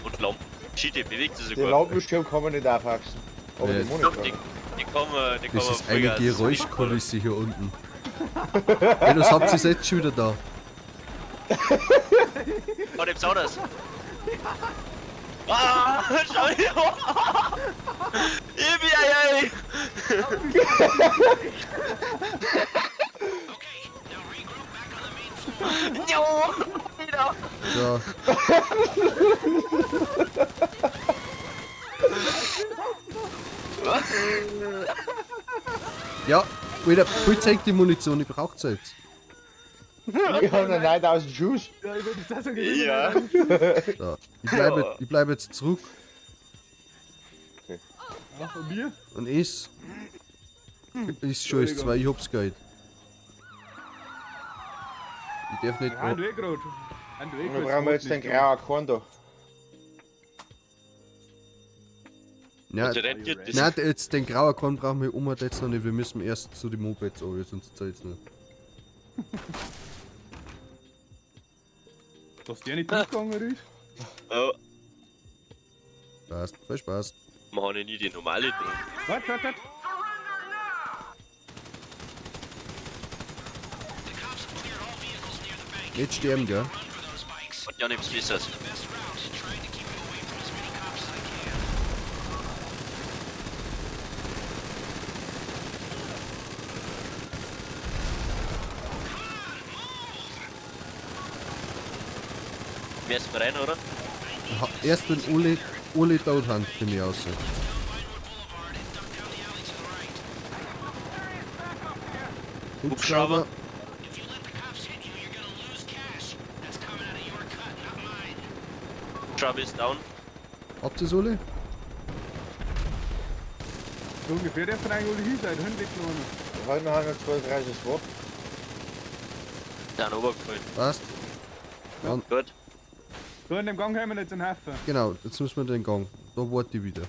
Und Lampen. Shit, die bewegt sich Den sogar. Lampenschirm kann man nicht aufwachsen. Aber Nee. den Monitor. Doch, die kommen, die Das kommen ist eine Vollgas. Geräuschkulisse hier unten. Ey, das habt ihr jetzt schon wieder da. Oh, dem Sau das. Ah, schau her. Yippie, ei, ei. Jo, wieder. So. Ja, wieder, zeigt die Munition, ich brauch's jetzt. Ich habe noch 9000 Schuss. Ja, ich würde das sagen. Ja. So, ich bleib jetzt zurück Ach, und wir? und is. Ist schon ist zwei, ich hab's Geld. Ich darf nicht. Ein Weg gerade. Ein Weg Wir brauchen jetzt den grauen Korn da. Ja, Und rentiert das. nein, jetzt den grauen Korn brauchen wir um jetzt noch nicht. Wir müssen erst zu den Mopeds, aber sonst zählt's nicht. Dass der nicht durchgegangen ist? Oh, Passt, viel Spaß. wir haben ja nie die normale drin. Warte, warte, warte. Nicht sterben, gell? Und ja, nichts Besseres. Wär's rein, oder? Ha, erst wenn alle tot haben, bin ich raus. Hubschrauber. Hubschrauber ist down. Habt ihr's alle? So ungefähr der von eigentlich alle hin sein. Hinten liegt noch einer. Wir haben noch 32 Swap. Sind runtergefallen. Passt. Dann, Gut. So, in dem Gang haben wir jetzt einen Haufen. genau, jetzt müssen wir den Gang. Da warte ich wieder.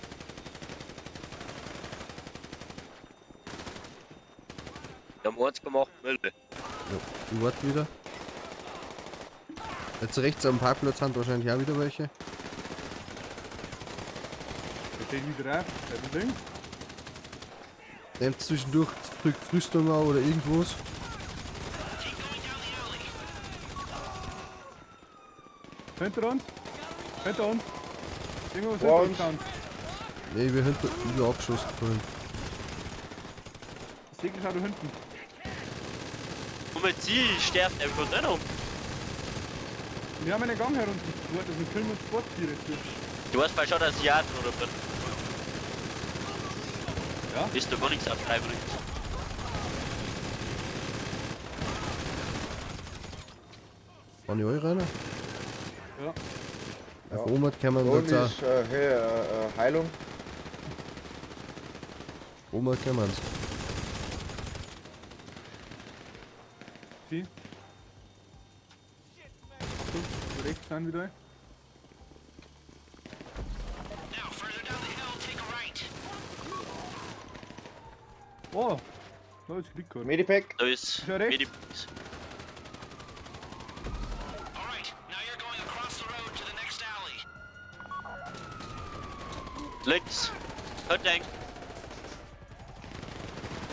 Wir haben 1,8 Mille. Ja, ich warte wieder. Jetzt rechts am Parkplatz sind wahrscheinlich auch wieder welche. Da steht wieder auf. Das Ding. Nehmt zwischendurch, drückt Rüstung an oder irgendwas. Hinter uns. Hinter uns. Irgendwo Vor hinter uns. uns. Ne, wir hinter über abgeschossen vorhin. Das Segel schaut da hinten. Und mit sie sterben einfach nicht um. Wir haben einen Gang herunter. Das sind Film und Sporttiere. Du weißt mal schon, dass ich Asiaten oder bin. Ja? Ist da gar nichts auf übrigens. Kann ich euch rein? Ja. Auf Oma kann man Und jetzt auch. ist hier, Heilung. Oma kann man's. Sie. Achtung, rechts sind wieder. Oh, da ist Glück gehabt. Medipack. Da ist Ja, rechts. Medipacks. Links. Tank.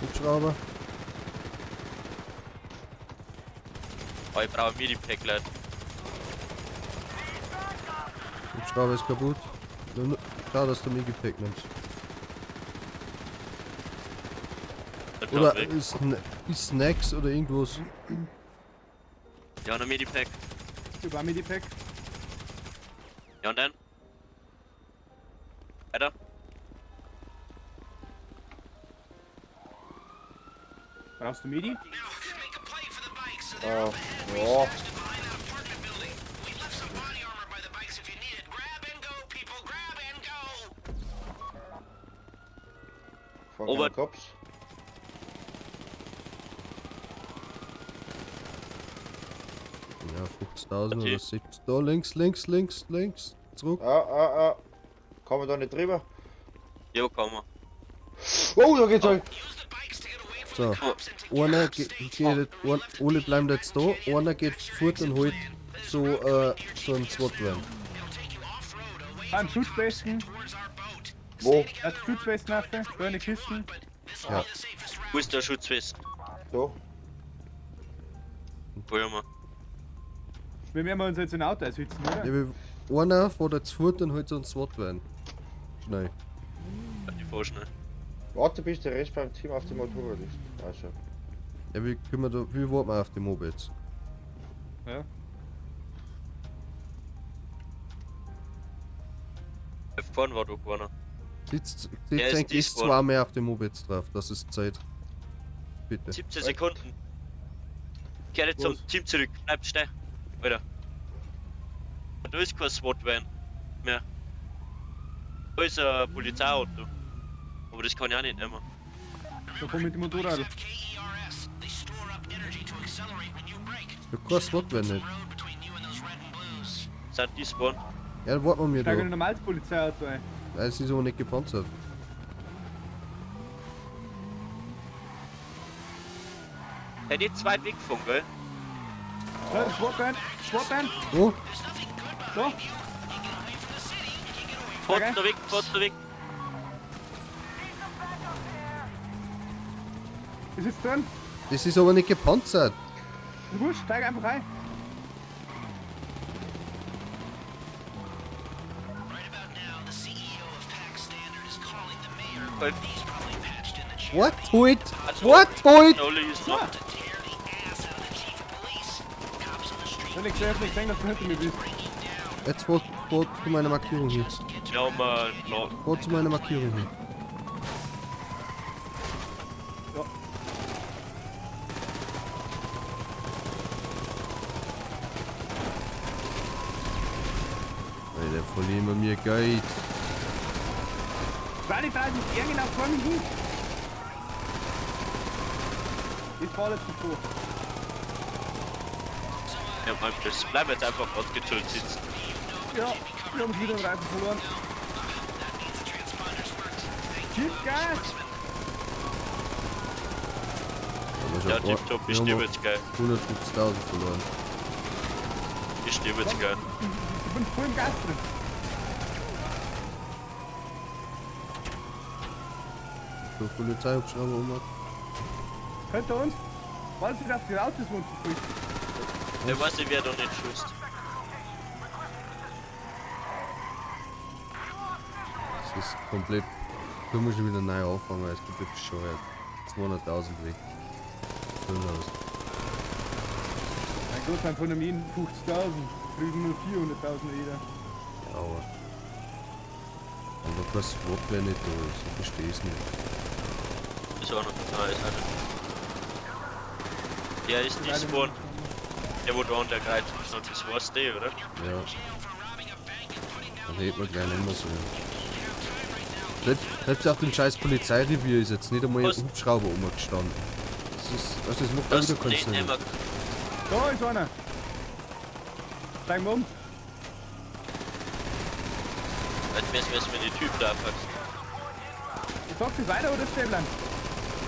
Hubschrauber. Oh, ich brauche ein Medipack, Leute. Hubschrauber ist kaputt. Schau, dass du Medipack nimmst. Oder ist, ist Snacks oder irgendwas. Ja, noch Medipack. Ich hab auch Medipack. Ja, und dann? Weiter. Brauchst du Medi? Ja. Fahren Ober- keine Cops. Ja, 50.000 Okay. oder 70. Da links, links, links, links. Zurück. Ah. Kann man da nicht drüber? Ja, kann man. Oh, da geht's halt. So. Einer geht, alle bleiben jetzt da. Einer geht fort und holt so, so einen SWAT-Van. Ein Schutzwesten. Wo? Hat Schutzwesten auf, da in die Kisten. Ja. Wo ist der Schutzwesten? Da. Hol mal. Wir werden uns jetzt in Auto einsitzen, oder? Ja, einer fährt jetzt fort und holt so einen SWAT-Van. Schnell. Ich fahr schnell. Warte, bis der Rest beim Team auf dem Motorrad ist. Also. Ja, wie können wir da, wie warten wir auf die Mopeds? Ja. Vorne war doch keiner. Sitzt, Der sitzt ist eigentlich diesmal. zwei mehr auf dem Mopeds drauf, das ist Zeit. Bitte. 17 Sekunden. Kehr jetzt zum Team zurück. Bleib stehen. Alter. Da ist kein SWAT-Van mehr. Da ist ein Polizeiauto. Aber das kann ich auch nicht nehmen. Da komm mit dem Motorrad. Ist doch kein SWAT-Van nicht. Sind die Spawn? Ja, dann warten wir mir Steig in da. ein normales Polizeiauto ein. Nein, es ist aber nicht gepanzert. Hätte ich zwei weggefahren, gell? Da, SWAT-Van, SWAT-Van. Wo? Da. Fahrt da weg, fahrt da weg. Ist jetzt drin? Das ist aber nicht gepanzert. Wurscht, steig einfach rein. What? Holt? What? Holt? Ich hab nicht gesehen, dass du hinter mir bist. Jetzt fahr zu meiner Markierung hier. Ja, mal. Fahr zu meiner Markierung hier. Ja. Alter, verlieren wir mir Geld. 32 R genau vor mir hin. Ich fahr jetzt davor. Ja, mein das bleiben jetzt einfach gerade gechillt sitzen. Ja, wir haben wieder einen Reifen verloren. Gib Gas! Ja, tipptopp, ich sterbe jetzt geil. 150.000 verloren. Ich sterbe jetzt geil. Ich bin voll im Gas drin. So, Polizeihubschrauber um. Hinter uns? Warten Sie auf die Autos, wo uns verfolgt. Ich weiß nicht, wer da nicht schießt. Das ist komplett. Da muss ich wieder neu anfangen, weil es komplett bescheuert. 200.000 weg. 5.000. Mein Gott, sind von einem jeden 50.000. Drüben nur 400.000 jeder. Ja, aber. Aber kein SWAT wäre nicht da ist. Ich verstehe es nicht. Ist auch noch. Nein, ist auch nicht. Der ist nicht Spawn. Der wo da an der Kreuzung stand, das war's der, oder? Ja. Dann hätte man gleich nicht mehr so. Selbst auf dem scheiß Polizeirevier ist jetzt nicht einmal ein Hubschrauber rumgestanden. Das ist, also das macht auch wieder keinen Sinn. Da ist einer. Steigen wir um. Jetzt müssen wir die Typen da abpacken. Ich sag's jetzt weiter oder stehen bleiben?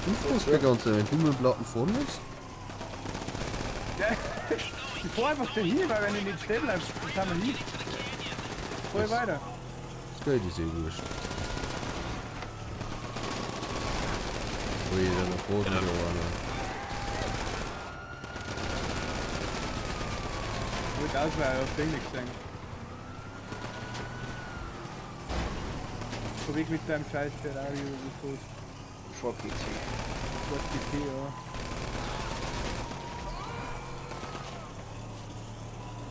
Du fährst die ganze Zeit, wenn du mit dem Platten fahren willst. Ja, ich fahr einfach dahin, weil wenn ich nicht stehen bleib, dann sind wir hin. Voll weiter. Das Geld ist eh wurscht. Ui, da fährt wieder einer. Wollte ausweichen, ich hab den nicht gesehen. Fahr weg mit deinem scheiß Ferrari oder wie du Ford GT. Ford GT, ja.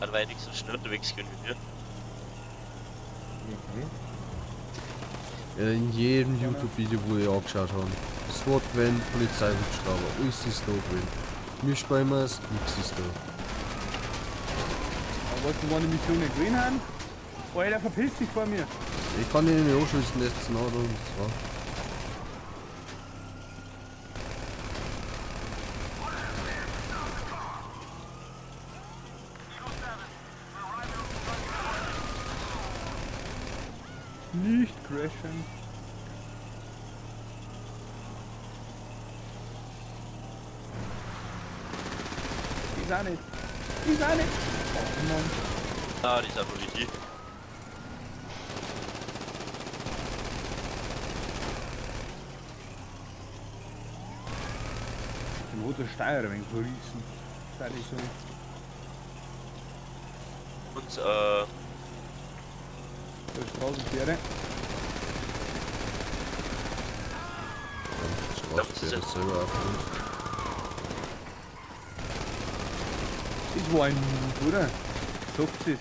Hat war ja nicht so schnell unterwegs können wie wir. Mhm. Ja, in jedem YouTube-Video, wo ich angeschaut habe. SWAT Van, Polizeihubschrauber, alles ist da drin. Wir spielen es, nix ist da. Aber weißt du, wann die Mission nicht gewesen haben? Alter, verpiss dich vor mir! Ich kann ihn nicht anschießen, der ist zu nah da und zwar. Nicht crashen. Ist auch nicht. Ist auch nicht. Oh Mann. Ah, die ist einfach nicht die. Den roten Steuer ein wenig verrissen. Das ich so. Und, Da ist Straßensperre. Straßensperre ist selber auf uns. Das war ein Move, oder? Sagt es.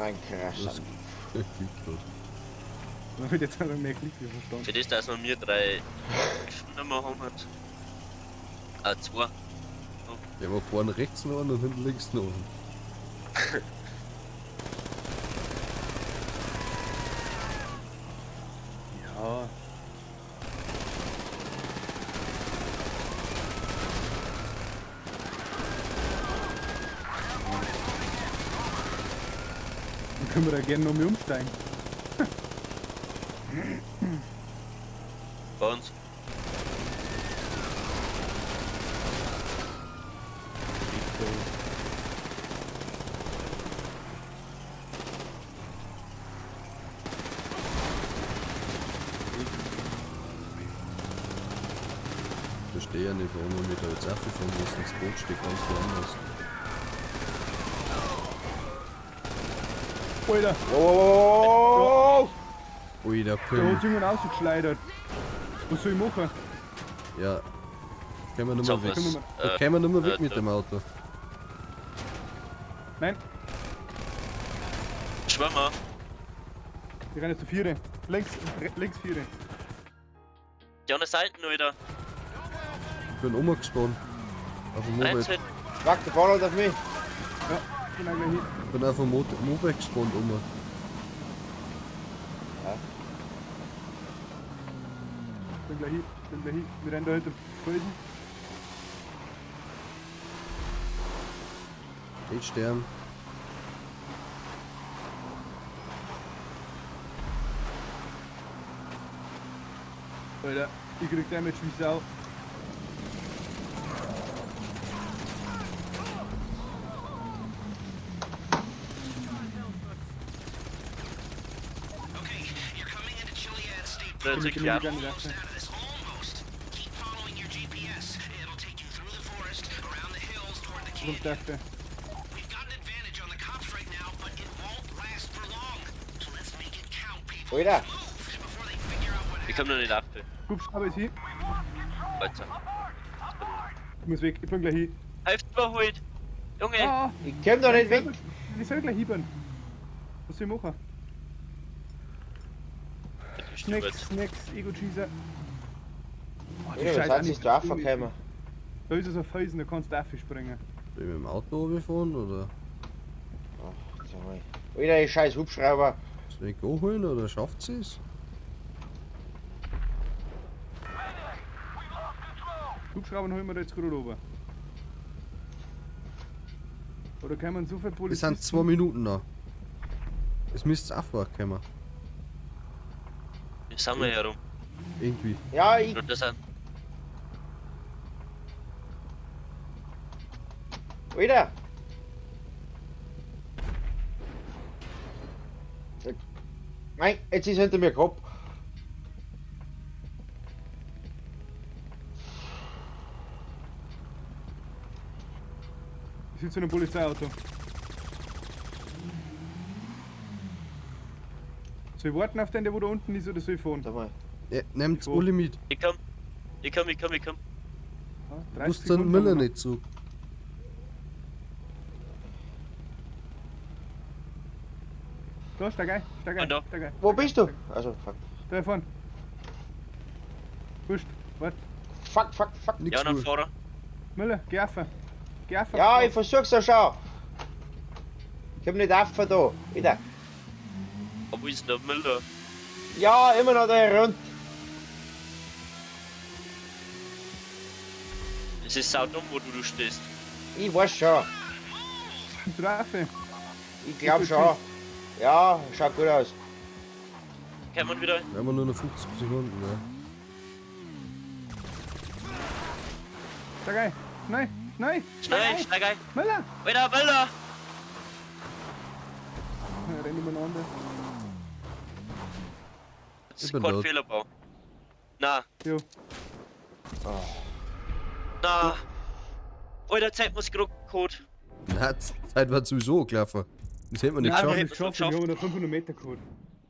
Ein krasser Das klickt gerade. Man wird jetzt einfach mehr Klick wie verstanden. Für das, dass wir mir 3 Stunden haben hat. Ah, 2. Ja, aber vorne rechts noch einen und hinten links noch einen. Ja. Dann können wir da gerne noch mal umsteigen. Bei uns. Ich verstehe ja nicht, warum wir mit da jetzt aufgefahren müssen. Das Boot steht ganz woanders. Alter! Oh! Ui, der Der Pim. hat sich irgendwann rausgeschleudert. Was soll ich machen? Ja. Können wir nicht mehr weg. was, Da können wir nicht mehr weg mit da. dem Auto. Nein, Schwimmer. wir rennen zu Viere. Links, links Viere. Die andere Seite, Alter. Ich bin umgespawnt. Auf dem Moped. Rechts, Fuck, der ballert auf mich. Ja, ich bin auch gleich hin. Ich bin auf dem Moped gespawnt um. Bin gleich hin, bin gleich hin. Wir rennen da hinter Felsen. Nicht sterben. Alter, ich krieg Damage wie Sau. Das ist Ich ja. gar nicht raus. Kommt dafür. Alter! Ich komm noch nicht auf. Hubschrauber ist hin. Alter. Ich muss weg, ich bin gleich hin. Helft mir halt! Junge! Ah, Ich komm da nicht weg! Ich soll gleich hin. Was soll ich machen? Snacks, Snacks, Ego-Cheeser. Oh, die Alter, was Scheiße hat sich da aufgekommen? Da ist es ein Felsen, da kannst du auch springen. Soll ich mit dem Auto runterfahren oder? Ach, sag mal. Alter, die scheiß Hubschrauber. Soll ich go holen oder schafft sie es? Hubschrauber holen wir da jetzt gerade runter. Oder kann man so viel Es Polizisten... sind 2 Minuten noch. Es müsste auch vorkommen. Wir sind wir herum. Irgendwie. Ja, ich Und das sind Wieder! Nein, jetzt ist hinter mir Kopf. Ich sitze in einem Polizeiauto. Soll ich warten auf den, der wo da unten ist, oder soll ich fahren? Warte mal. Ja, nehmt's Wo? alle mit. Ich komm. Ich komm, ich komm, ich komm. Ja, Du 30 musst den Sekunden Müller haben wir nicht zu. noch. Da, steig ein, steig ein, Und da. steig ein. Wo bist du? Also, fuck. Da vorne. Wurscht, warte. Fuck, fuck, fuck. Nix Ja, dann wohl. Fahrer. Müller, geh auf. Geh auf. Ja, ich versuch's ja schon. Ich hab nicht auf da. Wieder. Aber wo ist denn der Müller? Ja, immer noch da rund. Es ist saudumm, wo du stehst. Ich weiß schon. Kommst du da rauf? Ich glaub schon. Ja, schaut gut aus. Kommen wieder. Wir haben nur noch 50 Sekunden, ne? Steig ein. Schnell, schnell. Schnell, steig ein. Müller! Alter, Müller! Ja, renn umeinander. Das ist Ich bin kein tot. Fehlerbau. Na, Jo. na. Alter, Zeit muss gerade geholt. Na, die Zeit war sowieso gelaufen. Das hätten wir nicht Nein, wir geschafft. haben es geschafft. Wir haben noch 500 Meter geholt.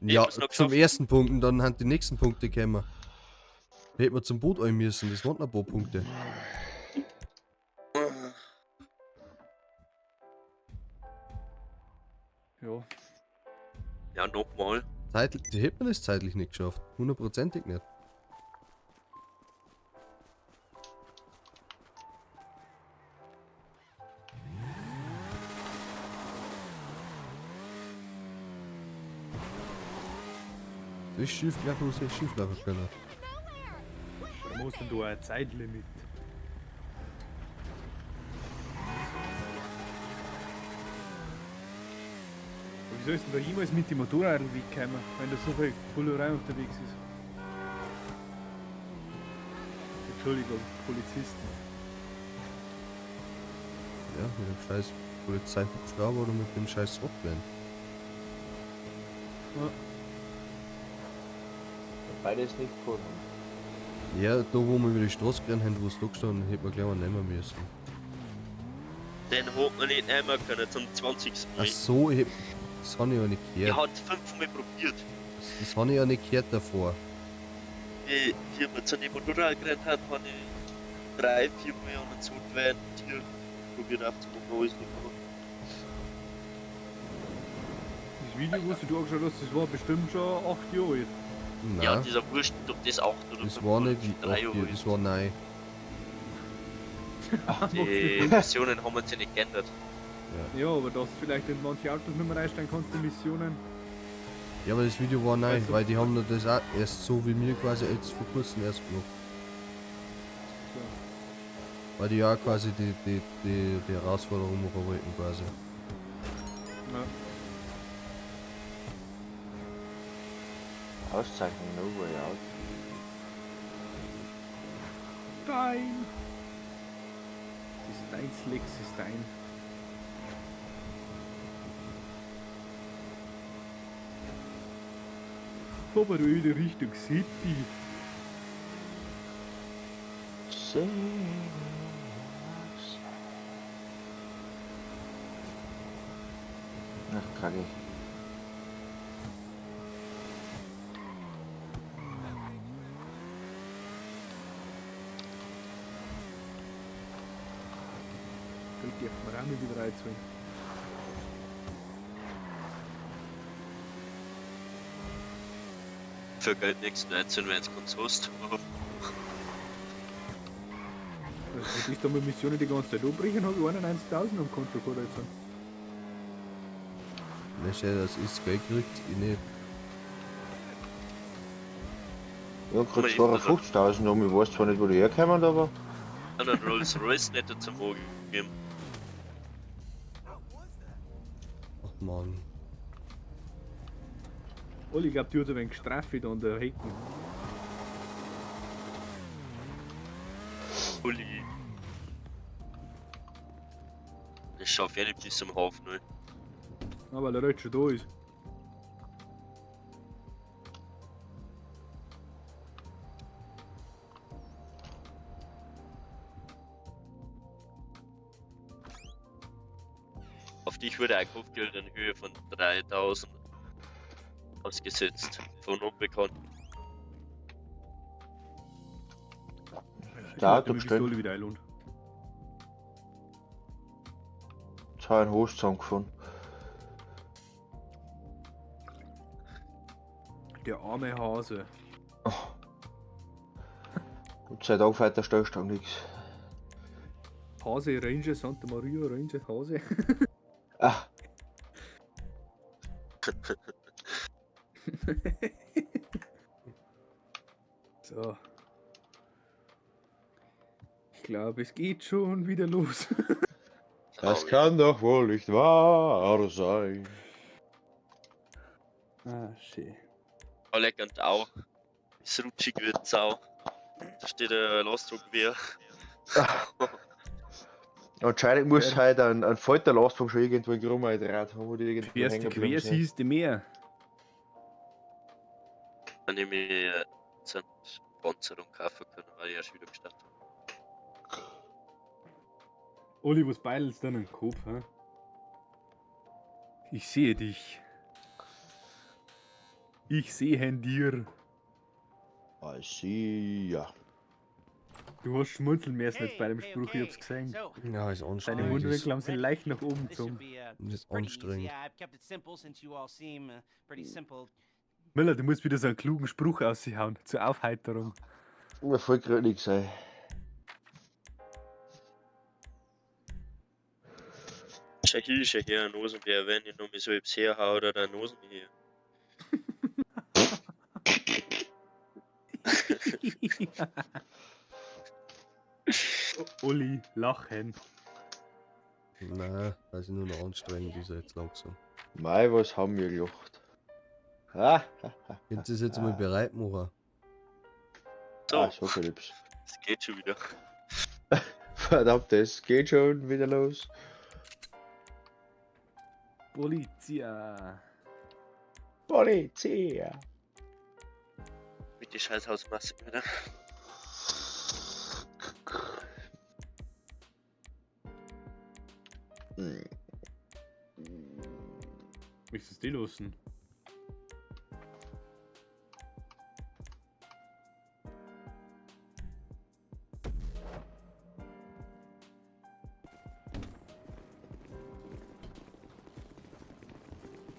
Ja, hab's noch zum geschafft. ersten Punkt und dann haben die nächsten Punkte gekommen. Da hätten wir zum Boot ein müssen, das waren noch ein paar Punkte. Ja. Ja, nochmal. Zeitlich, die hätten wir das zeitlich nicht geschafft. Hundertprozentig nicht. Das ist schief gelaufen, was hätte schief laufen können. Warum hast denn du ein Zeitlimit? Aber Wieso ist denn da jemals mit dem Motorradl weggekommen, wenn da so viel Bullerei unterwegs ist? Entschuldigung, Polizisten. Ja, mit dem scheiß Polizeihubschrauber oder mit dem scheiß SWAT-Van. Beides nicht cool. Ja, da wo wir über die Straße gerannt haben, wo es da gestanden hätte man gleich mal nehmen müssen. Den hat man nicht nehmen können zum 20. Ach Mal. so, ich hab, das habe ich ja nicht Ich gehört. hat fünfmal probiert. Das habe ich ja nicht gehört davor. Wie wir zu dem Motorrad gerannt hat, habe ich 3, 4 Mal und so Van hier probiert aufzumachen, aber ist nicht gegangen. Das Video, was du angeschaut hast, das war bestimmt schon 8 Jahre alt. Nein, Ja, dieser Wurscht, ob das 8 oder das 5 war oder nicht die 3 acht Jahre Jahre, das war nein. Die Missionen haben uns ja nicht geändert. Ja, aber dass du vielleicht in manche Autos nicht mehr reinsteigen kannst, die Missionen. Ja, aber das Video war nein, Also- weil die haben das auch erst so wie mir quasi jetzt vor kurzem erst gemacht. So. Weil die ja quasi die Herausforderung machen wollten quasi. Ja. Auszeichnung, no way out. Dein. Das ist dein Slick, das ist dein. Aber du in die Richtung City. Ach, kacke. Geld darf man auch nicht wieder reinzahlen. Für Geld nichts 19, wenn es ganz hast. Also, wenn ich da mit Missionen die ganze Zeit umbrechen, habe ich 91.000 am Konto gehabt. Jetzt. Ne, schön, das ist Geld kriegt, ich nicht. Ja, gerade 52.000 um. Ich weiß zwar nicht, wo die herkommen, aber. Einen Rolls Royce nicht zum Morgen gegeben. Ach man. Olli, ich glaub, die hat ein wenig gestrafft an der Hecken. Uli. Ich schaff eh nicht bis zum Hafen. Ne? Ja, weil er jetzt schon da ist. Auf dich wurde ein Kopfgeld in Höhe von 3000 ausgesetzt. Von Unbekannten. Da, Ich du die bestellt. Pistole wieder einlohnt. Jetzt habe ich einen Host zusammengefahren. Der arme Hase. Gott sei Dank fährt der Stillstand nichts. Hase Ranger, Santa Maria Ranger, Hase. Ah, So. Ich glaube, es geht schon wieder los. das kann doch wohl nicht wahr sein. Ah, schön. Oh, lecker und auch. Ist rutschig wird Sau. Da steht der Lastwagen. Anscheinend muss halt ein Falterlastwagen schon irgendwo in Grummer gedreht haben, wo die irgendwo Fährst hängen du geblieben quer, sind. siehst du mehr. Dann nehme ich so eine Panzerung kaufen können, weil ich erst wieder gestartet habe. Olli, was beidelst du denn im Kopf, hä? Ich sehe dich. Ich sehe dir. I see, ja. Du hast schmunzeln müssen jetzt bei dem Hey, Spruch, okay. ich hab's gesehen. So, Ja, ist Deine anstrengend. Mundwinkel haben sich leicht nach oben this should gezogen. be Das ist pretty easy. anstrengend. I've kept it simple since you all seem pretty simple. Miller, du musst wieder so einen klugen Spruch aushauen, zur Aufheiterung. Mir fällt gerade nichts ein. Schau hier, schau her, ein Nosenbär, wenn ich noch mal so etwas herhau oder ein Nosenbär. Olli, lachen. Nein, weil sie nur noch anstrengend ist jetzt langsam. Mei, was haben wir gelacht? Ah, Könnt ihr es jetzt mal bereit machen? So, ah, so Philips. es geht schon wieder. Verdammt, es geht schon wieder los. Polizia. Polizei! Mit die scheiß Hausmaske wieder. Hm. Möchtest du die lassen?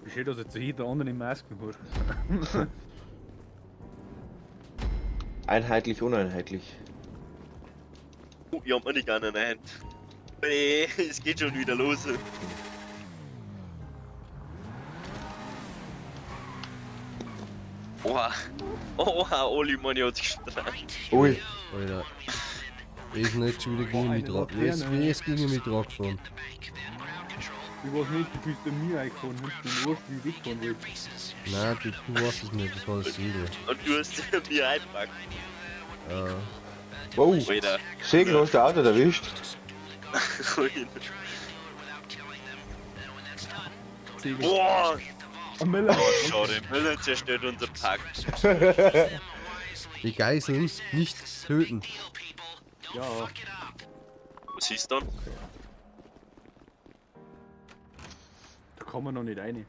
Wie schön, dass jetzt jeder andere Masken hat. Einheitlich, uneinheitlich. Oh, ich hab mir nicht gerne in der Hand. Nee, es geht schon wieder los. Oha. Oha, Oli, Mann, hat's gestrahlt. Ui, Alter. Wer ist denn jetzt schon wieder gegen mich eine dran? Wer ist, Laterne. wer ist gegen mich dran gefahren? Ich weiß nicht, du bist an mir eingefahren, hinten im Arsch, wie ich wegfahren wollte. Nein, du warst es nicht, das war das Segel. Und du hast mir einpackt. wow. Alter. Segel hast du Auto erwischt. Segel. Boah! Oh, Miller. Oh, schade, Müller zerstört unser Pack. Die Geiseln nicht töten. Ja, Was ist dann? da kann man noch nicht rein.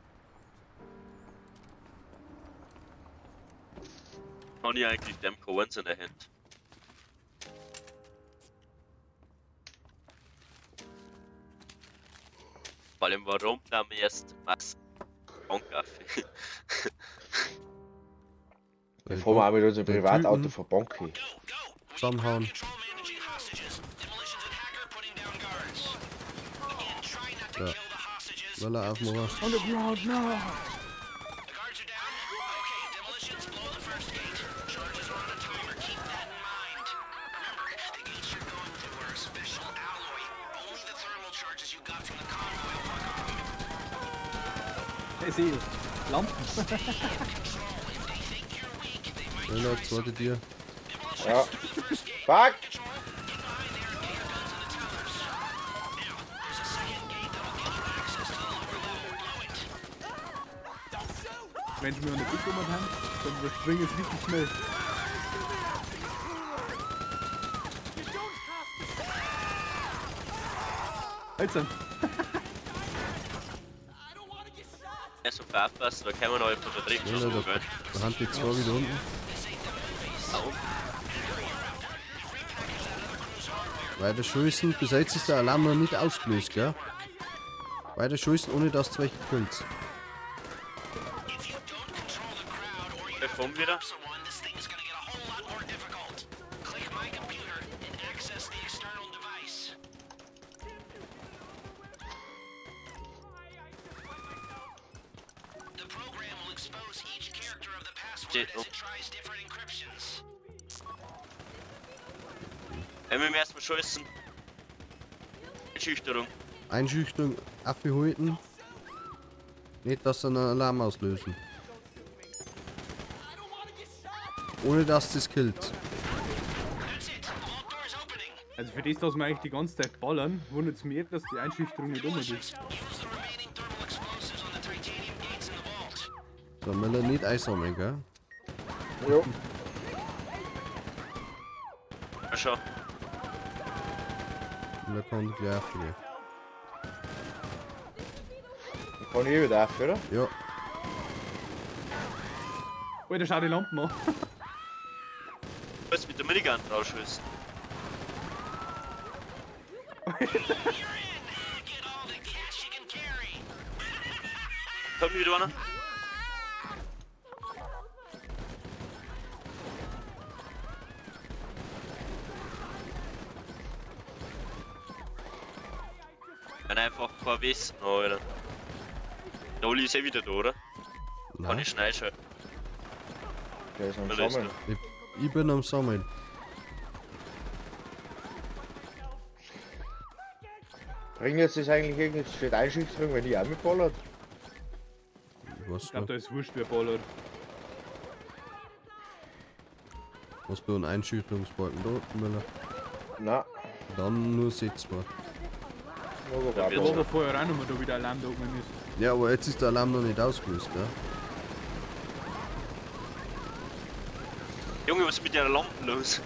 Kann ich eigentlich dem Korns in der Hand? Vor allem, warum nahm ich erst Masken? Bank auf. Weil Wir fahren auch mit unserem der Privatauto Typen vor Bank hin. Zusammenhauen. Ja. Möller aufmachen. On the ground now! Ich sehe Lampen. Möller, zweite Tür. Ja. Fuck! Wenn sie mir nicht bekommen haben, dann überspringen es richtig schnell. Also, Ja, so aufpassen, da kommen wir noch von der dritten Ja, schon, gell? da haben die zwei wieder unten. Weiter schießen, bis jetzt ist der Alarm noch nicht ausgelöst, gell? Weiter schießen, ohne dass du welche killt. Komm wieder. Oh. Wenn wir erstmal schießen. Einschüchterung. Einschüchterung abgehalten. Nicht, dass sie einen Alarm auslösen. Ohne dass das killt. Also für das, dass wir eigentlich die ganze Zeit ballern, wundert es mich, dass die Einschüchterung nicht um ist. So, Miller nicht einsammeln, gell? Jo. Mal schau. Miller kann gleich aufgehen. Dann kann ich eh wieder auf, oder? Ja. Alter, schau die Lampen an. Was mit der Minigun rausschießen? Kommt wieder einer? Kann einfach kein Wissen, Alter. Der Oli ist eh wieder da, oder? Kann Nein. ich schnell schalten. Der ist am Sammeln. Ich bin am Sammeln. Bringt jetzt das eigentlich irgendwas für die Einschüchterung, wenn ich auch mitballert? Ich weiß Ich glaube, nicht. da ist wurscht, wer ballert. Was bei einem Einschüchterungsbalken da unten, Miller? Nein. Dann nur setzbar. Dann Da war aber vorher auch noch mal da wieder Alarm da oben ist. Ja, aber jetzt ist der Alarm noch nicht ausgelöst, gell? Junge, was ist mit der Lampe los?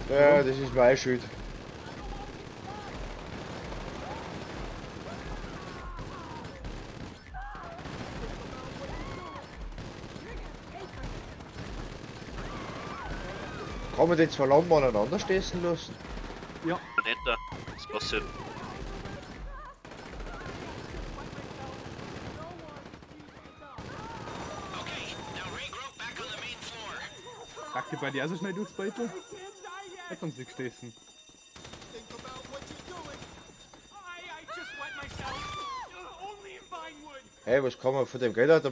Ja, das ist meine Schuld. Kann man die zwei Lampen aneinander stechen lassen? Ja. Netter. Was passiert? Packt die bei dir auch so schnell durchs Beutel? Jetzt haben sie gestessen. Hey, was kann man von dem Geld hat?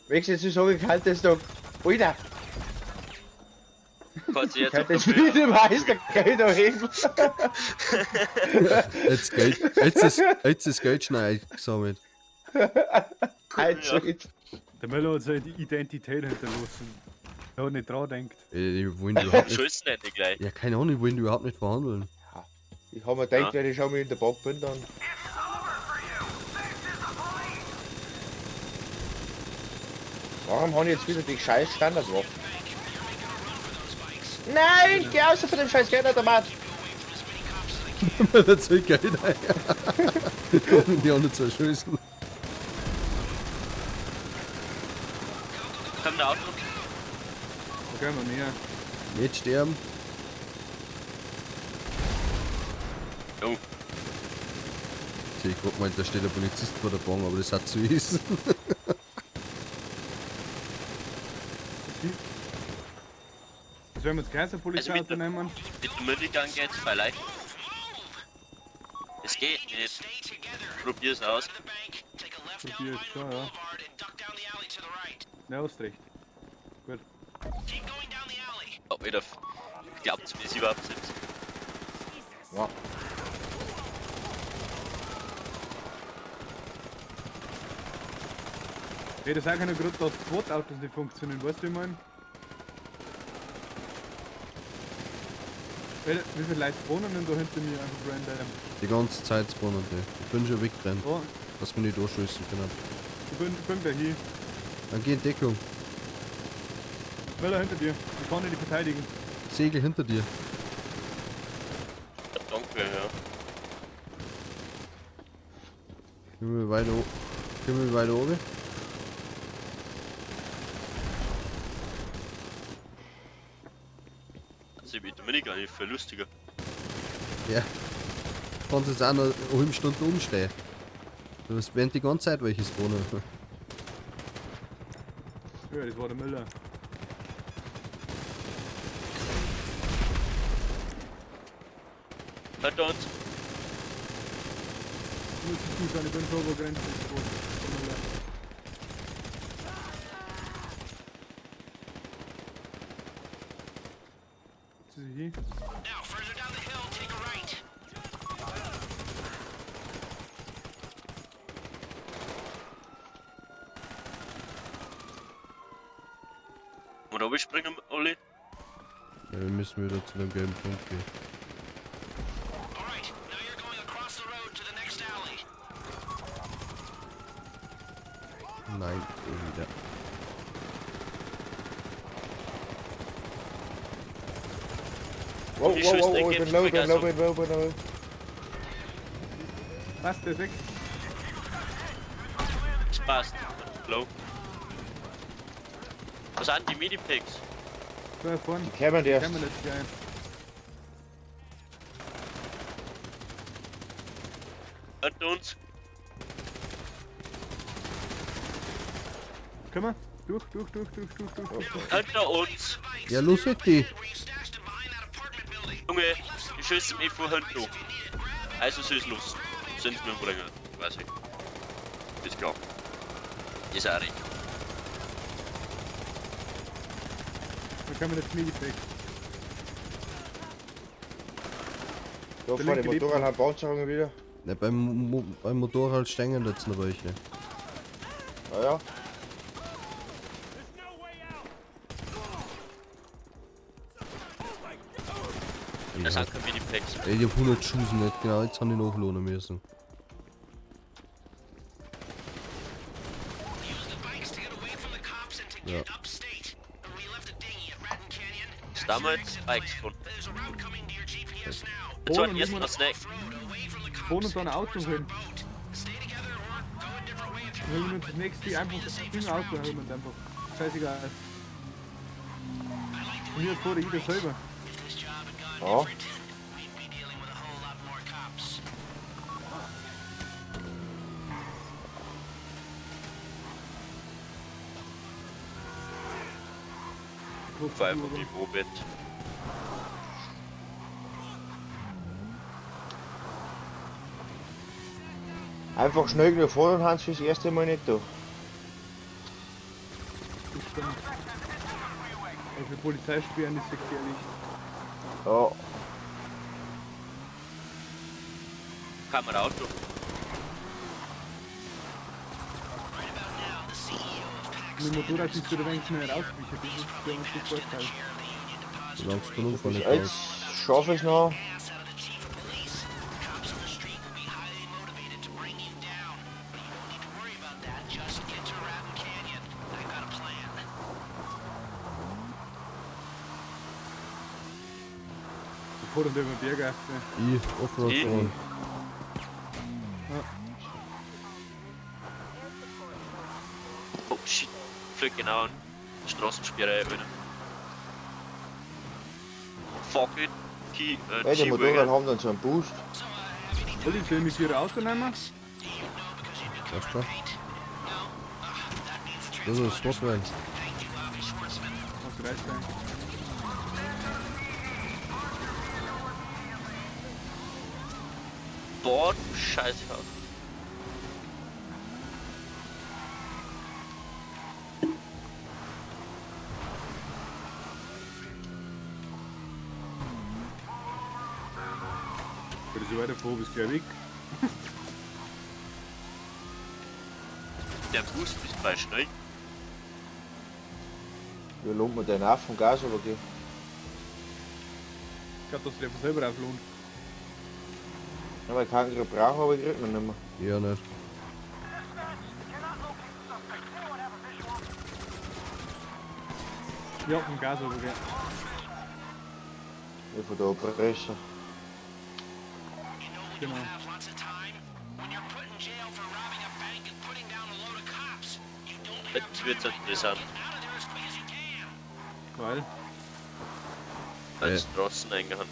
Wenigstens ist so kalt, dass da. Alter! Kannst du jetzt Kann das wieder weiß, der Geld da hin. Jetzt Geld, jetzt ist Geld schnell eingesammelt. Also, jetzt. Der Müller hat seine Identität hinterlassen. Er hat nicht dran gedacht. Ich wollen die überhaupt nicht. Schüssen nicht gleich. Ja, keine Ahnung, ich wollen die überhaupt nicht verhandeln. Ich hab mir gedacht, wenn ich schon mal in der Bank bin, dann. Warum haben ich jetzt wieder die scheiß Standardwaffen? Nein, geh raus von dem scheiß Geldautomat! Das zählt Geld ein. Die anderen zwei schießen. Kommt der Auto? Da können wir näher. Nicht sterben. Oh. Sieh, ich guck mal, da steht der Polizist vor der Bank, aber das hat zu ist. Das werden wir jetzt gleich ein Polizeiauto nehmen. Mit dem Minigun geht's vielleicht. Es geht nicht. Probier's aus. Probier jetzt schon, ja. Ja, hast recht. Gut. Oh, Alter. Glaubt's mir überhaupt nicht. Ja. Hey, das ist auch kein Grund, dass zwei Autos nicht funktionieren, weißt du, wie ich mein? Alter, wie viele Leute spawnen denn da hinter mir einfach random? Die ganze Zeit spawnen die. Ich bin schon weggerannt, Oh. dass wir nicht durchschießen können. Ich bin gleich hier. Dann geh in Deckung. Müller hinter dir. Ich kann nicht verteidigen. Segel hinter dir. Danke, ja. Können wir weiter, können wir weiter oben? Also ich bin Dominik eigentlich viel lustiger. Ja. Kannst jetzt auch noch eine halbe Stunde umstehen. Du wirst während die ganze Zeit welche spawnen. Ja, das war der Müller. Hinter uns. Nur zu zuschauen, ich bin schon über Grenze. Der Müller. Jetzt ist sie hin. Now, further down the hill, take a right. Und oben springen, Olli. Ja, wir müssen wieder zu dem gelben Punkt gehen. All right, now you're going across the road to the next alley. Nein, eh wieder. Wow, Die wow, wow, Schüsse wow, ich bin gibt's low, ich bin low, vergessen. ich bin low, ich bin low. Was, der ist weg. Das passt. Low. Was sind die Medipacks? Da vorne. Die kommen erst. Kommen jetzt gleich. Hinter uns. Können wir? Durch, durch, durch, durch, durch, durch. Hinter uns. Ja, los mit die. Junge, die schießen mich von hinten. Also soll es los. Sind sie mir umbringen. Weiß ich. Ist klar. Ist auch recht. Da kommen jetzt Medipacks. Da Der vor dem linke lebt Motorrad noch. haben Panzerungen wieder. Ne, beim Motorrad stehen jetzt noch welche. Ja, ja. Ich Das hab, sind keine Medipacks. ey, ich hab 100 Schuss nicht, genau, jetzt hab ich nachladen müssen. Use the bikes to get away from the cops and to Ja. get upstate. We left a dinghy at Ratton Canyon. Das damals Bikes gefunden. There's a route coming to your GPS now. Jetzt war Vorne erst und noch Snack. Away from the cops. Vorne und dann ein Auto holen. Boat. Stay together or go a different way if you Dann holen wir uns das nächste einfach im Auto holen wir uns einfach. Scheißegal. Und hier vor jeder selber. If this job had gone Ja. different, we'd be dealing with a whole lot more cops. Vor allem die Moped. Einfach schnell genug fahren und haben sie fürs erste Mal nicht da. Das stimmt. Aber für Polizeisperren ist ja gefährlich. Ja. Kann man Auto. Mit dem Motorrad bist du da wenig schnell rausgewichen. Das ist der einzige Vorteil. Solange es kein Unfall nicht Jetzt aus. schaffe ich noch. Ass out of the chief of police. Cops on the street will be highly motivated to bring you down. But you won't need to worry about that. Just get to Ratton Canyon. I've got a plan. Bevor dann über den Berg auf. Ich, Offroad Ich? fahren. Oh shit. Flieg genau an. Straßensperre, Alter. Fuck it. Key, Ey, die G-Wagon. Motorrad haben dann so einen Boost. Olli, soll ich mit dir Auto nehmen? Weißt du? Das ist Spotwein. Was reißt eigentlich? Boah, du Scheiße. Wenn du so weiter vor bist, gleich weg. Der Boost ist bei schnell. Wie lohnt man den auch vom Gas, aber geh. Ich glaube, dass du dir selber auflohnt. Ja, weil ich keinen Grip brauche, aber ich krieg ihn nicht mehr. Ja, nicht. Ja, vom Gas aber, gell. Ja, von der Operation. Genau. Jetzt wird's interessant. Weil? Weil es draußen eingehand.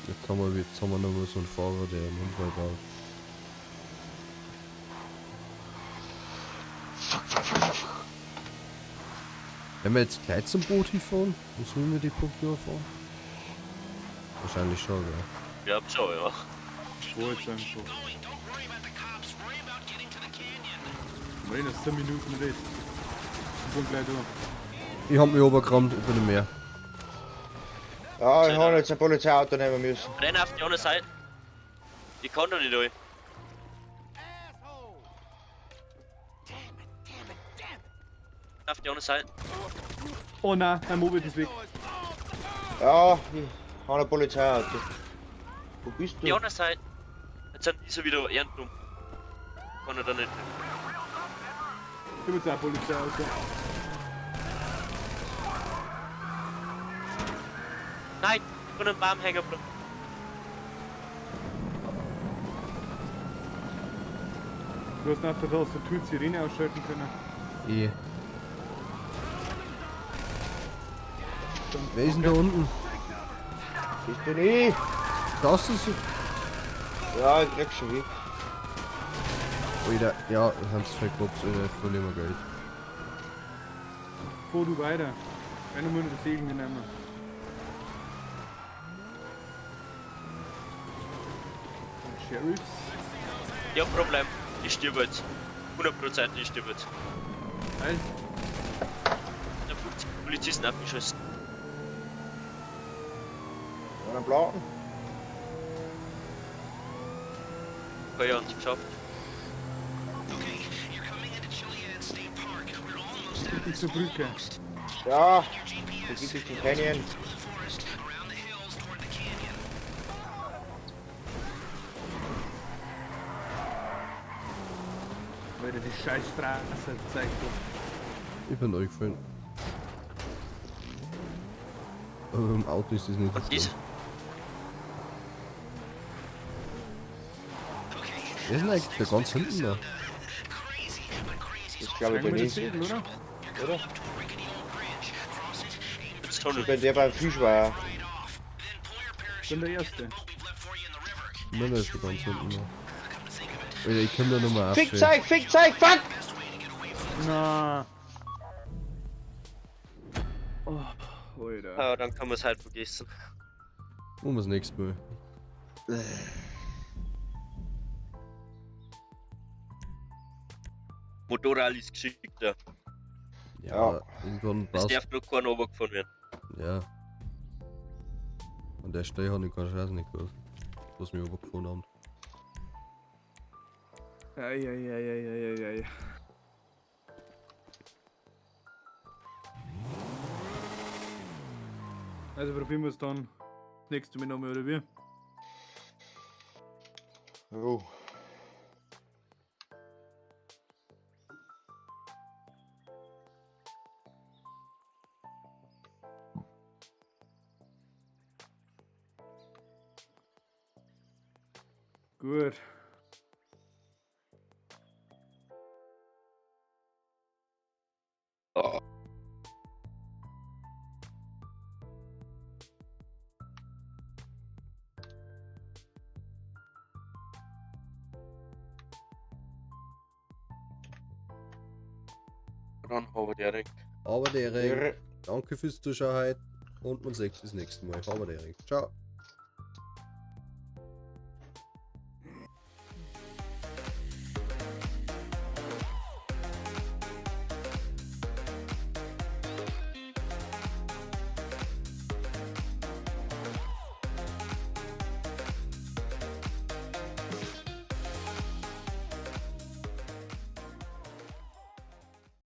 Jetzt haben wir noch mal so einen Fahrer, der einen Unfall baut. Wenn wir jetzt gleich zum Boot hinfahren, wo sollen wir die Punkte fahren? Wahrscheinlich schon, gell? Ja, schon, ja. Wo jetzt einfach. Wir reden jetzt 10 Minuten Rest. Ich bin gleich da. Ich hab mich obergerammt, ich bin nicht mehr. Ja, ich habe jetzt ein Polizeiauto nehmen müssen. Renn auf die andere Seite. Ich kann da nicht durch. Auf die andere Seite. Oh nein, mein Moped ist weg. Ja, ich habe ein Polizeiauto. Wo bist Die du? andere Seite. Jetzt sind diese wieder ehrendumm. Kann er da nicht. Ich hab jetzt auch ein Polizeiauto. Nein, ich bin am Baum hängen geblieben. Du hast nach der Tastatur die Sirene ausschalten können. Eh. Wer ist denn da unten? Bist du nicht? Das ist. Ja, ich krieg schon weg. Alter, ja, das haben zwei Cops, Alter, ich verliere mal Geld. Fahr du weiter. Wenn du nur das Segen nehmen. Und Sheriffs. Ja, Problem. Ich stirb jetzt. 100% ich stirb jetzt. Weil, Da 50 Polizisten abgeschossen. Ja, einen Plan. Ja, uns geschafft. ich zur Brücke. Ja, da gibt es den Canyon. Alter, die scheiß Straße zeigt doch. Ich bin eingefallen. Aber im Auto ist das nicht so Und dies? schlimm. Wer ist denn eigentlich da ganz hinten da? Das glaube ich Steigen bin wir ich. das Segel, oder? Oder? Jetzt schon. Ich bin der beim Fischweiher. Ich bin der Erste. Nein, der ist da ganz hinten da. Alter, ich komm da nochmal auf. Fick zeig, fick zeig, fuck! Na. Oh, Alter. Ja, dann kann man es halt vergessen. Machen wir das nächste Mal. Motorrad ist geschickter. Ja, Ja. irgendwann Es passt. darf nur keiner runtergefahren werden. Ja. An der Stelle habe ich keine Chance nicht gewusst. Was mich runtergefahren haben. Eieieiei. Also probieren wir es dann das nächste Mal nochmal, oder wie? Jo. Gut. Oh. Dann aber direkt. Aber Derek, danke fürs Zuschauen heute und man sieht sich das nächste Mal. Aber Derek, ciao.